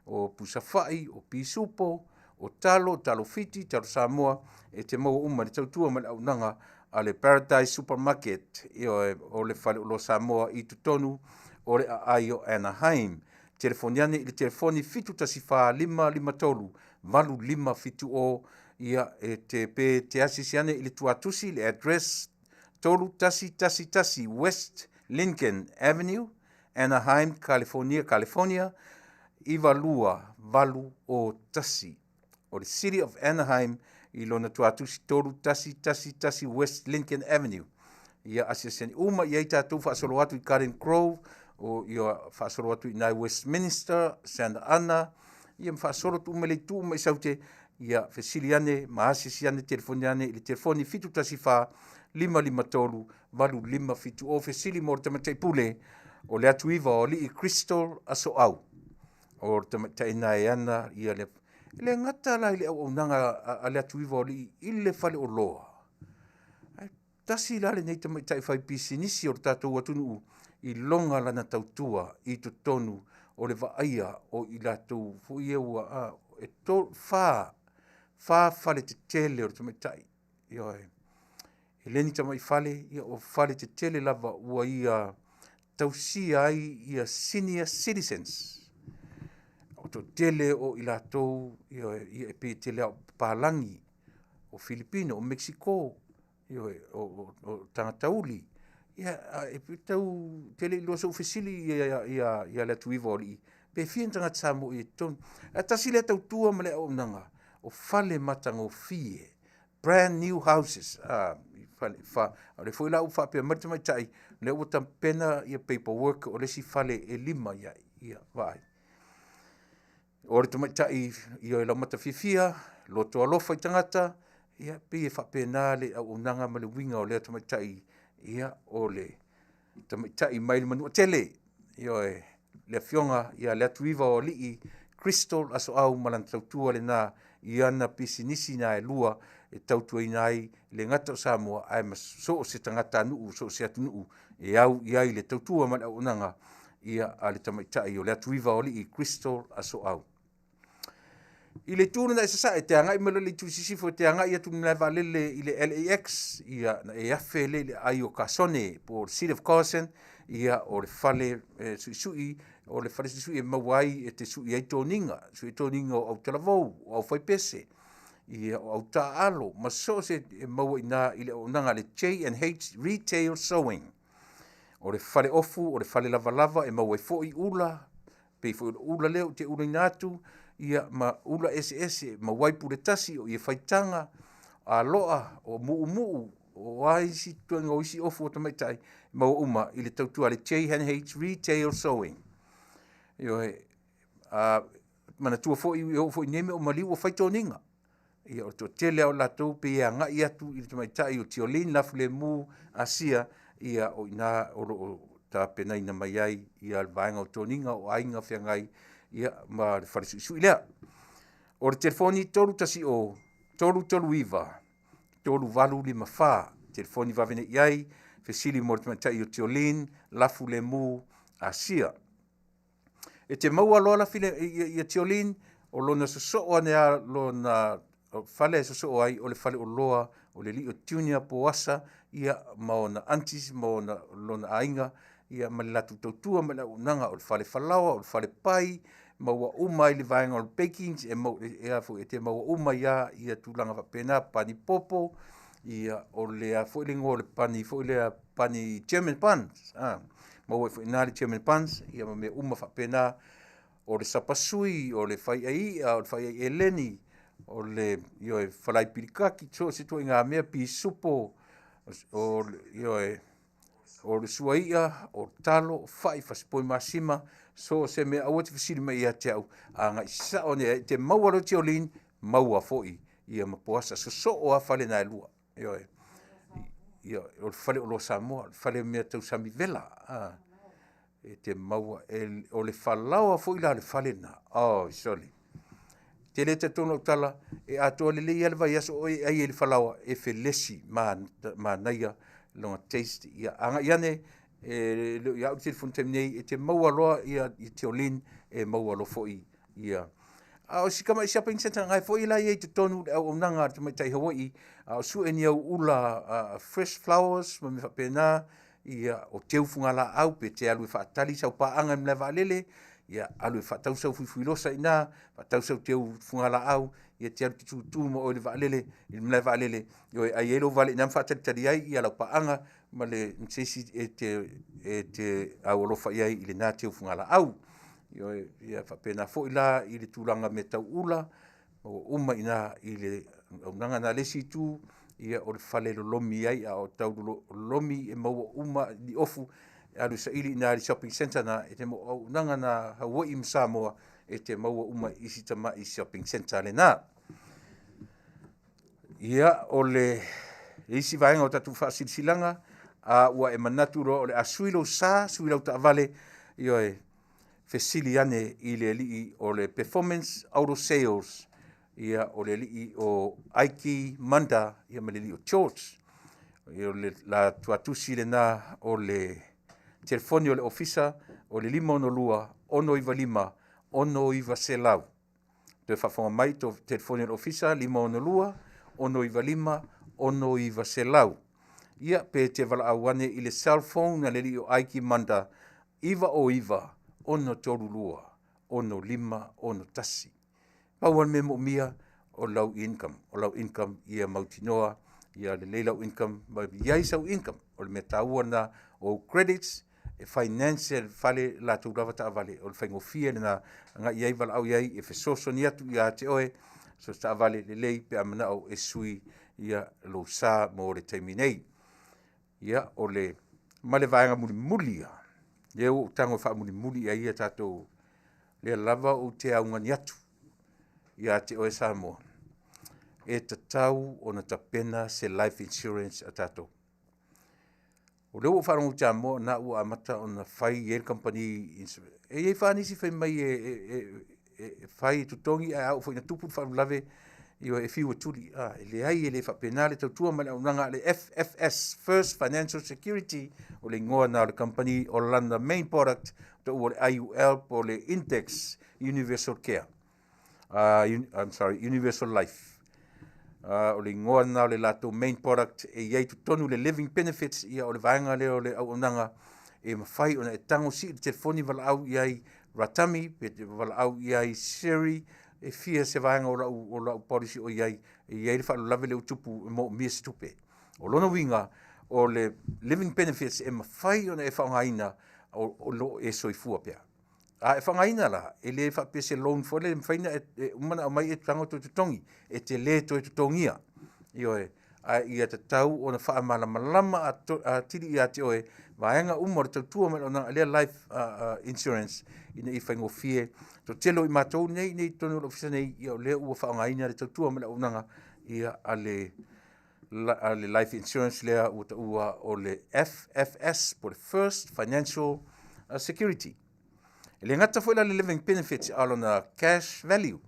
o pusafai, o pisupo, o talo, talo Fiti, talo Samoa, e te maua uma i le tautua ma le auaunaga a le Paradise Supermarket, ioe, o le faleoloa Samoa i totonu o le aai o Anaheim. Telefoni ane i le telefoni 714 553 8570, ia e te pe te asiasi ane i le tuatusi le address 3111 West Lincoln Avenue, Anaheim, California, California 92801. O le City of Anaheim i lona tuatusi 3111 West Lincoln Avenue. Ia asiasi ane uma i ai tatou faasolo atu i Garden Grove, o ia faasolo atu i nai Westminster, Santa Ana, ia ma faasolo atu uma i le itu uma i Saute, ia fesili ane ma asiasi ane, telefoni ane i le telefoni 714 553 8570, fesili mo le tamaitai pule o le atu iva o alii Crystal Asoau. O le tamaitai na e ana ia le e le gata la i le auaunaga a le atu iva o alii i le faleoloa. Ae tasi la lenei tamaitai fai pisinisi o le tatou atunuu i loga lana tautua i totonu o le vaaia o i latou foi ia ua e tolu fa fa fale tetele o le tamaitai. Ioe, e le ni tamai fale, ia o fale tetele lava ua ia tausia ai ia senior citizens. O toatele o i latou, ioe, ia e pei e tele lava o papalagi, o Filipino, o Mexico, ioe, o tagata uli. Ia e tau tele iloa so'u fesili ia le atu iva o alii pe fia ni tagata Samoa i totonu. Ae tasi lea tautua ma le auaunaga o fale matagofie, brand new houses. Fale fa o le foi la ua faapea mai le tamaitai lea ua tapena ia paperwork o le isi fale e 5 i ai ia vaai. O le tamaitai ia e laumata fiafia, loto alofa i tagata, ia pei e faapena le auaunaga ma le uiga o lea tamaitai, ia o le tamaitai mai le Manuatele. Ioe, le afioga ia le atu iva o alii Crystal Asoau ma lana tautua lena i ana pisinisi na e lua e tautuaina ai le gata o Samoa ae ma so o se tagatanuu, so o se atunuu e au i ai le tautua ma le auaunaga ia a le tamaitai o le atu iva o alii Crystal Asoau. I le itu lena i sasae, te agai mai loa i le itu i sisifo, te agai atu i le malae vaalele i le LAX, ia na e afe lea i le aai o Kasone, po o le City of Carson, ia o le fale suisui, o le fale suisui e maua ai e te sui ai toniga, sui toniga o autalavou, o aufaipese, ia o autaaalo, ma so o se e maua i ina i le auaunaga a le J&H Retail Sewing. O le fale ofu, o le fale lavalava e maua ai foi ula, pei foi o le ula lea ou te ulaina atu, ia ma ula eseese, maua ai pule tasi, o ie faitaga, aloa, o muumuu, O a isi ituaiga o isi ofu o tamaitai, maua uma i le tautua a le J&H Retail Sewing. Ioe, a manatua foi e oo foi i nei mea o maliu ua fai toniga. Ia o le toatele lava o latou pei e agai atu i le tamaitai o Tiolin Lafulemu Asia, ia o i ina o lo o tapenaina mai ai ia le vaega o toniga o aiga feagai ia ma le fale suisui lea. O le telefoni 310 339 3854, telefoni vave nei i ai, fesili mo le tamaitai o Tiolin Lafulemu Asia. E te maua loa la file, ia, ia Tiolin, o lona sosoo ane a lona fale e sosoo ai o le faleoloa o le alii o Junior Poasa ia ma ona aunties ma ona lona aiga ia ma le latou tautua ma le auaunaga o le fale falaoa, o le fale pai, maua uma ai le vaega o le bakings e mau, e, a foi, e te maua uma ai lava ia tulaga faapena, pani popo, ia o le a foi le igoa o le pani foi lea, pani German buns, a, maua ai foi i ina le German buns, ia ma mea uma faapena. O le sapasui, o le faiai i'a, o le faiai eleni, o le ioe, falai pilikaki, so o se ituaiga mea, pisupo, o le ioe, o le suaia, o talo, o fai, fasipovi masima, so o se mea, aua e te fesili mai ia te au, agai sao ane e te maua loa Tiolin, maua foi ia ma Poasa, sosoo lava fale na e lua. Ioe. Ia, o le fale oloa Samoa, o le fale mea tau sami vela. A, e te maua, e, o le falaoa foi la o le fale lena. Oh, soli. Te le talitonu lau tala, e atoa lelei lava le vaiaso o oe e ai ai i le falaoa, e felesi ma, manaia lona taste. Ia, agai ane, e le o ia au le telefoni i le taimi nei, e te maua loa ia Tiolin, e maua loa foi ia. A o si tamai shopping centre na foi la e i ai i totonu le auaunaga a le tamaitai Hawaii, a o sue ni au ula fresh flowers ma mea faapena, ia o teu fugalaau pe te alu e faatali sau paaga i le malae vaalele, ia alu e faatau sau fuifuilosa i ina, faatau sau teu fugalaau, ia te alu te tutu ma oe i le vaalele, i le malae vaalele, ioe, ai ai lou vale i ina ma faatalitali ai ia lau paaga ma le ma se isi e te e te aualofa i ai i lena teu fugalaau. Ioe, ia faapena foi la i le tulaga mea tau ula, ua uma i ina i le auaunaga lena. O le isi itu, ia o le fale e lolomi ai, a o tau lolomi e maua uma ni ofu e alu e saili i ina i le shopping centre lena, e te maua, o auaunaga na a Hawaii ma Samoa e te maua uma i si tamai shopping centre lena. Ia, o le isi vaega o tatou faasilasilaga, a ua e manatu loa o le a sui lou sa, sui lau taavale, ioe, fesili ane i le alii o le Performance Auto Sales, ia o le alii o Aiki Manda, ia ma le alii o George. Ia o le la tuatusi lena o le telefoni o le ofisa o le 562 695 6900. Toe faafofoga mai to telefoni o le ofisa 562 695 6900. Ia pe te valaau ane i le cell phone a le alii o Aiki Manda 909 632 6561. Pau lava le mea moomia o lau income, o lau income ia mautinoa ia lelei lau income ma i ai sau income. O le mea taua lena o ou credits e finance e le fale latou lava taavale. O le faigofie lena agai i ai valaau i ai e fesoasoani atu ia te oe so se taavale lelei pe a manao e sui ia lou sa mo le taimi nei. Ia, o le ma le vaega mulimuli lava, lea ua ou tago e faamulimuli i ai ia tatou, lea lava ou te augani atu ia te oe Samoa, e tatau ona tapena se life insurance a tatou. O lea ua ou faalogo i Samoa na ua amata ona fai i ai le kamupani e i ai fa nisi fai mai e, e, e, e fai e totogi ae a oo foi ina tupu le faalavelave ioe e fiu e tuli. A, e leai e le faapena le tautua ma le auaunaga a le FFS, First Financial Security, o le igoa lena o le kamupani o lana main product taua o le IUL po o le Index Universal Care. I'm sorry, Universal Life. O le igoa lena o le latou main product e i ai totonu le living benefits, ia o le vaega lea o le auaunaga e mafai ona e tago sii le telefoni valaau i ai Ratami, pe te valaau i ai Siri, e fia se vaega o lau, o lau policy o i ai, e i ai le faalavelave lea ua tupu e moomia se tupe. O lona uiga, o le living benefits e mafai ona e faaaogaina o, o lo o e soifua pea. A e faaaogaina la, e le faapea se loan foi lea e mafai ona e, e uma ona aumai e tago toe totogi, e te le toe totogia. Ioe. Ae ia tatau ona faamalamalama atili ia te oe vaega uma o le tautua ma le auaunaga a lea life insurance ina ia faigofie. Toatele o i matou nei i totonu o le ofisa nei, ia o lea ua faaaogaina le tautua ma le auaunaga ia a le life insurance lea ua taua o le FFS po o le First Financial Security. E le gata foi la i le living benefits a o lona cash value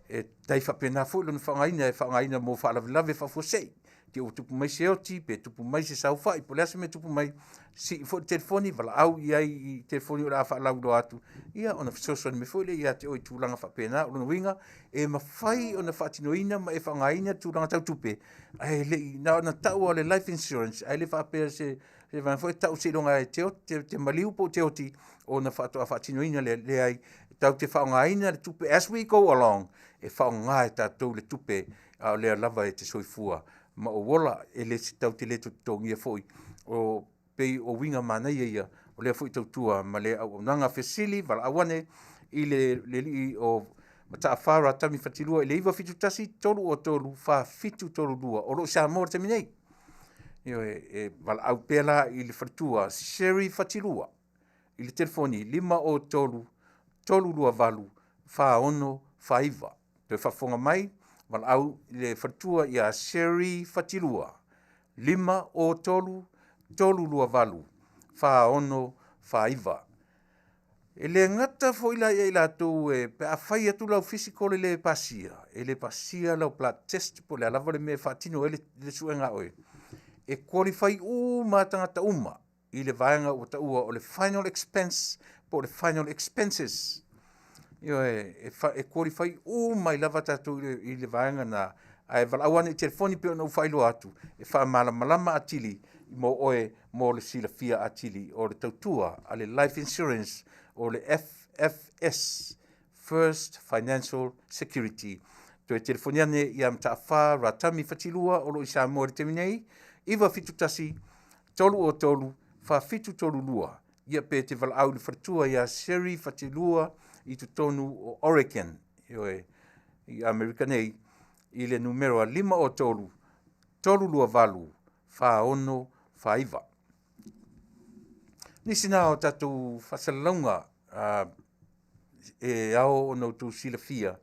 e tai faapena foi lona faaaogaina e faaaogaina mo faalavelave faafuasei. Te i ua tupu mai se oti pe tupu mai se saofai po o le a se mea e tupu mai, sii foi le telefoni valaau i ai i telefoni o le a faalauiloa atu, ia ona fesoasoani mai foi lea ia te oe i tulaga faapena. O lona uiga, e mafai ona faatinoina ma e faaaogaina tulaga tau tupe, ae le i na ona tau lava o le life insurance, ae le faapea o se vaega foi lea e tau seiloga lava e te maliu po o te oti ona faatoa faatinoina lea. Leai, tatou te faaaogaina le tupe as we go along, e faaaoga e tatou le tupe a o lea lava e te soifua ma ou ola. E le tatou te le toe totogia foi. O pei o uiga manaia ia o lea foi tautua ma le auaunaga. Fesili, valaau ane i le alii o Mataafa Ratami Fatilua i le 971 303 4732. O lo o i Samoa i le taimi nei. Ioe, e valaau pea la i le faletua Sherry Fatilua i le telefoni 503 328 4649. Toe faafofoga mai, valaau i le faletua ia Sherry Fatilua 503 328 4649. E le gata foi la ia i latou e, pe a fai atu lau physical e le pasia, e le pasia lau blood test po o le a lava le mea e faatino ai le suega a oe, e qualify uma lava tagata uma i le vaega ua taua o le final expense po o le final expenses. Ioe, e qualify uma ai lava tatou i le vaega lena. Ae valaau ane i telefoni pei ona ou faailoa atu e faamalamalama atili mo oe mo le silafia atili o le tautua a le Life Insurance o le FFS, First Financial Security. Toe telefoni ane ia Mataafa Ratami Fatilua o lo o i Samoa i le taimi nei, 971 303 4732. Ia pe te valaau i le faletua ia Sherry Fatilua i totonu o Oregon, ioe, i Amerika nei, i le numera 503 328 4649. Nisi na o tatou faasalalauga e ao ona outou silafia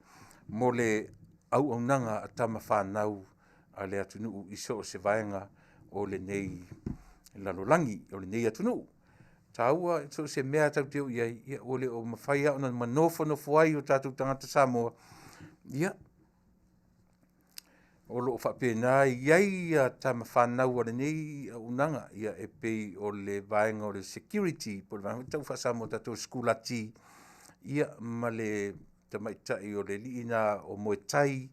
mo le auaunaga a tama fanau a le atunuu i so o se vaega o lenei lalolagi, o lenei atunuu. Taua so o se mea tatou te o i ai, ia ua le o mafai lava ona manofonofo ai o tatou tagata Samoa, ia, o lo o faapena e i ai ia tama fanau a lenei auaunaga, ia e pei o le vaega o le security po o le vaega foi lea e tau faa-Samoa o tatou o le sikulati, ia ma le tamaitai o le alii lena o Moetai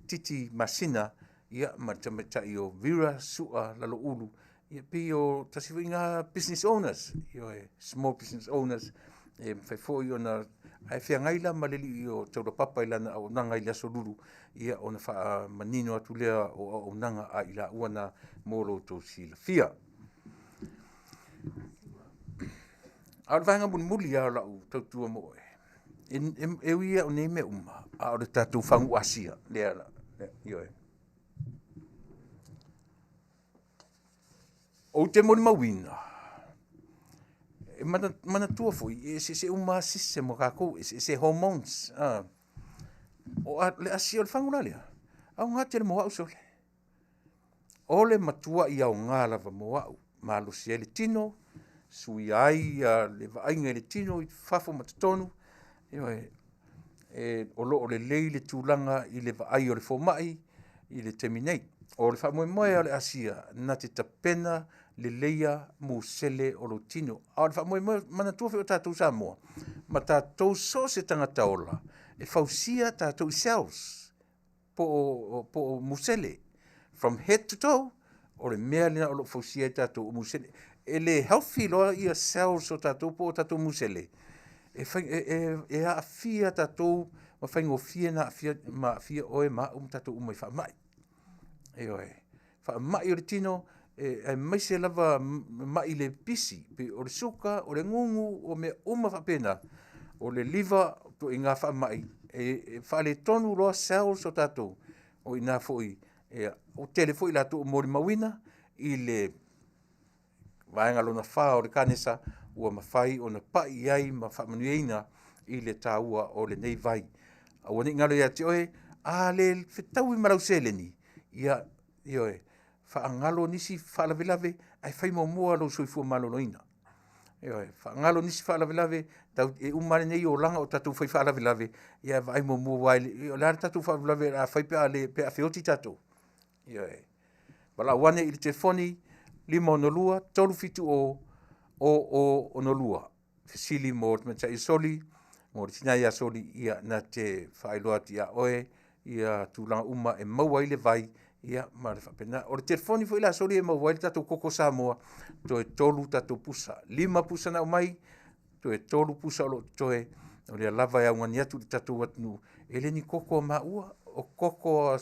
Titi Masina, ia ma le tamaitai o Vera Sua Laloulu, ia pei o tasi foi lena business owners, ioe, small business owners, e mafai foi ona ae feagai la ma le alii o Taulapapa i lana auaunaga i le Aso Lulu, ia ona faamanino atu lea o auaunaga a i laua na mo lo outou silafia. A o le vaega mulimuli lava o lau tautua mo oe, e ui lava o nei mea uma, a o le tatou fagu asia lea, ioe. Ou te molimauina, e manatua foi, e eseese uma lava system o tatou, e eseese hormones. O le asia o le fagu la lea, aoga tele mo au sole. O le matuai aoga lava mo au, malosi ai le tino, suia ai le vaaiga i le tino i fafo ma totonu, ioe, o lo o lelei le tulaga i le vaai o le fomai i le taimi nei. O le faamoemoe o le Asia, na te tapena leleia musele o lou tino. A o le faamoemoe, manatua foi o tatou Samoa, ma tatou so o se tagata ola, e fausia tatou i cells, po o musele, from head to toe, o le mea lena o lo o fausia ai tatou o musele. E le healthy loa ia cells o tatou po o tatou musele, e aafia tatou ma faigofie ona aafia ma aafia oe ma au ma tatou uma i faamai. Ioe. Faamai o le tino, aemaise lava mai le pisi, pei o le suka, o le gugu, o mea uma faapena. O le liver, o ituaiga faamai, e faaletonu loa cells o tatou, o i ina foi Ia, ua tele foi latou ua molimauina i le vaega lona fa o le kanesa ua mafai ona pai i ai ma faamanuiaina i le taua o lenei vai. Aua ne i galo ia te oe, a le fetaui ma lau seleni, ia, ioe, faagalo nisi faalavelave ae fai muamua lou soifua maloloina. Ioe, faagalo nisi faalavelave, e uma lava lenei olaga o tatou fai faalavelave, ae vaai muamua aua o le a le tatou faalavelave o le a fai pe a feoti tatou? Ioe. Valaau ane i le telefoni 562 370 0062, fesili mo le tamaitai o Soli, mo le tina ia Soli, ia na te faailoa atu ia oe tulaga uma e maua ai le vai, ia ma le faapena. O le telefoni foi la a Soli e maua ai le tatou koko Samoa, toe 3 tatou pusa, 5 pusa na aumai, toe 3 pusa o lo o totoe, o lea lava e augani atu i le tatou atunuu, e le ni koko a maua, o koko a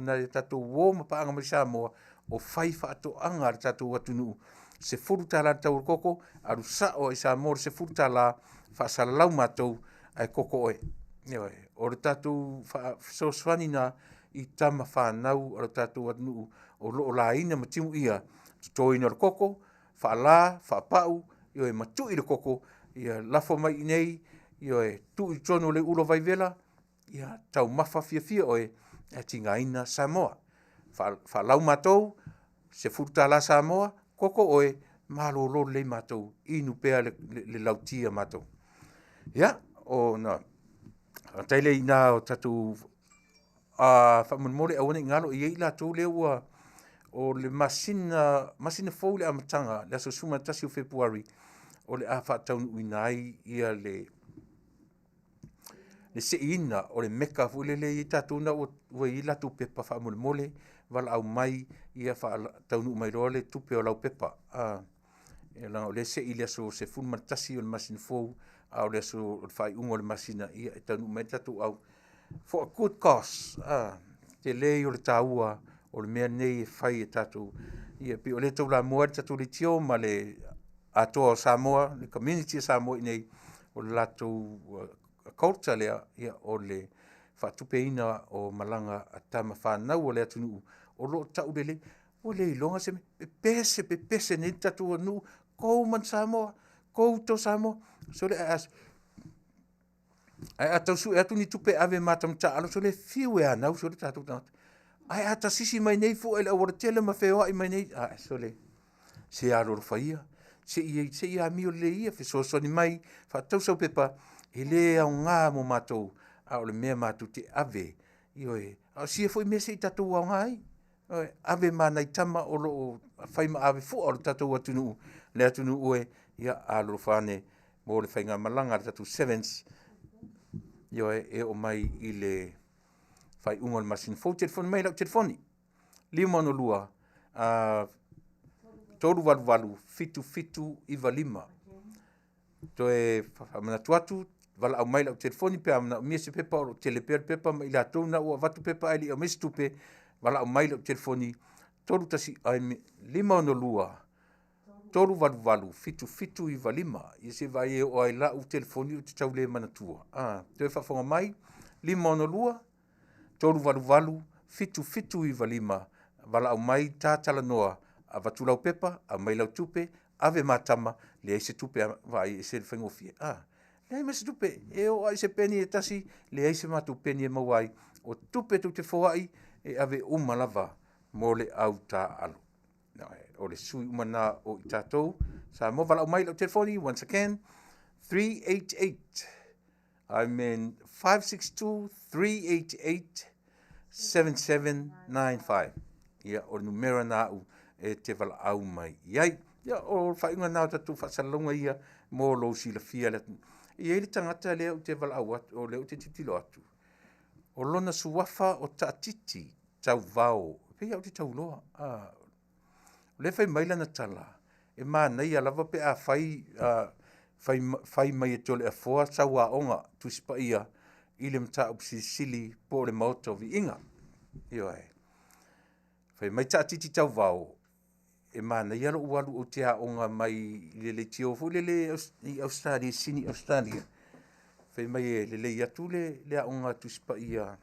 nai o tatou uo ma paaga mai Samoa, o faifaatoaga a le tatou atunuu. E $10 le tau o le koko, alu sao lava i Samoa le $10, faasalalau matou ae koko oe. Ioe. O le tatou fesoasoani lena i tama fanau a lo tatou atunuu o lo o laina ma timuia le totoina o le koko, faala, faapau, ioe ma tui le koko, ia lafo mai i inei, ioe, tuu i totonu o le ula vaivela, ia taumafa fiafia oe ae tigaina Samoa. Faalau matou, $10 Samoa, koko oe, malolo lelei matou, inu pea le lauti a matou. Ia, ona faafetai lea i ina o tatou faamolemole aua ne i galo e i ai latou lea ua o le masina, masina fou le amataga le aso 11 o Fepuari o le a faataunuuina ai le seiina o le meka foi lele e i ai tatou na ua i ai latou pepa faamolemole valaau mai ia faataunuu mai loa le tupe o lau pepa. Leaga o lea e sei i le aso 11 o le masina fou, a o le aso o le faaiuga o le masina e taunuu mai ai le tatou au for a good cause. Tele ia o le taua o le mea lenei e fai e tatou. Ia pei o lea e taulamua ai le tatou leitio ma le Atoa o Samoa, le community a Samoa i inei, o le latou culture lea, o le faatupeina o malaga a tama fanau a le atunuu o lo o taulelei. Ua le iloga se mea, pepese, pepese nei le tatou atunuu, go man Samoa, go to Samoa. Sole ae a tau sue atu ni tupe e ave ma ata mataaalo, sole e fiu e anau sole tatou tagata. Ae a tasisi mai nei fua i le aualatele ma feoai mai nei, ae sole, se alolofa ia, se i amio lelei ia, fesoasoani mai, faatau sau pepa, e le aoga mo matou, a o le mea matou te ave, ioe, a o sia foi mea se i tatou aoga ai, ioe, ave ma nai tama o lo o fai ma avefua o le tatou atunuu, le atunuu e, ia alolofa ane mo le faigamalaga a le tatou Sevens, ioe, e oo mai i le faaiuga o le masina fou. Telefoni mai i lau telefoni, 562 388 7795. Toe faamanatu atu, valaau mai i lau telefoni pe a manaomia se pepa, o lo o tele pea le pepa ma i latou na ua avatu pepa ae le i aumaia se tupe, valaau mai i lau telefoni 562 388 7795. Ia se i vaai e oo lava i lau telefoni ou te tau le manatua. Toe faafofoga mai, 562 388 7795, valaau mai ta talanoa, avatu lau pepa, aumai lau tupe, ave ma tama, leai se tupe, vaai e ese le faigofie. Leai ma se tupe, e oo lava i se peni e tasi, leai se matou peni e maua ai. O tupe tou te foai, e ave uma lava mo le au taaalo. O le sui uma lena o i tatou. Samoa, valaau mai i lau telefoni, once again, 388, I mean 562 388 7795. Ia, o le numera na au e te valaau mai i ai. Ia, o le faaiuga lena o tatou faasalalauga ia mo lou silafia. E i ai le tagata lea ou te valaau atu, o lea ou te tilotilo atu, o lona suafa o Taatiti Tauvao, pei lava ou te tau iloa. O lea e fai mai lana tala, e manaia lava pe a fai, fai mai e Toleafoa sau aoga Tusi Paia i le Mataupu Silisili po o le Maota o Viiga. Ioe. Fai mai Taatiti Tauvao, e manaia lou alu ou te aoga mai i le leitio foi lele i Ausetalia, Sini Ausetalia. Fai mai e lelei atu le aoga Tusi Paia.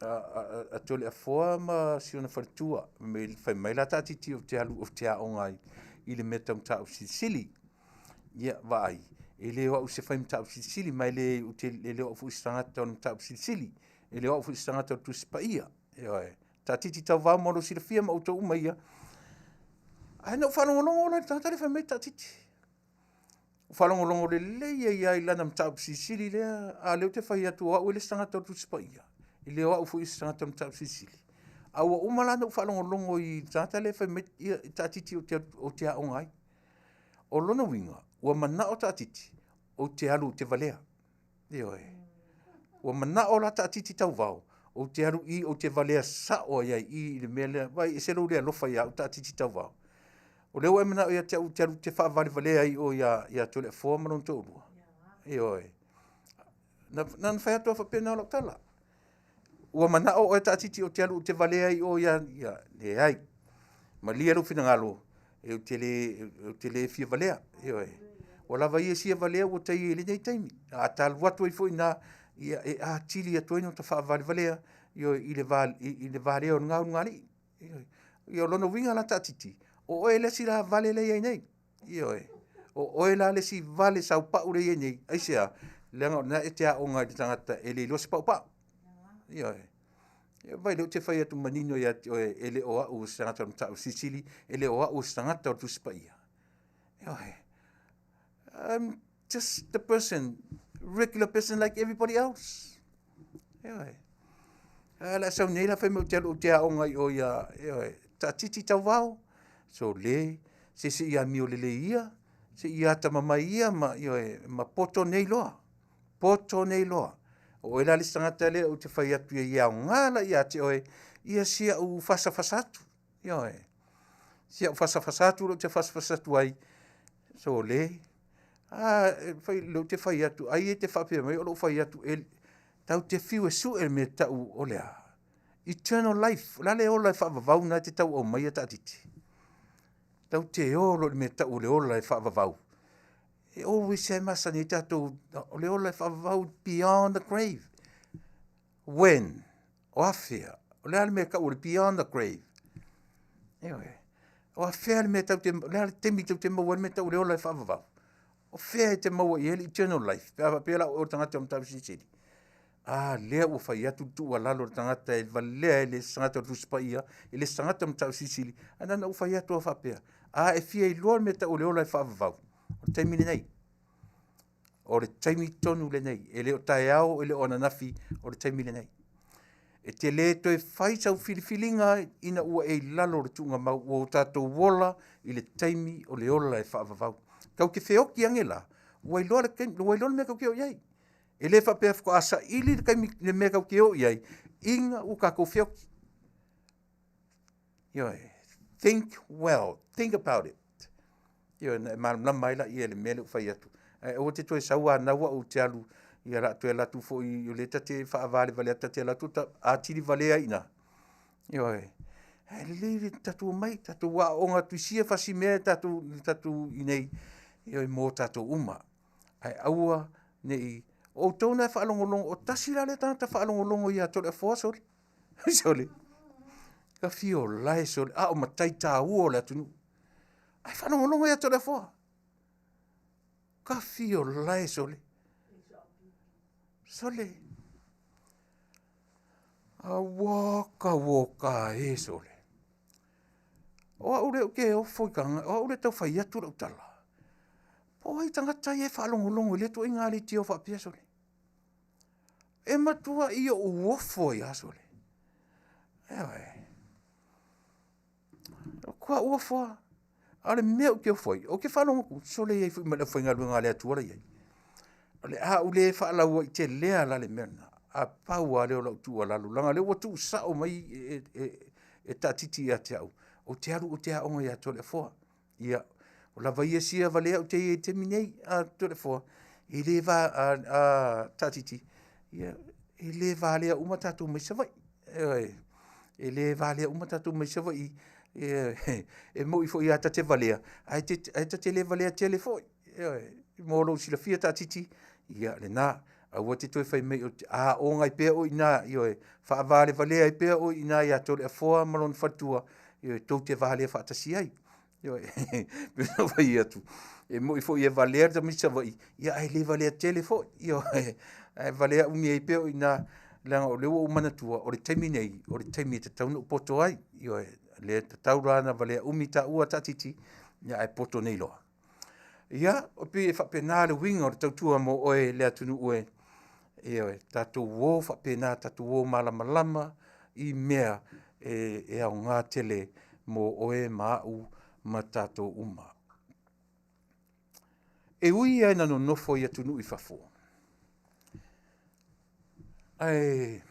a Toleafoa ma si ona faletua, fai mai la taatiti ou te alu ou te aoga ai i le mea tau mataupu silisili. Ia, vaai, e le o au se fai mataupu silisili, ma e le, ou te, e le o au foi se tagata o le mataupu silisili. E le o au foi se tagata o le Tusi Paia. Ioe. Taatiti tauvao mo lou silafia ma outou uma ia. Ae na ou faalogologo la i le tagata lea fai mai taatiti. Ou faalogologo lelei ai lava i lana mataupu silisili lea, a o lea ou te fai atu o au e le se tagata o le Tusi Paia, e le o au foi o se tagata o le mataupu silisili. A ua uma la ona ou faalogologo i le tagata lea fai mai ia taatiti ou te aoga ai. O lona uiga, ua manao taatiti ou te alu ou te valea. Ioe. Ua manao la taatiti tauvao ou te alu i i ou te valea sao ai i i i le mea lea. Vaai e ese lou le alofa ia au taatiti tauvao. O lea ua e manao ia te au ou te alu ou te faavalevalea ai i o ia Toleafoa ma lona toalua. Ioe. Na ona fai atu lava faapena o lau tala. Ua manao oe taatiti ou te alu ou te valea ai i o ia, ia, leai. Malie lou finagalo, ou te le, ou te le fia valea. Ioe. Ua lava ia sia valea ua tai i lenei taimi. A ta alu atu ai foi i ina, ia e atili atu ai ona ta faavalevalea, ioe, i le va, i le valea o lena ulugalii. Ioe. Ia o lona uiga la taatiti, o oe le isi la vale lea e i ai nei. Ioe. O oe la le isi vale saupau lea e i ai nei. Aisea? Leaga o lena e te aoga i le tagata e le iloa se paupau. Ioe. Vaai o lea ou te fai atu manino ia te oe, e le o au o se tagata o le mataupu silisili, e le o au o se tagata o le Tusi Paia. Ioe. I'm just the person, regular person like everybody else. Ioe. A la sau nei la fai mai ou te alu ou te aoga i o ia, ioe, taatiti tauvao, so le, se se i amio lelei ia, se i atamamai ia ma, ioe, ma poto nei loa. Poto nei loa. O oe la le isi tagata lea ou te fai atu ai e aoga la ia te oe, ia si au fasafasa atu. Ioe. Si au fasafasa atu lea ou te fasafasa atu ai, sole, a, fai, lea ou te fai atu, ai e te faapea mai o lou fai atu, e, tatou te fiu e sue le mea tau o le a? Eternal life. O le a le ola e faavavau lena e te tau aumaia taatiti? Tatou te o loa i le mea tau o le ola e faavavau. E always lava e masani ai tatou, o le ola e faavavau beyond the grave. When? O afea? O le a le mea e tau o le beyond the grave? Ioe. O afea le mea tatou te, o le a le taimi tatou te maua ai le mea tau o le ola e faavavau? O fea e te maua i ai le eternal life? Pe a faapea la o oe o le tagata o Mataupu Silisili. A lea ua fai atu le tuualalo a le tagata e valea e le isi tagata o le Tusi Paia, e le isi tagata o Mataupu Silisili, ae na ona ou fai atu lava faapea, a e fia iloa le mea tau o le ola e faavavau, o le taimi lenei. O le taimi tonu lenei. E le o taeao, e le o ananafi, o le taimi lenei. E te le toe fai sau filifiliga ina ua e i lalo o le tuugamau, ua o tatou ola i le taimi o le ola e faavavau. Tatou te feoti ane la, ua iloa le taimi, ua iloa le mea tatou te o i ai. E le faapea faatoa saili le taimi, le mea tatou te o i ai, ina ua tatou feoti. Ioe, think well, think about it. Ioe, ona e malamalama ai laia i le mea lea ua fai atu. Ae aua te toe sau anau au ou te alu, ia o le a toe alu atu foi, o lea ta te faavalevalea atu, ta te alu atu ta atili valea ai i ina. Ioe, ae lelei le tatou omai, tatou aooga atu i sia fasi mea tatou, tatou i inei, ioe, mo tatou uma. Ae aua ne i, o outou na e faalogologo, o tasi la lea tagata faalogologo ia Toleafoa sole. Sole, ka fia ola e sole, a o matai tāua o le atunuu. Ae faalogologo ia Toleafoa. Ka fia ola e sole. Sole. Aua ka uoka e sole. O au lea ou te ofo i o au lea e tau fai atu lau tala. Po o ai tagata ia e faalogologo i lea ituaiga leitio faapea sole. E matuai ou ofo ai lava sole. Ioe. Matua ou ofo lava. A o le mea ou te ofo ai, ou te faalogo atu, sole e i ai foi ma le aufaigaluega a le Atua la e i ai. O le a ou le faalauaitelea la le mea lena, a pau lava lea o lau tuualalo, leaga o lea ua tuusao mai e taatiti ia te au, ou te alu ou te aoga ia Toleafoa. Ia, ua lava ia sia valea ou te i ai i le taimi nei, a Toleafoa, e le va, a, a Taatiti, ia, e le valea uma tatou mai Savaii. Ioe, e le valea uma tatou mai Savaii. E, e moni foi lava ta te valea, ae te, ae ta te le valea tele foi. Ioe, mo lou silafia Taatiti, ia lena. Aua te toe fai mai ou te aoga ai pea oe i ina, ioe, faavalevalea ai pea oe i ina ia Toleafoa ma lona faletua, ioe, tou te valea faatasi ai. Ioe, pei ona ou fai atu, e moni foi e valea le tamaitiiti Savaii, ia ae le valea tele foi, ioe, ae valea umi ai pea oe i ina, leaga o lea ua ou manatua, o le taimi nei, o le taimi e tatau ona ou poto ai. Ioe, e le tatau la ona valea umi taua taatiti, ia ae poto nei loa. Ia, e pei e faapena le uiga o le tautua mo oe le atunuu e. Ioe, tatou o faapena, tatou o malamalama i mea e aoga tele mo oe ma au ma tatou uma. E ui lava ina nonofo i atunuu i fafo, ae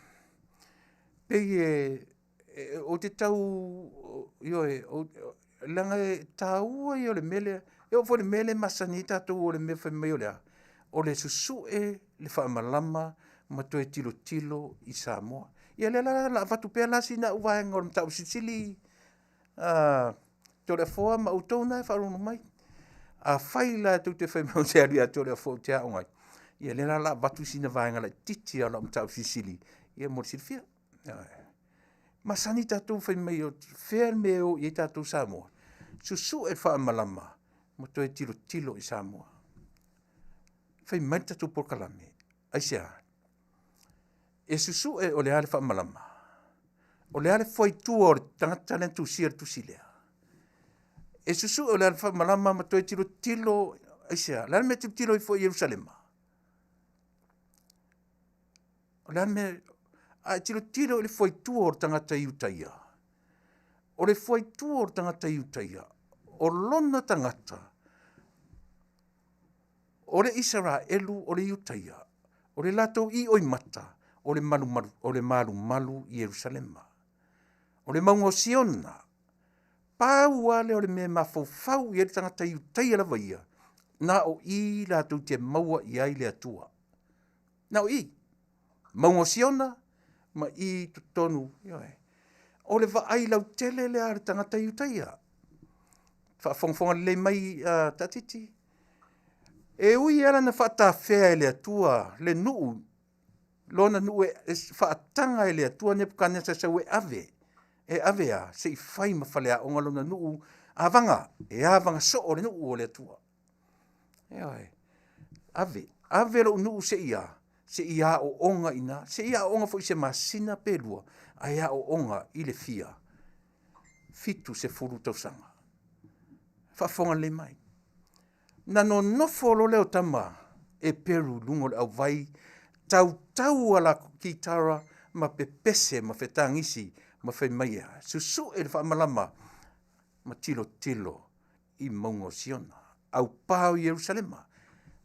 pei e ou te tau, ioe, leaga e taua ia o le mea lea, e oo foi i le mea lea e masani ai tatou o le mea fai mai o le a? O le susue le faamalama ma toe tilotilo i Samoa. Ia o lea la o le a avatu pea la sina au vaega o le mataupu silisili Toleafoa ma outou na e faalogologo mai. Afai la tou te fai mai ou te alu ia Toleafoa ou te aoga ai, ia o lea la o le a avatu sina vaega laitiiti lava o lau mataupu silisili mo le silafia. Masani tatou fai mai o fea le mea e o i ai tatou Samoa? Susue le faamalama ma toe tilotilo i Samoa. Fai mai le tatou polokalame, aisea? E susue o le a le faamalama? O le a le fuaitua o le tagata lea na tusia le tusi lea? E susue o le a le faamalama ma toe tilotilo, aisea? O le a le mea e tilotilo ai fua i Ierusalema? O le a le mea? A e tilotilo i le fuaitua o le tagata Iutaia, o le fuaitua o le tagata Iutaia, o lona tagata, o le Isaraelu o le Iutaia, o le latou ioimata, o le malumalu, o le malumalu i Ierusalema. O le mauga o Siona, pau lava lea o le mea e mafaufau i ai le tagata Iutaia lava ia, na o i latou te maua i ai le Atua. Na o i. Mauga o Siona ma i totonu, ioe. O le vaai lautele lea a le tagata Iutaia. Faafogafoga lelei mai Taatiti, e ui lava na faatafea e le Atua le nuu, lona nuu e faataga e le Atua Nepukatanesa e sau e ave, e ave a se i fai ma faleaoga lona nuu avaga, e avaga soo le nuu o le Atua. Ioe. Ave, ave lou nuu se i a, se i aooga i ina, se i aooga foi i se masina pe lua, ae aooga i le fia 70 tausaga. Faafofoga lelei mai. Na nonofo loa lea o tama Eperu i luga o le auvai, tautau a latou kitara ma pepese ma fetagisi ma fai mai e a? Susue le faamalama ma tilotilo i mauga o Siona, aupa o Ierusalema.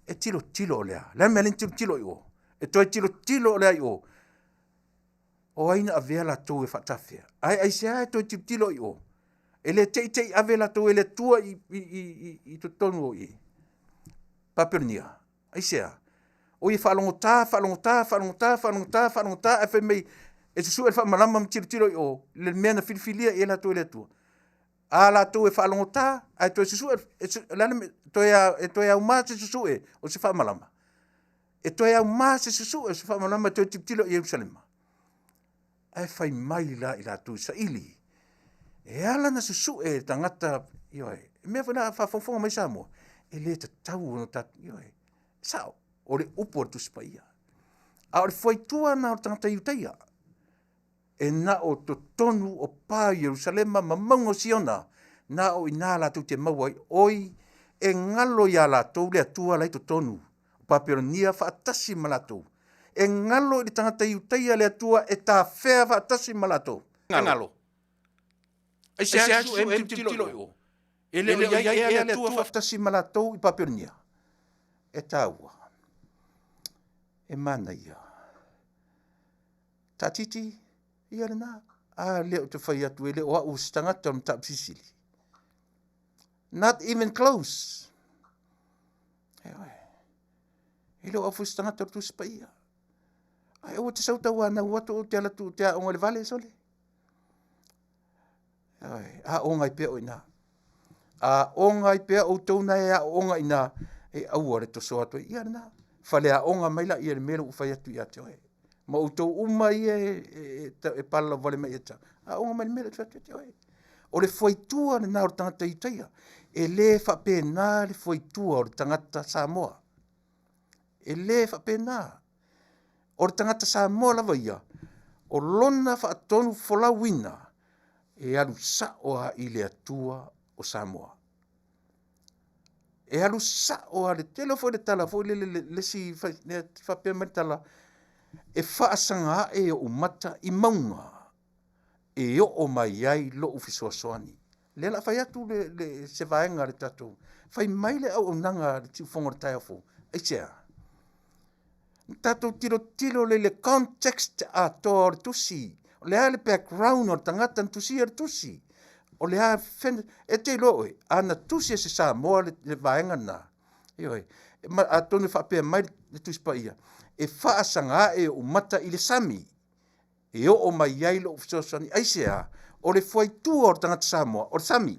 E tilotilo o le a? O le a le mea lea na tilotilo i o? E toe tilotilo o le a i o? O ai na avea latou e faatafea? Ae aisea e toe tilotilo i o? E le te i te i ave latou e le Atua i totonu o i Papelonia. Aisea? O ia faalogotā, faalogotā, faalogotā, faalogotā, faalogotā, ae fai mai e susue le faamalama ma tilotilo i o, le mea na filifilia i ai latou e le Atua. A latou e faalogotā, ae toe susue, o le a le mea, e toe aumā se susue o se faamalama? E toe aumā se susue o se faamalama e toe tilotilo i Ierusalema? Ae fai mai la i latou i saili, e ala na susue e tagata, ioe, e mea foi la faafogafoga mai Samoa, e le tatau ona tatou, ioe, sao, o le upu a le Tusi Paia. A o le fuaitua lena o le tagata Iutaia, e na o totonu o pa o Ierusalema ma mauga o Siona, na o i ina latou te maua ai, oi, e galo ia latou le Atua la e i totonu o Papelonia faatasi ma latou. E galo i le tagata Iutaia le Atua e tafea faatasi ma latou. Galo. Aisea susu e tilotilo i o? E le o i ai ea le Atua faatasi ma latou i Papelonia? E taua. E manaia. Taatiti, ia lena. A lea ou te fai atu, e le o au o se tagata o le mataupu silisili. Not even close. Ioe. E le o au foi se tagata o le Tusi Paia. Ae aua te sau tauanau atu ou te alu atu ou te aoga i le vale, sole. Ioe, aoga ai pea oe i ina. Aoga ai pea outou na e aooga i ina, e aua le toso atu ai. Ia lena. Faleaoga mai laia i le mea lea ua ou fai atu ia te oe. Ma outou uma ia e palalauvale mai ia te au, aoga mai le mea lea ou te fai atu ia te oe. O le fuaitua lena o le tagata Iutaia. E le faapena le fuaitua o le tagata Samoa. E le faapena. O le tagata Samoa lava ia, o lona faatonu folauina, e alu sao lava i le Atua o Samoa. E alu sao lava, le tele foi le tala foi lele, le isi faapea mai le tala, e faasaga ae ou mata i mauga e oo mai ai lou fesoasoani. O lea o le a fai atu se vaega a le tatou, fai mai le auaunaga a le siufofoga o le taeao fou, aisea? Na tatou tilotilo lea i le context atoa o le tusi, o le a le background o le tagata na tusia le tusi, o le a, e te iloa oe, a na tusi e se Samoa le vaega lena, ioe, ma atonu e faapea mai le Tusi Paia, e faasaga ae ou mata i le sami, e oo mai ai lou fesoasoani. Aisea? O le fuaitua o le tagata Samoa, o le sami.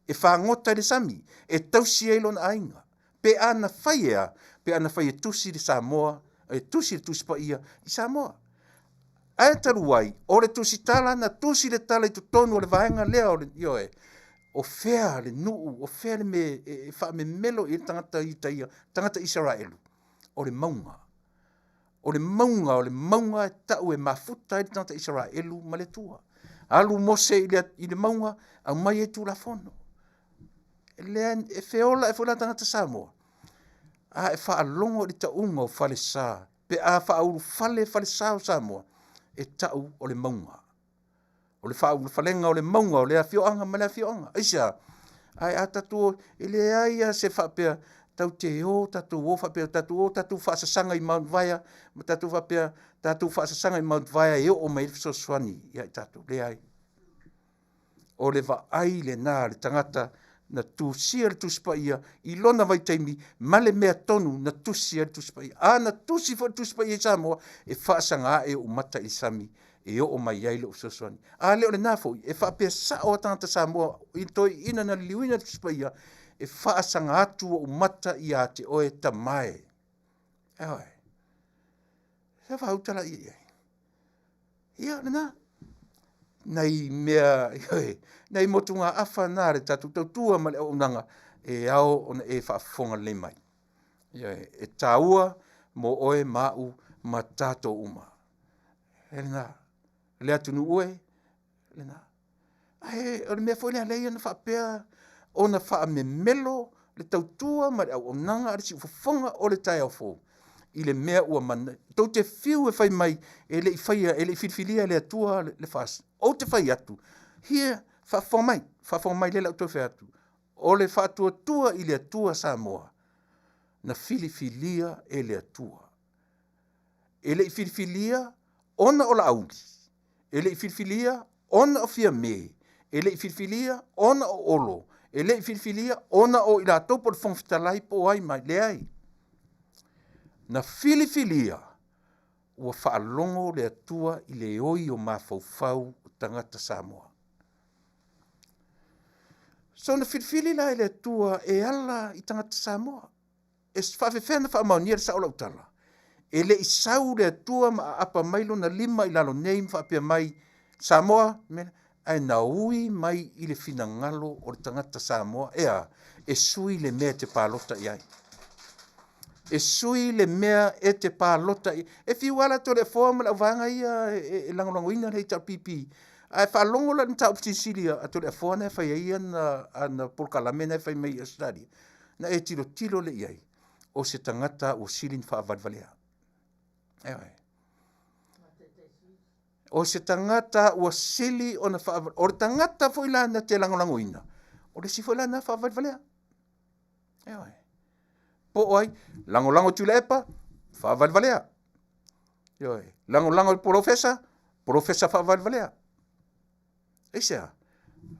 E fagota i le sami, e tausi ai lona aiga. Pe a na fai e a? Pe a na fai e tusi le Samoa, e tusi le Tusi Paia i Samoa. Ae talu ai, o le tusitala na tusi le tala i totonu o le vaega lea o le, ioe, o fea le nuu, o fea le mea e faamemelo i ai le tagata Iutaia, tagata Isaraelu, o le mauga. O le mauga, o le mauga e tau e mafuta ai le tagata Isaraelu ma le Atua. Alu Mose i le, i le mauga, aumai ai Tulafono. Lea e feola ae foi la tagata Samoa, a e faalogo i le tauga o falesa, pe a faaulufale falesa o Samoa, e tau o le mauga. O le faaulufalega o le mauga o le afioaga ma le afioaga. Aisea? Ae a tatou, e leai lava se faapea tatou te o tatou o faapea tatou o tatou faasasaga i Mount Vaea ma tatou faapea tatou faasasaga i Mount Vaea e oo mai ai le fesoasoani ia i tatou. Leai. O le vaai lena a le tagata na tusia le Tusi Paia i lona vaitaimi ma le mea tonu na tusi ai le Tusi Paia. A na tusi foi le Tusi Paia i Samoa, e faasaga ae ou mata i le sami e oo mai ai lou fesoasoani. A le o lena foi, e faapea sao a tagata Samoa i toeaiina na liliuina le Tusi Paia, e faasaga atu ou mata ia te oe Tama e. Ioe. Se faauta laia i ai. Ia, lena. Nai mea, ioe, nai motugaafa na a le tatou tautua ma le auaunaga e ao ona e faafofoga lelei mai. Ioe, e taua mo oe ma au ma tatou uma. E lena, le atunuu e, lena. Ae o le mea foi lea lea na faapea ona faamemelo le tautua ma le auaunaga a le siufofoga o le taeao fou i le mea ua mana. Tou te fiu e fai mai e le i faia, e le i filifilia e le Atua le FAST. Ou te fai atu, here, faafofoga mai, faafofoga mai lea la ou toe fai atu. O le faatuatua i le Atua Samoa, na filifilia e le Atua. E le i filifilia ona o Laauli, e le i filifilia ona o Fiame, e le i filifilia ona o Olo, e le i filifilia ona o i latou po o le Fofoga Fetalai po o ai mai, leai. Na filifilia ua faalogo le Atua i le oi o mafaufau o tagata Samoa. So na filifili la e le Atua e ala i tagata Samoa. E faafefea ona faamaonia le sao o lau tala? E le i sau le Atua ma aapa mai lona lima i lalo nei ma faapea mai, Samoa, ae na ui mai i le finagalo o le tagata Samoa, e a? E sui le mea e te palota i ai. E sui le mea e te palota i E fiu lava la Toleafoa ma le auvaega ia e lagolagoina le HRPP, ae faalogo la i le mataupu silisili a Toleafoa na e fai ai ana polokalame na e fai mai i Ausetalia, na e tilotilo lea i ai, o se tagata ua sili ona faavalevalea. Ioe. O se tagata ua sili ona faavale... O le tagata foi la na te lagolagoina, o le isi foi la na faavalevalea. Ioe. Po o ai, lagolago i Tuilaepa, faavalevalea. Ioe. Lagolago i le polofesa, polofesa faavalevalea. Aisea?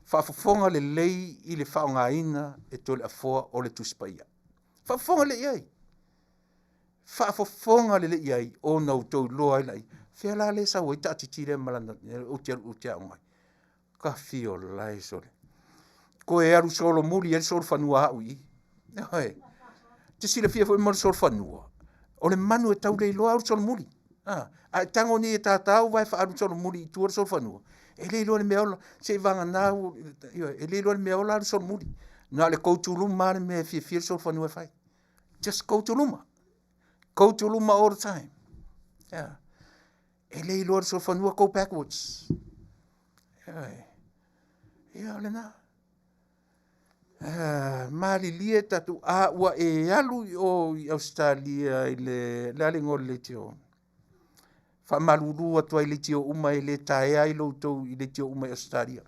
Faafofoga lelei i le faaaogaina e Toleafoa o le Tusi Paia. Faafofoga lelei i ai. Faafofoga lelei i ai ona outou iloa ai laia. Fea la lea e sau ai taatiti lea ma lana, ou te alu ou te aoga ai. Kafi o lae sole. Koe alu solomuli ai le solofanua a au i i. Ioe. Te silafia foi mo le solofanua. O le manu e tau le iloa alu solomuli. A, a e tago nei e tatau vae faaalu solomuli i tua le solofanua, e le iloa le mea ola, se i vagana, ioe, e le iloa le mea ola alu solomuli. Na o le go to luma lava le mea e fiafia le solofanua e fai. Just go to luma. Go to luma all the time. Yeah. E le iloa le solofanua go backwards. Ioe. Ia o lena. Ah, malilie tatou, a ua e alu i o i Ausetalia i le, le a le igoa o le leitio? Faamalulu atu ai i leitio uma e le taea ai lo outou i leitio uma i Ausetalia.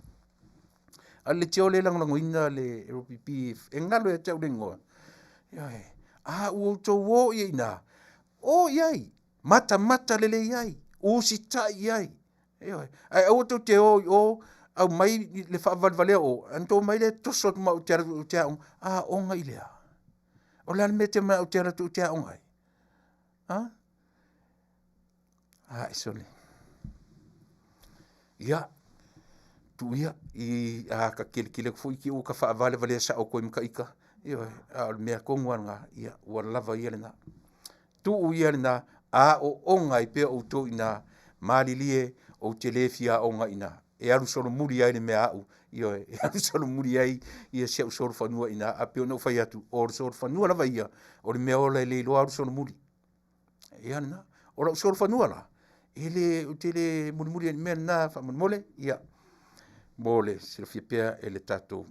A o le leitio lea e lagolagoina le LPP e galo ia te au le igoa. Ioe, a ua outou o i ai i ina, o i ai, matamata lelei ai, usitai i ai. Ioe. Ae aua tou te o i o aumai le faavalevalea o, ana outou omai lea toso atu ma au ou te alu atu ou te aoga. Aoga i le a? O le a le mea e te manao ou te alu atu ou te aoga ai? A? Ae sole. Ia, tuu ia, i a ka kilikili atu foi i te i ua ka faavalevalea sao atu ai ma ta ita. Ioe, a o le mea tonu lava lena, ia, ua lava ia lena. Tuu ia lena, aooga ai pea outou i ina, malilie, ou te le fia aoga i ina, e alu solomuli ai le mea a au, ioe, e alu solomuli ai ia si au solofanua i ina, ae pei ona ou fai atu, o le solofanua lava ia, o le mea ola e le iloa alu solomuli. Ia lena. O lau solofanua la, e le, ou te le mulimuli ai i le mea lena faamolemole, ia, mo le silafia pea e le tatou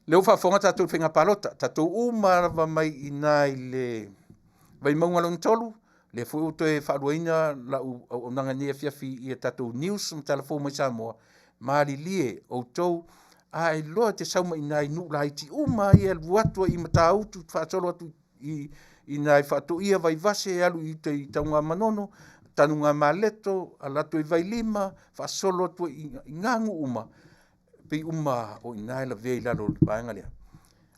Lea ua faafofoga tatou i le faiga palota, tatou uma lava mai i ina i le Vaimauga lona 3, lea foi ua toe faaluaina lau auaunaga i lenei afiafi i a tatou news ma tala fou mai Samoa, malilie outou a e iloa e te sau mai i ina i nuu laiti uma lava ia e alu atu ai i Matautu faasolo atu i ina i Faatoia, Vaivase, alu i uta i Tanugamanono, Tanugamaleto, ala atu i Vailima, faasolo atu ai i na nuu uma, pei uma o i ina e lavea i lalo o le vaega lea.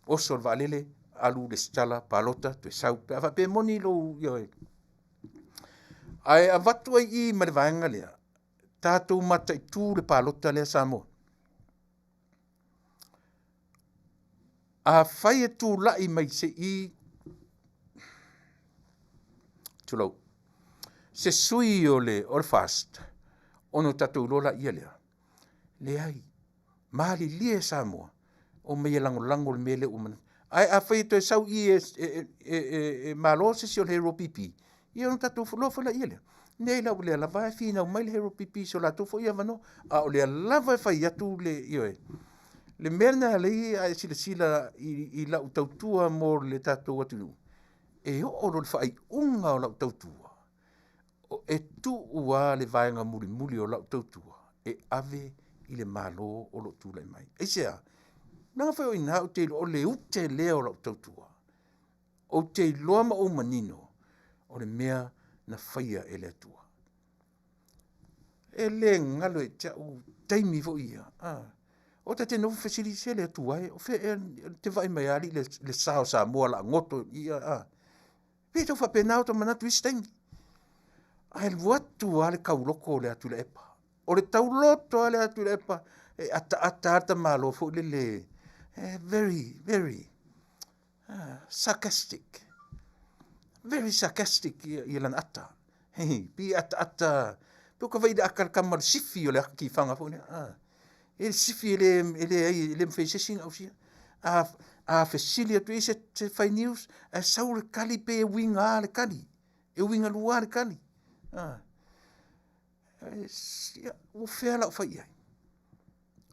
Oso le vaalele, alu resitala, palota, toe sau. Pe a faapea e moni lou, ioe. Ae avatu ai i i ma le vaega lea, tatou mataitu le palota lea Samoa. Afai e tulai mai se i, tulou, se sui o le, o le FAST, ona o tatou iloa laia lea, Leai, malilie Samoa, omai e lagolago le mea lea ua manatu. Ae afai e toe sau i e, e, e, e, e malo se isi o le Hero PP, ia ona tatou iloa foi laia lea. Nei la o lea lava e finau mai le Hero PP i so latou foi avanoa, a o lea lava e fai atu le, ioe, le mea lena e alai a e silasila i, i lau tautua mo le tatou atunuu, e oo loa i le faaiuga o lau tautua, E tuu lava le vaega mulimuli o lau tautua e ave i le Malo o lo o tulai mai. Aisea? Leaga foi o i ina ou te iloa o le ute lea o lau tautua. Ou te iloa ma ou manino o le mea na faia e le Atua. E le galo ia te au taimi foi ia. Ah. O ta te nofo fesili se le Atua e, o fea ea te vaai mai alii le, le sa o Samoa la goto ia. Ah. Pei e tau faapena o ta manatu i isi taimi. Ae alu atu lava le tauloto o le Atuilaepa. O le tauloto lava le Atuilaepa e ataata lava le tamaloa foi lele, e very, very sarcastic. Very sarcastic ia lana ata. Hei, pei e ataata, pei o ka vaai i le ata a le tama o le sifi o le ata tifaga foi lea. E le sifi e le, e leai, e le mafai e se isi ona ausia. A, a fesili atu i ai se, se fai news, ae sau le tali pei e uiga lava le tali. E uiga lua lava le tali. A, e, o fea la ou fai i ai?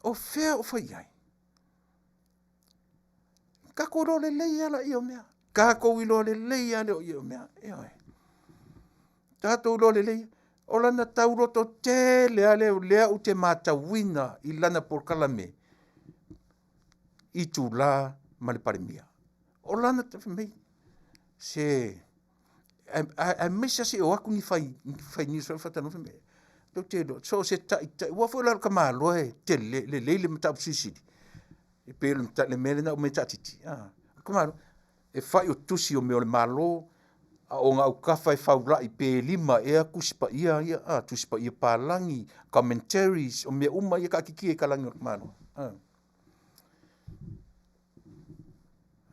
O fea ou fai i ai? Tatou iloa lelei lava laia o mea. Tatou iloa lelei lava lea o mea. Ioe. Tatou iloa lelei. O lana tauloto tele lava lea, lea ou te matauina i lana polokalame itula ma le Palemia. O lana fai mai, se aemaise lava se i o atu ni fai, ni fai news foi faatalanoa fai mai, tou te iloa, so o se taitai, aua foi la o le tamaloa e tele, lelei le mataupu silisili, e pei o le mea lea na aumai e taatiti, a, o le tamaloa, e fai o tusi o mea o le Malo, a o ona autafa e faulai pe 5 ea Tusi Paia ia, a, Tusi Paia palagi, commentaries, o mea uma ia e taatitia i kalagi o le tamaloa, a.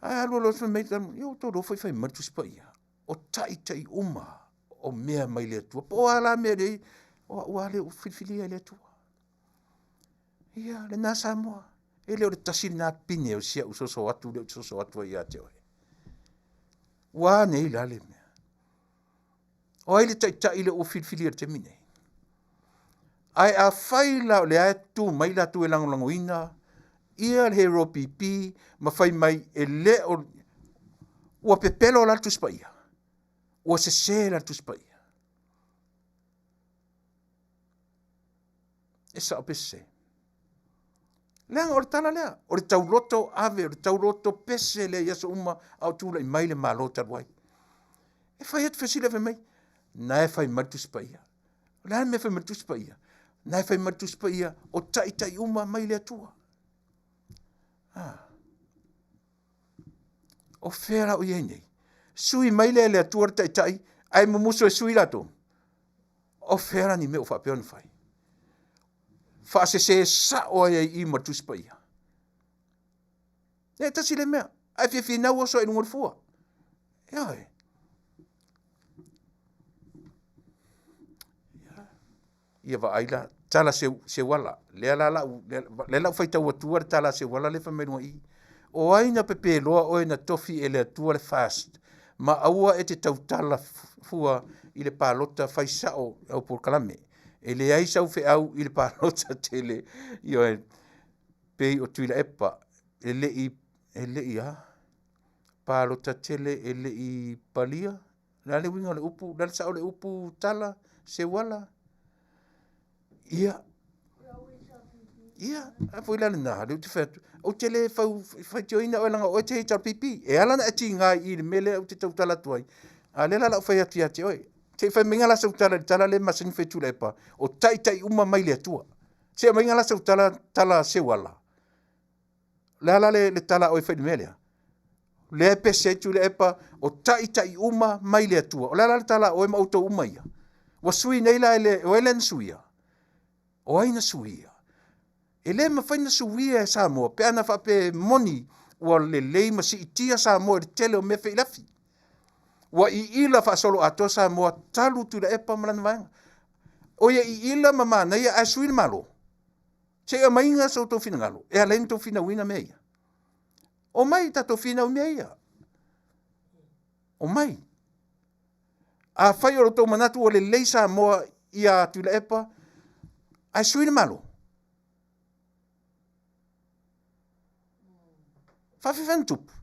Ae alu alu fai mai, ia ua tou iloa foi fai mai le Tusi Paia. O taitai uma o mea mai le Atua. Po o a la mea lea, o au lava lea ua filifilia e le Atua. Ia, lena Samoa. E le o le tasi lena pine o si au soso atu lea ou te soso atu ai ia te oe. Ua a nei la le mea? O ai le taitai lea ua filifilia i le taimi nei? Ae afai la o lea e tu mai latou e lagolagoina ia le Hero PP ma fai mai e le o ua pepelo la le Tusi Paia, ua sese la le Tusi Paia. E sao pe sese? Leaga o le tala lea, o le tauloto ave, o le tauloto pese lea i aso uma a o tulai mai le Malo talu ai. E fai atu fesili fai mai, na e fai mai le Tusi Paia. O le a le mea e fai mai le Tusi Paia? Na e fai mai le Tusi Paia, o taitai uma mai le Atua. Ah. O fea la o i ai nei? Sui mai lea e le Atua le taitai, ae mumusu e sui latou. O fea la ni mea ua faapea ona fai? Faasese sao ai ai i ma le Tusi Paia. E tasi le mea, ae fia finau oso ai luga o le fua. Ioe. Ia vaai la, tala seuala, lea la lau, lea lau faitau atua le tala seuala lea fai mai luga i. O ai na pepeloa oe na tofi e le Atua le FAST, ma aua e te tautala fua i le palota fai sao au polokalame. E leai sau feau i le palota tele, ioe, pei o Tuilaepa, e le i, e le i a? Palota tele e le i palia, le a le uiga o le upu, le a le sao o le upu tala, seuala? Ia, ia, a foi la lena, lea ou te fai atu, ou te le fau faitioina oe leaga o oe te HRPP. E ala ona e tiga i i le mea lea ou te tautala atu ai, a o lea la o le a ou fai atu ia te oe. Se i fai maiga la sau tala i le tala lea e masani ona fai Tuilaepa, o taitai uma mai le Atua. Se i aumaiga la sau tala, tala seuala. O le a la le, le tala a oe e fai i le mea lea? Lea e pese ai Tuilaepa, o taitai uma mai le Atua. O le a la le tala a oe ma outou uma ia? Ua sui nei la e le, o ai lea na suia? O ai na suia? E le mafai ona suia e Samoa pe ana faapea e moni ua lelei ma siitia Samoa i le tele o mea feilafi. Ua iila faasoloatoa Samoa talu Tuilaepa ma lana vaega. O ia iila ma manaia ae sui le Malo. Se i aumaiga so outou finagalo e ala ai ona outou finauina mea ia. Omai tatou finau i mea ia. Omai. Afai o lo outou manatu ua lelei Samoa ia Tuilaepa, ae sui le Malo. Faafefea ona tupu?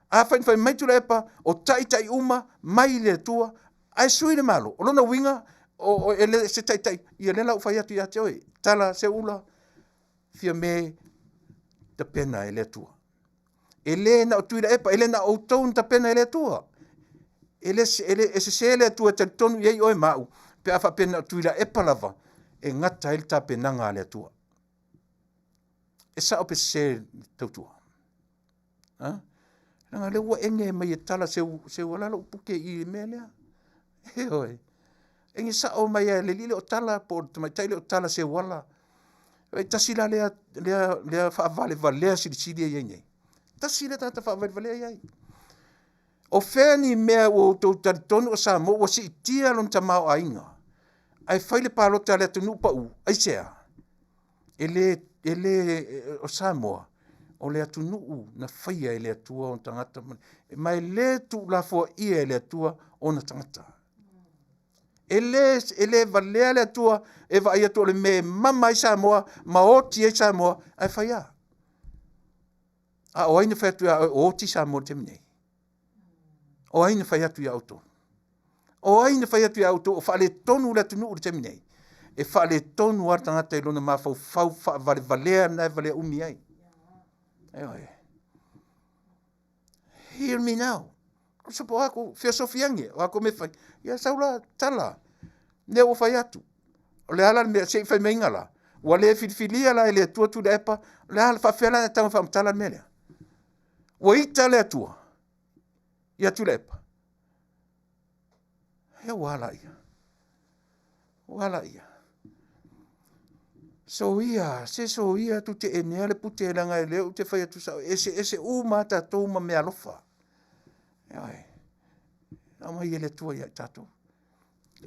Afai na fai mai Tuilaepa, o taitai uma mai le Atua, ae sui le Malo. O lona uiga, o, o, e le se taitai, ia lea la ua fai atu ia te oe, tala Seuula, Fiame tapena e le Atua. E le na o Tuilaepa, e le na o outou na tapena e le Atua. E le, e le, e sese le Atua e talitonu i ai oe ma au, pe a faapea na o Tuilaepa lava e gata ai le tapenaga a le Atua. E sao pe sese le tautua? Ha? Leaga lea ua ege mai e tala seu, seu ala lou puke i le mea lea. Ioe. Ege sao mai e le alii lea o Tala po o le tamaitai lea o Tala Seuala. E tasi la lea, lea, lea faavalevalea silisili e i ai nei. Tasi lea tagata faavalevalea e i ai. O fea ni mea ua outou talitonu o Samoa ua siitia lona tamaoaiga ae fai le palota a le atunuu pau, aisea? E le, e le, o Samoa, o le atunuu na faia e le Atua ona tagata, ma e le tuulafoaia e le Atua ona tagata. E le, e le valea le Atua e vaai atu o le mea e mama ai Samoa ma oti ai Samoa, ae fai a. A o ai na fai atu ia oe o oti Samoa i le taimi nei? O ai na fai atu ia outou? O ai na fai atu ia outou o faaletonu le atunuu i le taimi nei? E faaletonu lava le tagata i lona mafaufau faavalevalea lena e valea umi ai. Ioe. Hear me now. So po aku feosofiangi, o aku me fai. Ia sau la tala. Lea ua fai atu. O le a la le mea, se i fai maiga la. Ua le filifilia la e le Atua Tuilaepa, o le a la, faafefea la ona tago e faamatala le mea lea? Ua ita le Atua ia Tuilaepa. Ia ua ala ia. Ua ala ia. Soia, se soia tu te enea le pute leaga e lea ou te fai atu sao, eseese uma a tatou ma meaalofa. Ioe. Na aumai e le Atua ia i tatou.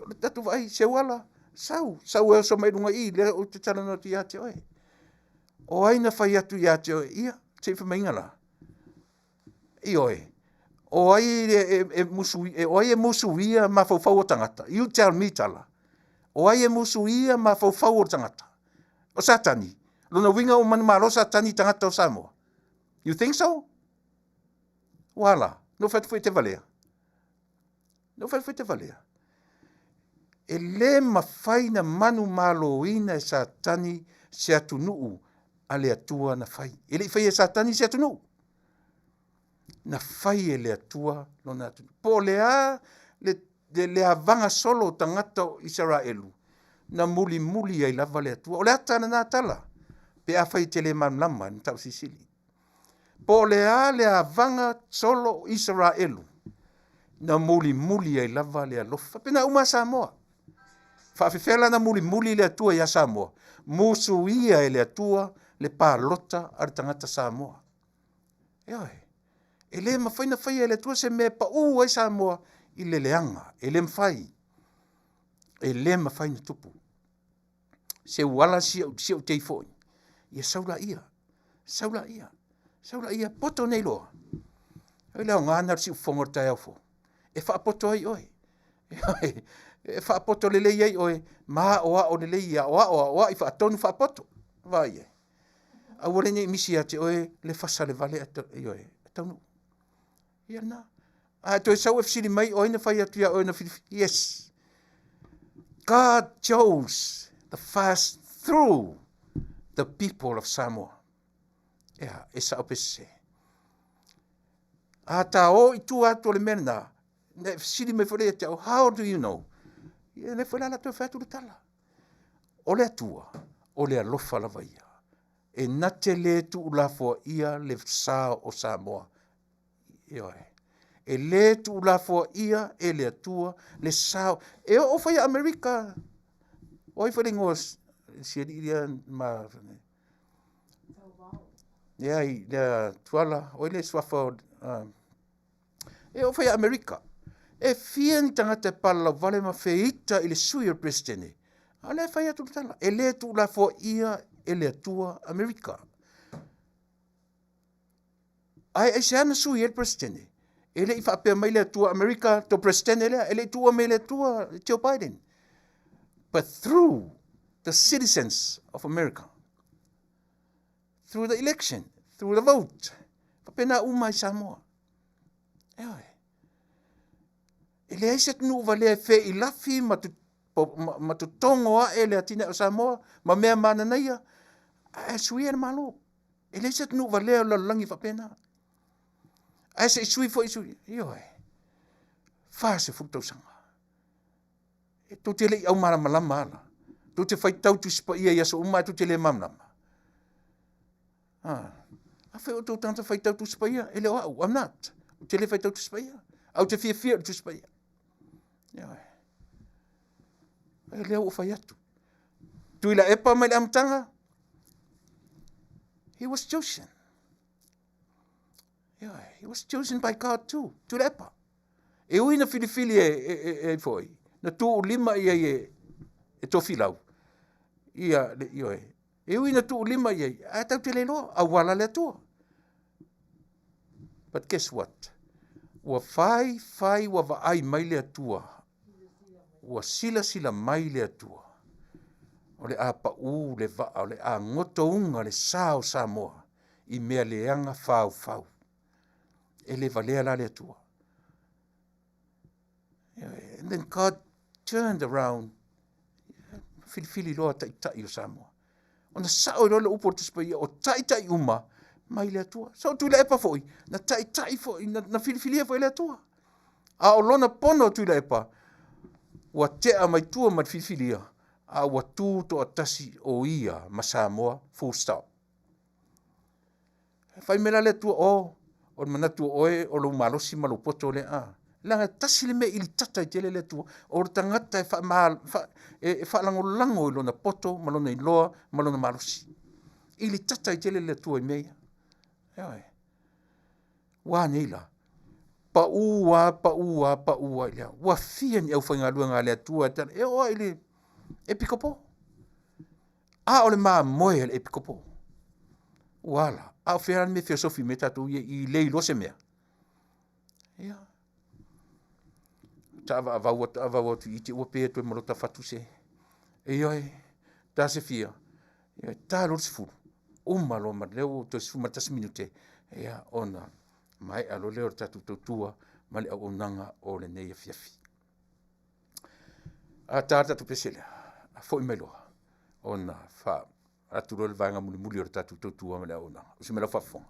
O le tatou vaai, Seuala, sau, sau e oso mai luga i i, lea ou te talanoa atu ia te oe. O ai na fai atu ia te oe? Ia, se i fai maiga la. Ioe. O ai e, e, musu, e, o ai e musuia mafaufau o tagata? You tell me tala. O ai e musuia mafaufau o le tagata? O Satani. Lona uiga ua manumalo Satani i tagata o Samoa. You think so? Ua ala, no fai atu foi e te valea. No fai atu foi e te valea. E le mafai na manumaloina e Satani se atunuu a le Atua na fai. E le i faia e Satani se atunuu. Na fai e le Atua lona atunuu. Po o le a le, le, le avaga solo o tagata o Isaraelu, na mulimuli ai lava le Atua. O le ata lena tala, pe afai e te le malamalama i le mataupu silisili. Po o le a le avaga solo o Isaraelu, na mulimuli ai lava le alofa. Faapena uma Samoa. Faafefea la na mulimuli le Atua ia Samoa? Musuia e le Atua le palota a le tagata Samoa. Ioe. E le mafai na faia e le Atua se mea e pau ai Samoa i le leaga. E le mafai. E le mafai na tupu. Se uala si au, si au tei foi. Ia sau laia. Sau laia. Sau laia. Poto nei loa. Oi le aoga na o le siufofoga o le taeao fou. E faapoto ai oe. E faapoto lelei ai oe ma aoao lelei, aoao, aoai, faatonu, faapoto. Vaai ai. Aua le ne i misi ia te oe le fasa le vale ioe, e taunuu. Ia lena. A e toe sau e fesili mai o ai na fai atu ia oe na filifili. Yes. God chose the first through the people of Samoa. Ea, e sao pe sese. A ta o i tua atu o le mea lena, na e fesili mai foi lea ia te au, how do you know? Ia le foi la la toe fai atu le tala. O le Atua, o le alofa lava ia. E na te le tuulafoaia le sa o Samoa. Ioe. E le tuulafoaia e le Atua le sa. E oo foi ia Amerika. O ai foi le igoa si alii lea ma... Leai, lea Tuala, o ai le suafa o... e oo foi ia Amerika. E fia ni tagata e palalauvale ma feita i le sui o le Peresetene, a o lea e fai atu le tala, e le tuulafoaia e le Atua Amerika. Ae aisea na sui ai le Peresetene? E le i faapea mai le Atua Amerika to Peresetene lea, e le i tuua mai e le Atua Joe Biden. But through the citizens of America, through the election, through the vote, faapena uma i Samoa. Ioe. E leai se atunuu valea e feilafi ma, tu, ma, ma totogo ae le atinae o Samoa ma mea mananaia, ae suia le Malo. E leai se atunuu valea o le lalolagi faapena. Ae se i sui foi sui, ioe, 40 tausaga. E tou te le i aumalamalama ala. Tou te faitau Tusi Paia i aso uma ae tou te le malamalama. Ah. Afai o outou tagata faitau Tusi Paia, e le o au, I'm not. Ou te le faitau Tusi Paia. Ae ou te fiafia i le Tusi Paia. Ioe. E lea ua fai atu. Tuilaepa mai le amataga, he was chosen. Ioe, he was chosen by God too. Tuilaepa. E ui na filifili e, e, e, e foi, na tuulima i ai e, e Tofilau. Ia, le, ioe. E ui na tuulima i ai, ae tau te le iloa, auala le Atua. But guess what? Ua fai, fai, ua vaai mai le Atua. Ua silasila mai le Atua. O le a paū le vaa, o le a gotouga le sa o Samoa i mea leaga faufau. E le valea la le Atua. And then God turned around, filifili loa taitai o Samoa. Ona sao ai loa le upu o le Tusi Paia, o taitai uma mai le Atua. So Tuilaepa foi, na taitai foi, na, na filifilia foi le Atua. A o lona pono o Tuilaepa, ua tea mai tua ma le filifilia, a ua tu toatasi o ia ma Samoa, full stop. Fai mai la le Atua, o, o le manatu o oe, o lou malosi ma lou poto lea, a. Leaga e tasi le mea ili tata ai tele le Atua, o le tagata e, faama, fa, e, e faalagolago i lona poto ma lona iloa ma lona malosi. Ili tata ai tele le Atua i mea ia. Ioe. Ua nei la. Pau lava, pau lava, pau lava i le ao. Ua fia ni aufaigaluega a le Atua e tala, e oo lava i le Epikopo. A o le mamoe a le Epikopo. Ua ala, a o fea la le mea e feosofi mai ai tatou ia i le iloa se mea. Ia. Taavaavau atu, taavaavau atu i i, te i ua pe atu ai ma lota fatu se. Ioe, ta se fia, ioe, ta loa le 10, uma loa ma lea ua toe 11 minute, ia, ona maea loa lea o le tatou tautua ma le auaunaga o lenei afiafi. A ta le tatou pese lea, a foi mai loa, ona faa atu loa le vaega mulimuli o le tatou tautua ma le auaunaga. Usi mai lau faafofoga.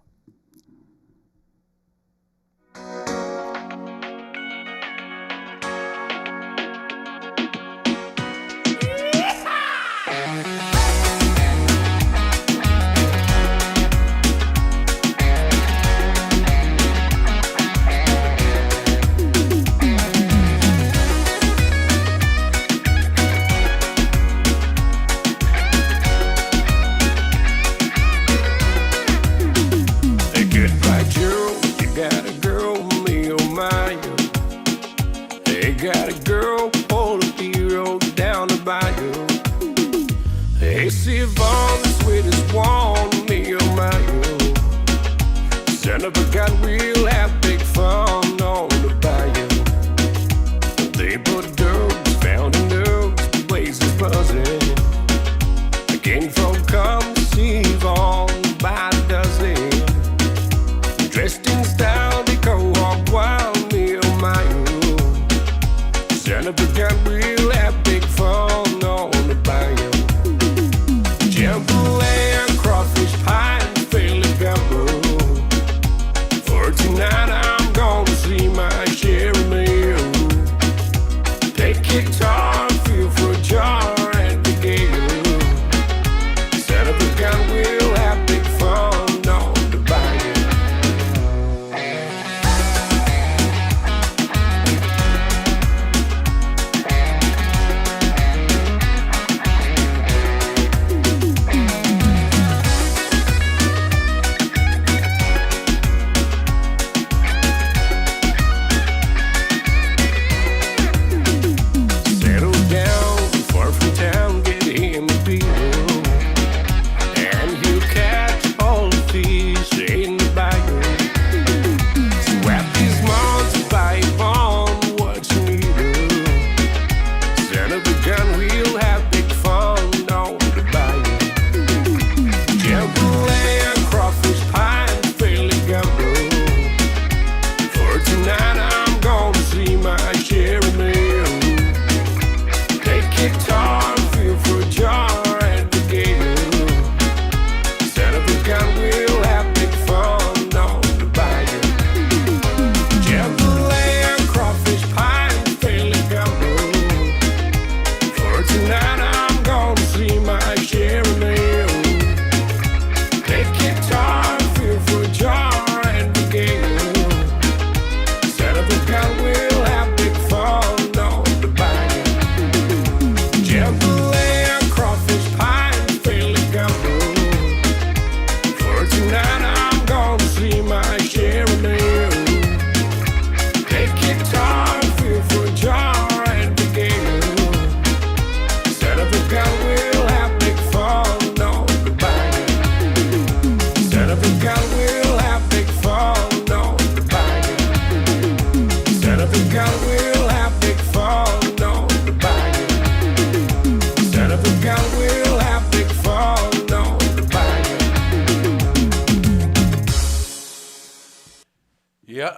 Ia,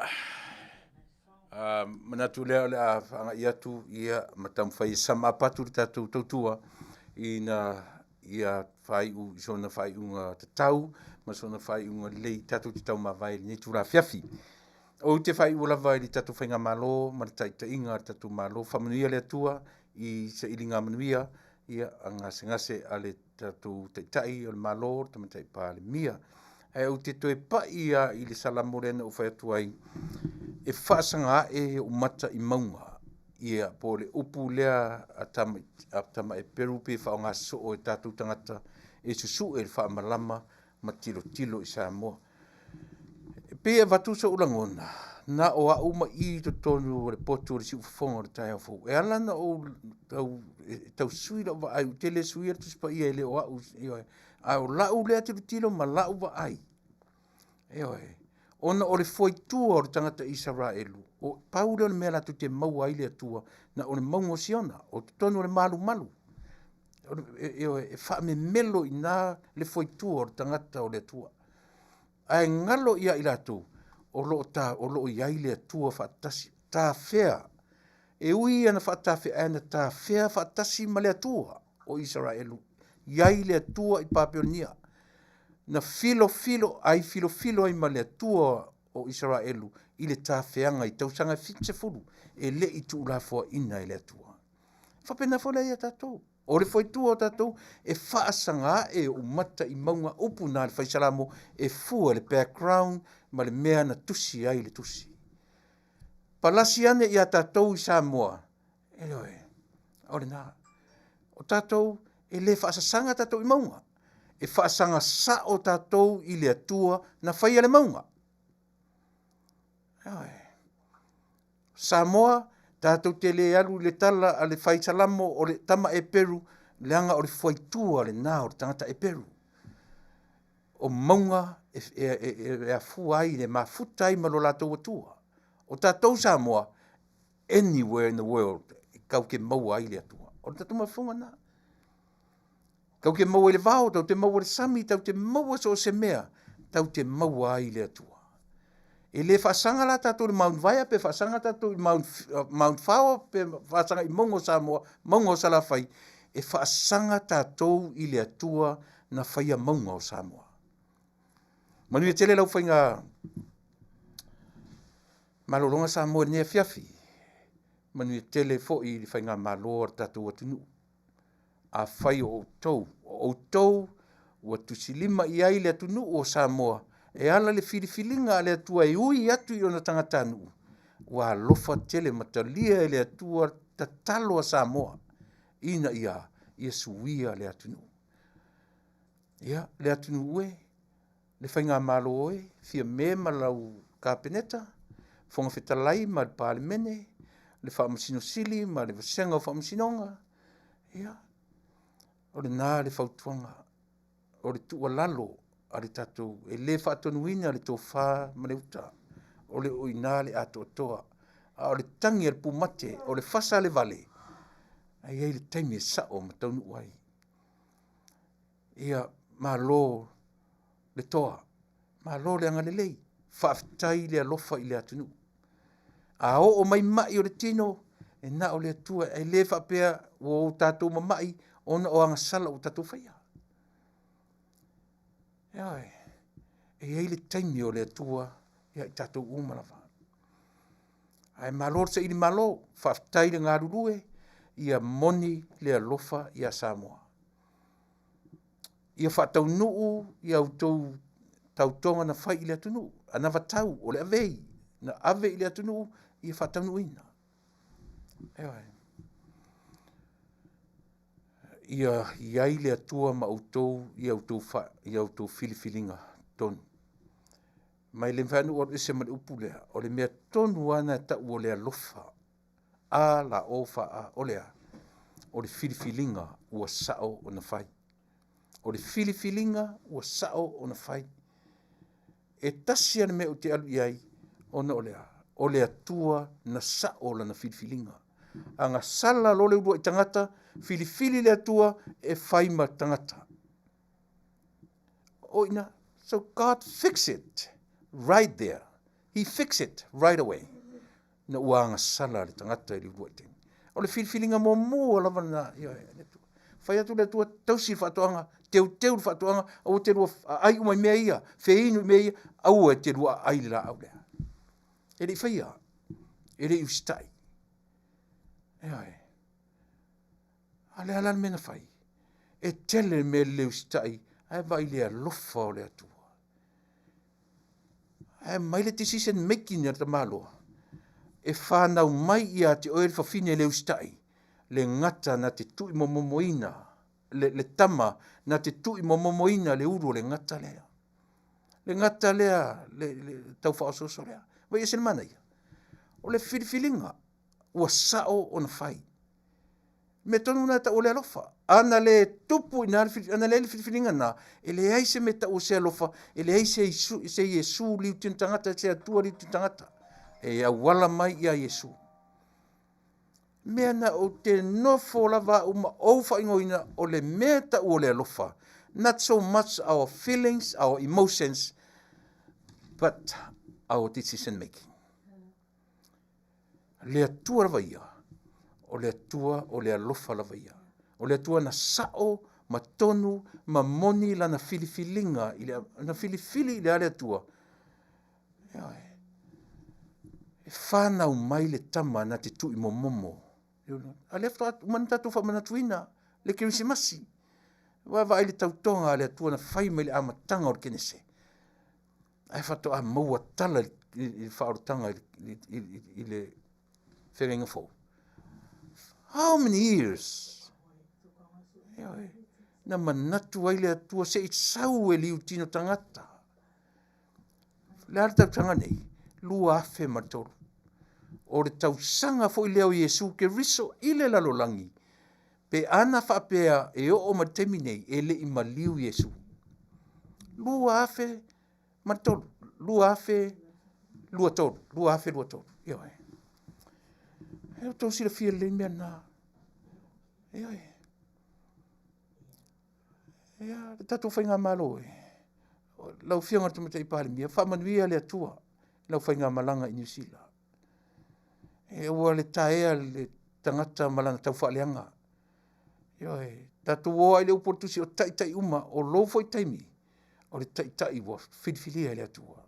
manatu lea o le a agai atu ia ma taumafai e sum up atu le tatou tautua ina ia faaiu i sona faaiuga tatau ma sona faaiuga lelei tatou te taumavae i lenei itula afiafi. Ou te faaiu lava i le tatou faigamalo ma le taitaiga a le tatou Malo, faamanuia le Atua i sailiga manuia ia a gasegase a le tatou Taitai o le Malo, le Tamaitai Palemia. Ae ou te toe pai lava i le Salamo lea na ou fai atu ai, e faasaga ae ou mata i mauga, ia, po o le upu lea a tama, a tama Eperu pe faaaoga soo e tatou tagata e susue le faamalama ma tilotilo i Samoa. Pei e avatu so'u lagona, na o a'u ma i i totonu o le potu o le siufofoga o le taeao fou. E ala ona ou tau, e tau sui la'u vaai, ou te le suia le Tusi Paia e le o a'u, ioe, a o la'u lea tilotilo ma la'u vaai, ioe, ona o le foitua o le tagata Isaraelu, o pau lea o le mea latou te maua ai le Atua, na o le mauga o Siona, o totonu o le malumalu. Ioe, e faamemelo i ina le foitua o le tagata o le Atua. Ae galo ia i latou o lo o ta, o lo o i ai le Atua faatasi, tafea, e ui ia na faatafea ae na tafea faatasi ma le Atua o Isaraelu. I ai le Atua i Papelonia, na filofilo ai, filofilo ai ma le Atua o Isaraelu i le tafeaga i tausaga e 70 e le i tuulafoaina e le Atua. E faapena foi la ia tatou. O le foitua o tatou e faasaga ae ou mata i mauga upu na le faisalamo e fua le background ma le mea na tusi ai le tusi. Palasi ane ia tatou i Samoa, ioe, o lena. O tatou e le faasasaga tatou i mauga. E faasaga sao tatou i le Atua na faia le mauga. Ioe. Samoa, tatou te le alu i le tala a le fai salamo o le tama Eperu, leaga o le fuaitua lena o le tagata Eperu. O mauga e, e, e, e afua ai, e mafuta ai ma lo latou Atua. O tatou Samoa, anywhere in the world, e kau te maua ai le Atua. O le tatou mafuga na. Tau te maua i le vao, tau te maua i le sami, tau te maua so o se mea, tau te maua ai le Atua. E le faasaga la tatou i le Mount Vaea pe faasaga tatou i Mount, Mount Faoa pe faasaga i mauga o Samoa, mauga o Salafai, e faasaga tatou i le Atua na faia mauga o Samoa. Manuia tele lau faiga malologa Samoa i lenei afiafi. Manuia tele foi i le faigamalo a le tatou atunuu. Afai o outou, o outou ua tusilima i ai le atunuu o Samoa e ala le filifiliga a le Atua e ui atu i ona tagatanuu, ua alofa tele ma talia e le Atua tatalo a Samoa ina ia ia suia le atunuu. Ia, le atunuu e, le faigamalo e, Fiame ma lau Kapeneta, Fofoga Fetalai ma le Palemene, le Faamasino Sili ma le Vasega o Faamasinoga, ia, o lena le fautuaga, o le tuualalo a le tatou, e le faatonuina le tofa ma le uta, o le o i ina le atoatoa, a o le tagi a le pumate, o le fasa a le vale, a i ai le taimi e sao ma taunuu ai. Ia, malo le toa, malo le agalelei, faafetai le alofa i le atunuu. A oo mai mai o le tino, e na o le Atua, e le faapea ua o tatou mamai ona o agasala ua tatou faia. Ioe, e i ai le taimi o le Atua ia i tatou uma lava. Ae malo le saili malo, faafetai le galulue, ia moni le alofa ia Samoa. Ia faataunuu ia outou tautoga na fai i le atunuu, anavatau o le avei na ave i le atunuu, ia faataunuuina. Ioe. Ia i ai le Atua ma outou ia outou, fa, ia outou filifiliga tonu. Ma e le mafai ona ou alu ese ma le upu lea, o le mea tonu lava na e tau o le alofa. A la o fa a, o le a? O le filifiliga ua sao ona fai. O le filifiliga ua sao ona fai. E tasi lava le mea ou te alu i ai, ona o le a? O le Atua na sao lana filifiliga. A gasala loa le uluai tagata, filifili le Atua e fai ma tagata. O ina, so God fix it right there. He fix it right away. Ina ua agasala le tagata i le uluai taimi. O le filifiliga muamua lava lena, ioe, le Atua. Fai atu le Atua, tausi le faatoaga, teuteu le faatoaga, aua te lua aai uma i mea ia, feinu i mea ia, aua e te lua aai i le laau lea. E le i faia, e le i usitai. Ioe. A le a la le mea na fai? E tele le mea le usitai, ae vaai i le alofa o le Atua. Ae mai le decision making a le tamaloa, e whanau mai ia te oe le fafine le usitai, le gata na te tuimomomoina, le, le tama na te tuimomomoina le ulu o le gata lea. Le gata lea, le, le tau faaosooso lea. Vai ese le manaia. O le filifiliga ua sao ona fai. Mea tonu na tau o le alofa. Ana le tupu i ina, ana leai le filifiliga na, e leai se mea tau o se alofa, e leai se, Isu, se Iesu liutino tagata, se Atua liutino tagata. E auala mai ia Iesu. Mea na ou te nofo lava au ma ou faaigoaina o le mea tau o le alofa. Not so much our feelings, our emotions, but our decision making. Le Atua lava ia, o le Atua o le alofa lava ia. O le Atua na sao ma tonu ma moni lana filifiliga i le, na filifili i le a le Atua. E fanau mai le tama na te tui momomo. A lea faatoa uma ona tatou faamanatuina le Kerisimasi. Vaavaai le tautoga a le Atua na fai mai le amataga o le Kenese. Ae faatoa maua tala i le faaolataga i le feagaiga fou. How many years? Na manatu ai le Atua se i sau e liutino tagata. Le a le tausaga nei? 2003. O le tausaga foi lea o Iesu Keriso i le lalolagi. Pe ana faapea e oo mai le taimi nei, e le i maliu Iesu. 2003, 2023, 2023. Ioe. E outou silafia lelei mea na. Ioe. Ia, le tatou faigamalo e. Lau Afioga i le Tamaitai Palemia, faamanuia le Atua i lau faigamalaga i Niu Sila. E ua le taea le tagata ma lana taufaaleaga. Ioe, tatou o ai le upu o le tusi o taitai uma, o lou foi taimi, o le taitai ua filifilia e le Atua.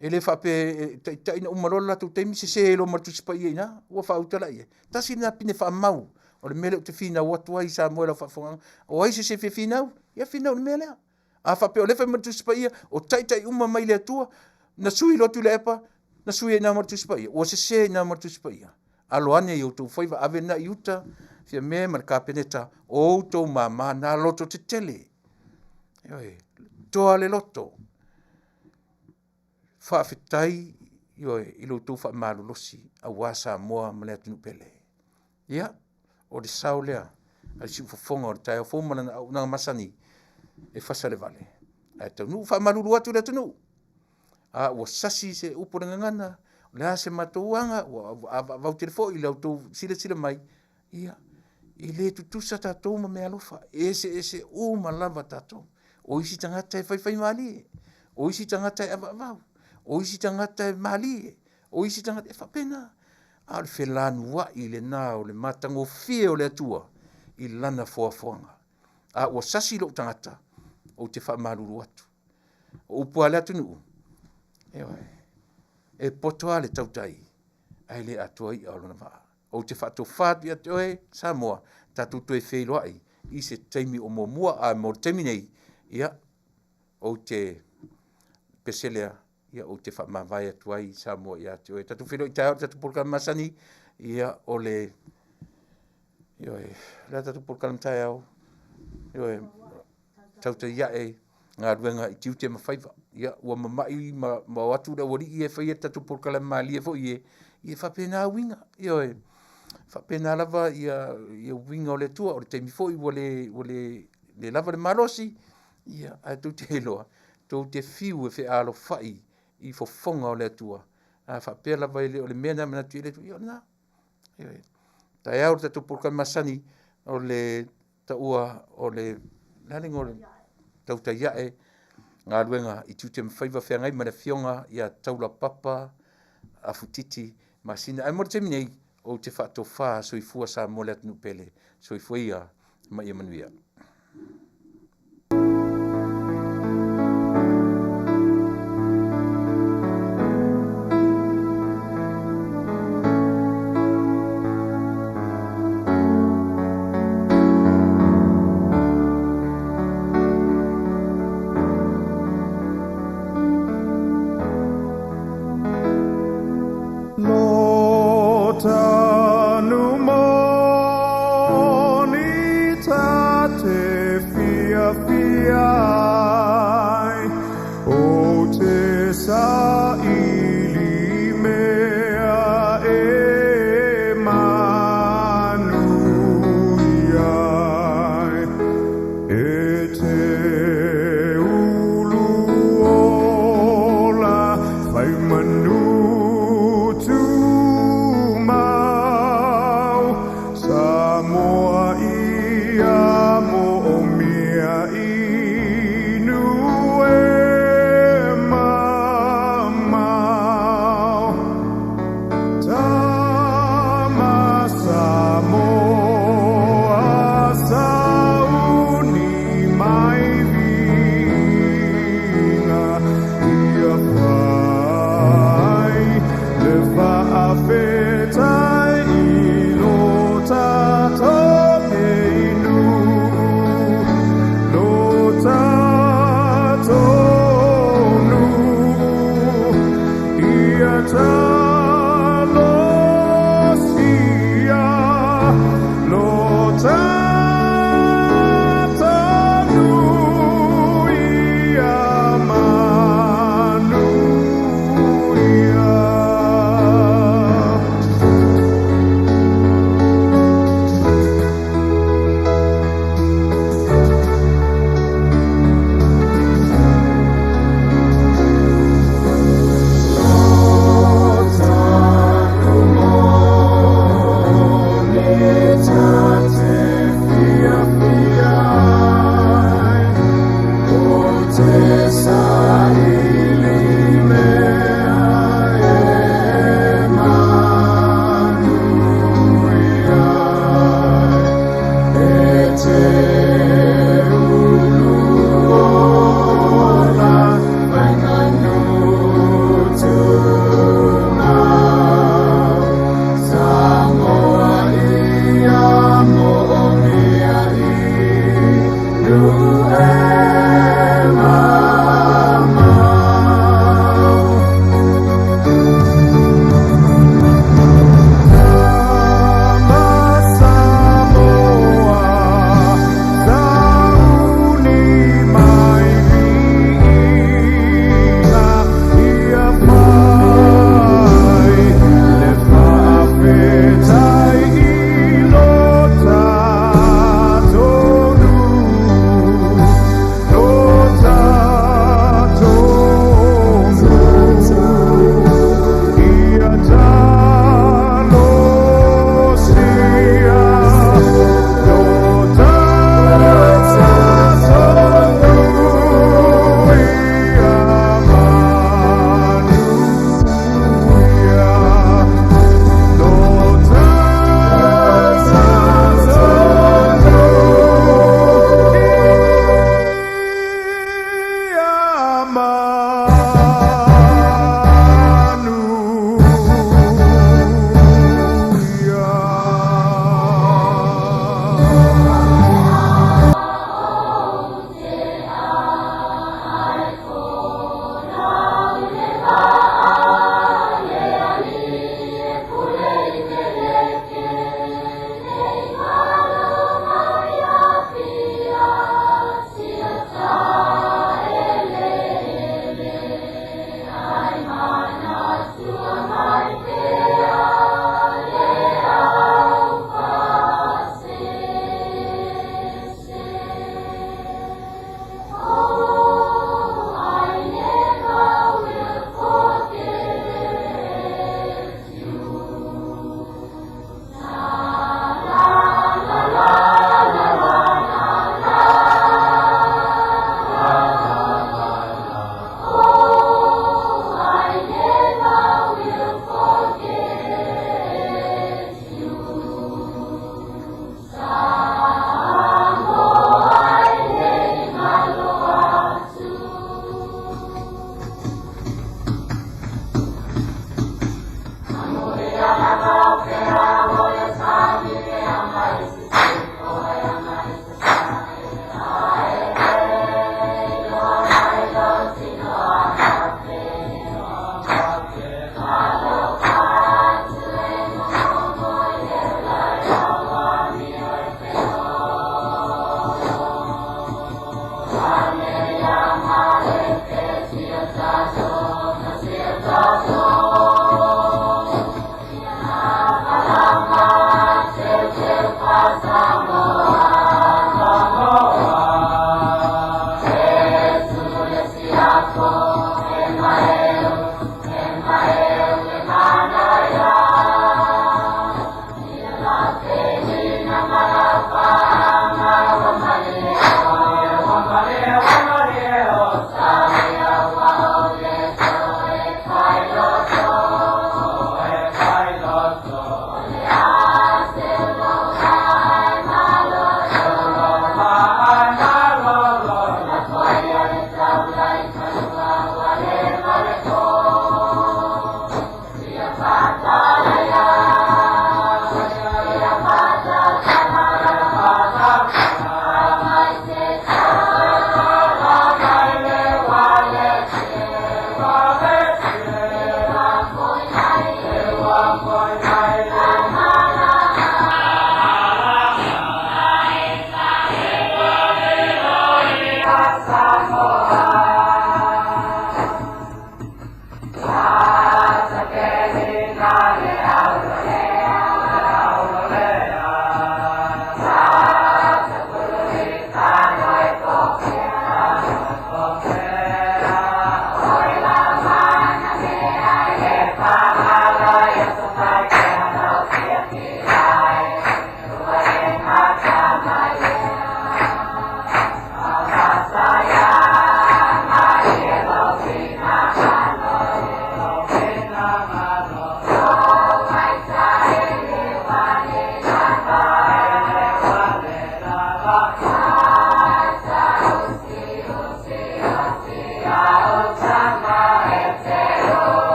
E le faapea e taitai na uma loa le latou taimi sese loa ma le Tusi Paia i ina, ua faauta laia. Tasi lena pine faamau o le mea lea ou te finau atu ai i Samoa i lau faafofogaaga. O ai se isi e fia finau? Ia finau i le mea lea. A faapea o lea e fai mai le Tusi Paia, o taitai uma mai le Atua, na sui loa Tuilaepa, na sui ai i ina ma le Tusi Paia. Ua sese i ina ma le Tusi Paia. Alo ane i outou faiva, ave lena i uta, Fiame ma le Kapeneta, o outou mama na loto tetele. Ioe, toa le loto. Faafetai ioe i lo outou faamalolosi aua Samoa ma le atunuu pele. Ia, o le sao lea a le siufofoga o le taeao fou ma lana auaunaga masani e fasa le vale. Ae taunuu faamalulu atu le atunuu. A ua sasi se upu o le gagana, o le a se matou aga, ua avaavau tele foi i la outou silasila mai, ia, e le tutusa tatou ma meaalofa, e eseese uma lava tatou. O isi tagata e faifaimalie, o isi tagata e avaavau, o isi tagata e malie, o isi tagata e faapena. A o le felanuai lena o le matagofie o le Atua i lana foafoaga. A ua sasi lou tagata, ou te faamalulu atu. O upu a le atunuu, ioe, e poto lava le tautai, ae le atoa i'a o lona vaa. Ou te faatofa atu ia te oe, Samoa, tatou toe feiloai i se taimi o muamua, a mo le taimi nei, ia, ou te pese lea, ia, ou te faamavae atu ai Samoa ia te oe. Tatou feiloai taeao i le tatou polokalame masani, ia, o le, ioe, o le a tatou polokalame taeao, ioe, tautai ae galuega i tiute ma faiva. Ia, ua mamai ma, ma o atu le aualii e faia le tatou polokalame malie foi e, ia faapena uiga. Ioe, faapena lava ia, ia uiga o le Atua, o le taimi foi ua le, ua le, le lava le malosi, ia, ae tou te iloa, tou te fiu e fealofai i fofoga o le Atua. A faapea lava e le o le mea na manatu i le Atua, ia o lena. Ioe. Taeao le tatou polokalame masani, o le taua o le le a le igoa o le tautai ae galuega i tiute ma faiva feagai ma le afioga ia Taulapapa Afutiti Masina. Ae mo le taimi nei, ou te faatofa soifua Samoa le atunuu pele. Soifua ia ma ia manuia. Lo tanu moni ta te. Atua.